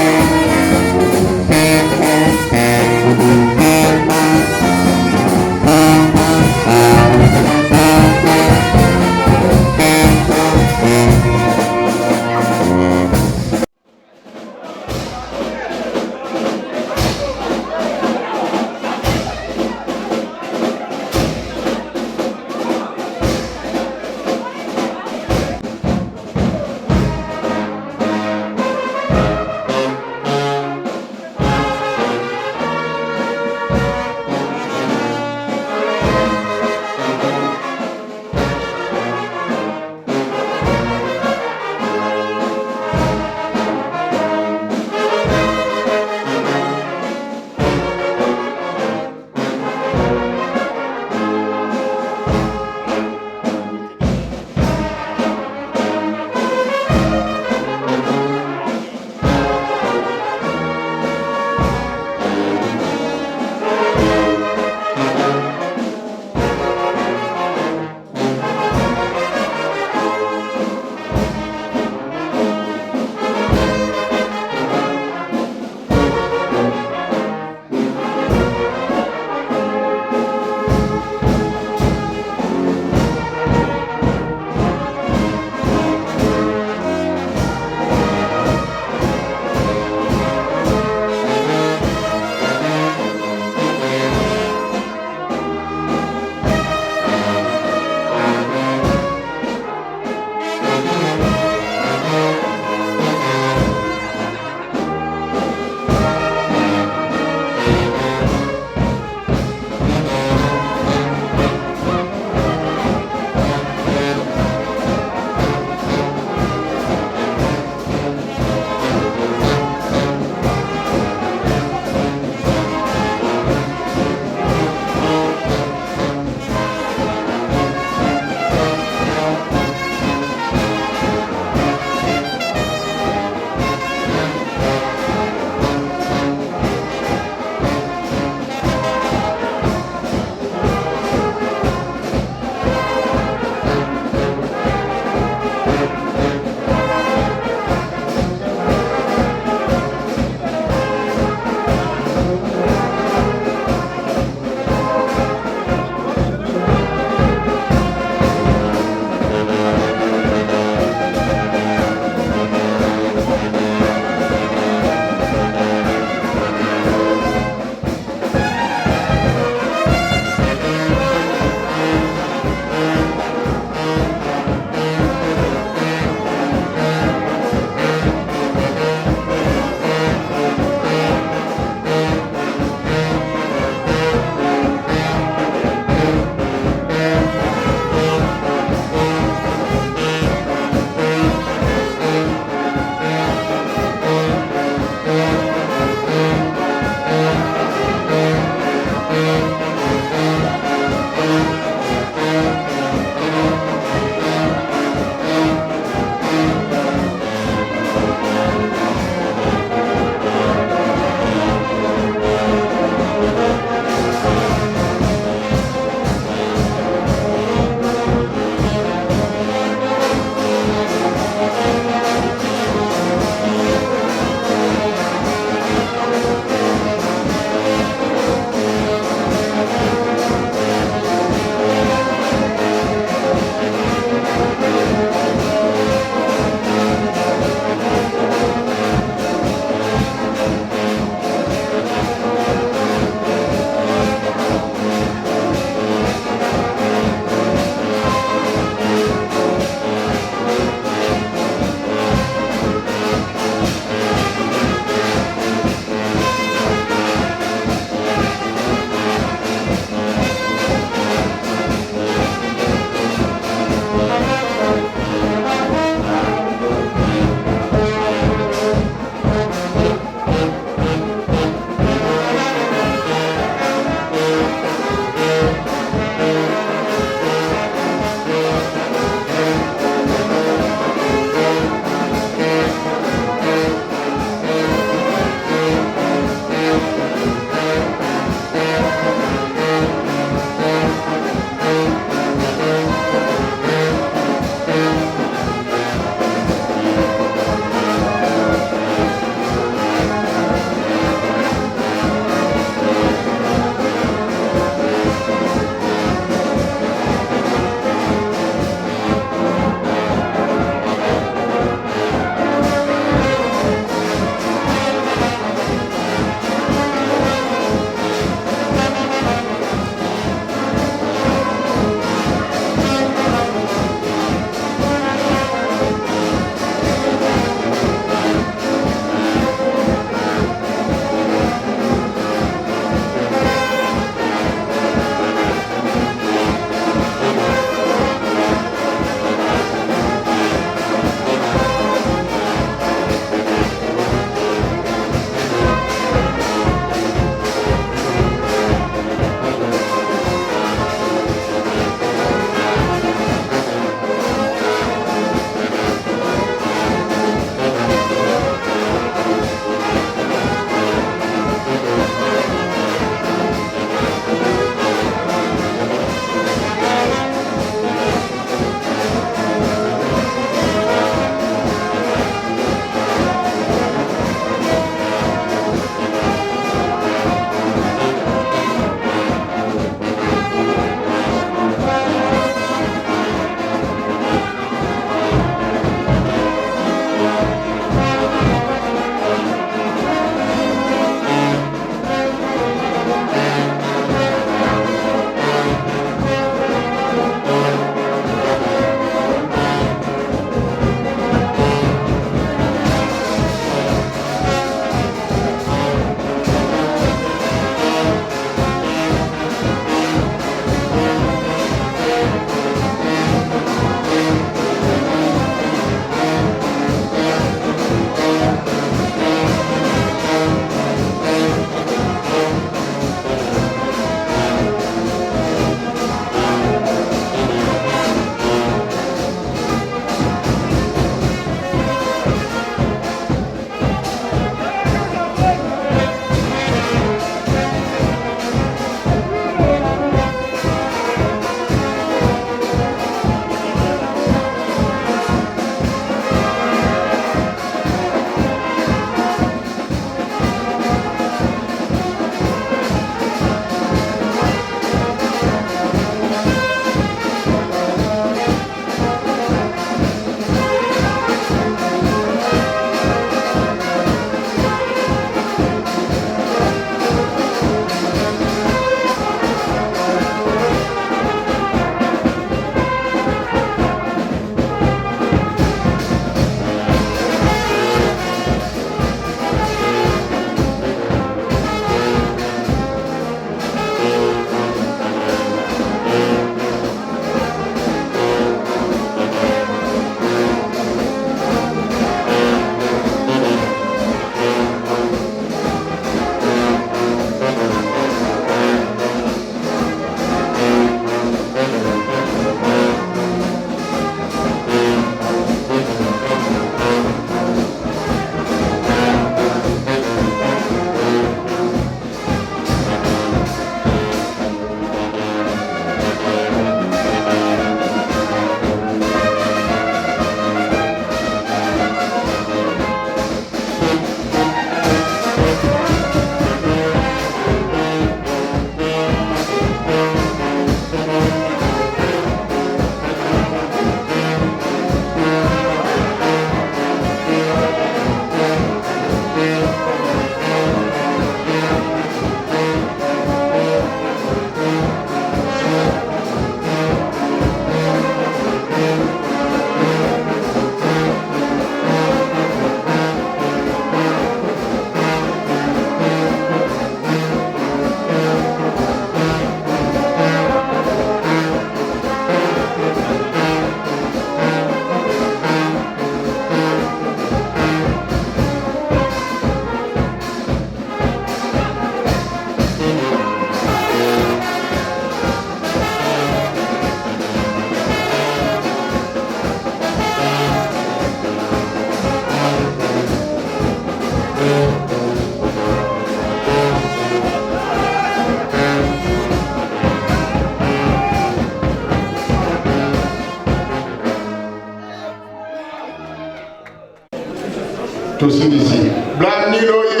Tosilisi. Blandino ye!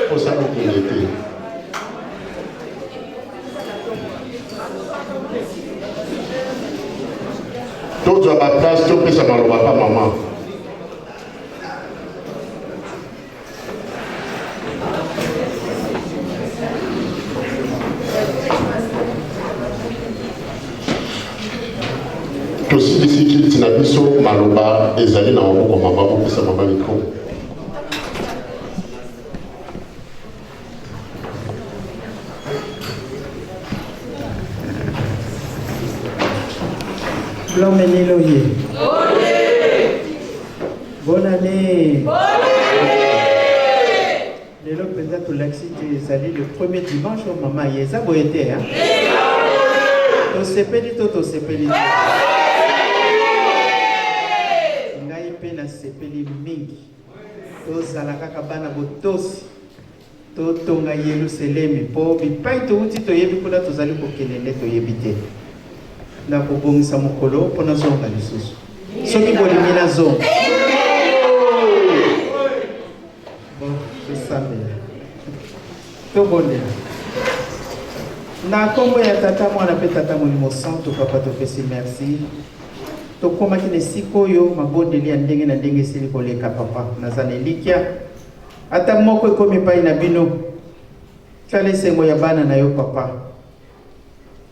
Posa kokende te. Tozwa ba place topesa maloba pa mama. Tosilisi kiti na biso, maloba ezali na maboko mama, bopesa mama micro. L'homme ye. Bonne année. Bonne année. Lelo mpenza tolakisi te ezali le premier dimanche oyo mama ye eza boye te hein? Tosepeli to tosepeli te? Ngai mpe nasepeli mingi. Tozala kaka bana botosi, totonga Yelusalemi, mpo bipai touti toyebi, kuna tozali kokende nde toyebi te. Nakobongisa mokolo mpo nazonga lisusu, soki bolingi nazonga. Bon, tosambela, tobondela na nkombo ya Tata, Mwana mpe Tata Molimo Santu. Papa, topesi merci, tokomaki na esika oyo mabondeli ya ndenge na ndenge esili koleka. Papa, naza na elikya ata moko ekomi epai na bino. Tala esengo ya bana na yo, papa.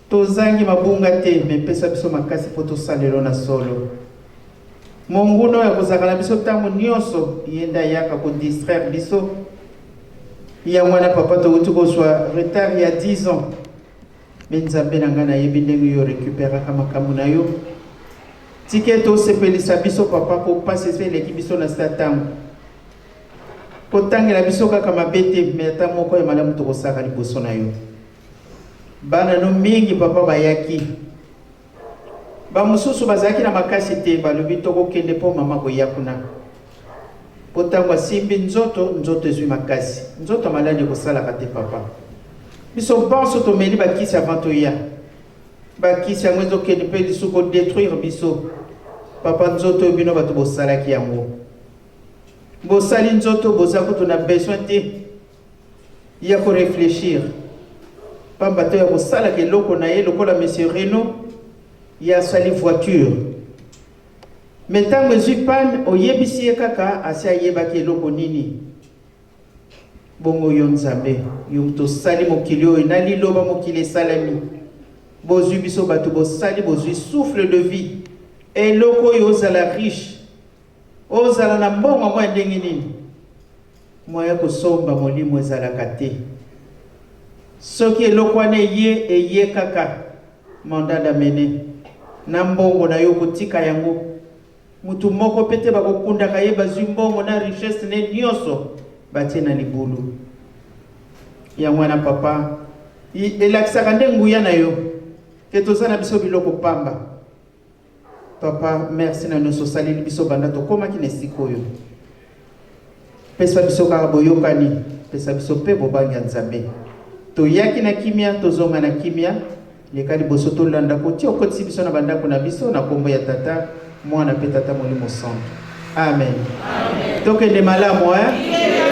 Tozangi mabunga te, me pesa biso makasi mpo tosalelo na solo. Monguna oyo akozalaka na biso ntango nyonso, ye nde ayaka kodistraire biso. Yango wana, papa, touti kozwa retard ya 10 ans, me Nzambe na ngai, nayebi ndenge yo récupéraka makambo na yo. Tika ete osepelisa biso, papa, po mpasi esi eleki biso na sa ntango. Kotangela biso kaka mabe te, me ata moko ya malamu tokosaka liboso na yo. Bana no mingi, papa, bayaki, bamosusu bazalaki na makasi te, balobi tokokende mpo mama koya kuna, mpo ntango asimbi nzoto, nzoto ezwi makasi. Nzoto maladi ekosalaka te, papa. Biso bonso tomeli bakisi avant toya. Bakisi yango ezokende mpe lisusu kodétruire biso, papa. Nzoto oyo bino bato bosalaki yango, bosali nzoto, boza kutu na besoin te ya koréfléchir, pamba te ya kosalaka eloko na ye. Lokola monsieur Renault, ye asali voiture, me ntango ezwi panne, oyebisi ye kaka, asi ayebaki eloko nini. Bongo yo Nzambe, yo moto osali mokili oyo, na liloba mokili esalami. Bozwi biso bato, bosali, bozwi souffle de vie. Eloko oyo, ozala riche, ozala na mbongo yango ya ndenge nini, moya kosomba molimo ezalaka te. Soki eloko wana eye, eye kaka mandat d'amener na mbongo na yo, kotika yango mutu moko mpe te. Bakokundaka ye, bazwi mbongo na richesse ne nyonso, batie na libulu. Yango wana, papa, elakisaka nde nguya na yo ke toza na biso biloko pamba. Papa, merci na nyonso osaleli biso banda tokomaki na esika oyo. Pesa biso kaka boyokani, pesa biso mpe bobangi ya Nzambe. Toyaki na kimia, tozonga na kimia. Leka liboso, tolanda kotia, okotisi biso na bandako na biso, na nkombo ya Tata, Mwana mpe Tata Molimo Santu. Amen, amen. Tokende malamu, eh?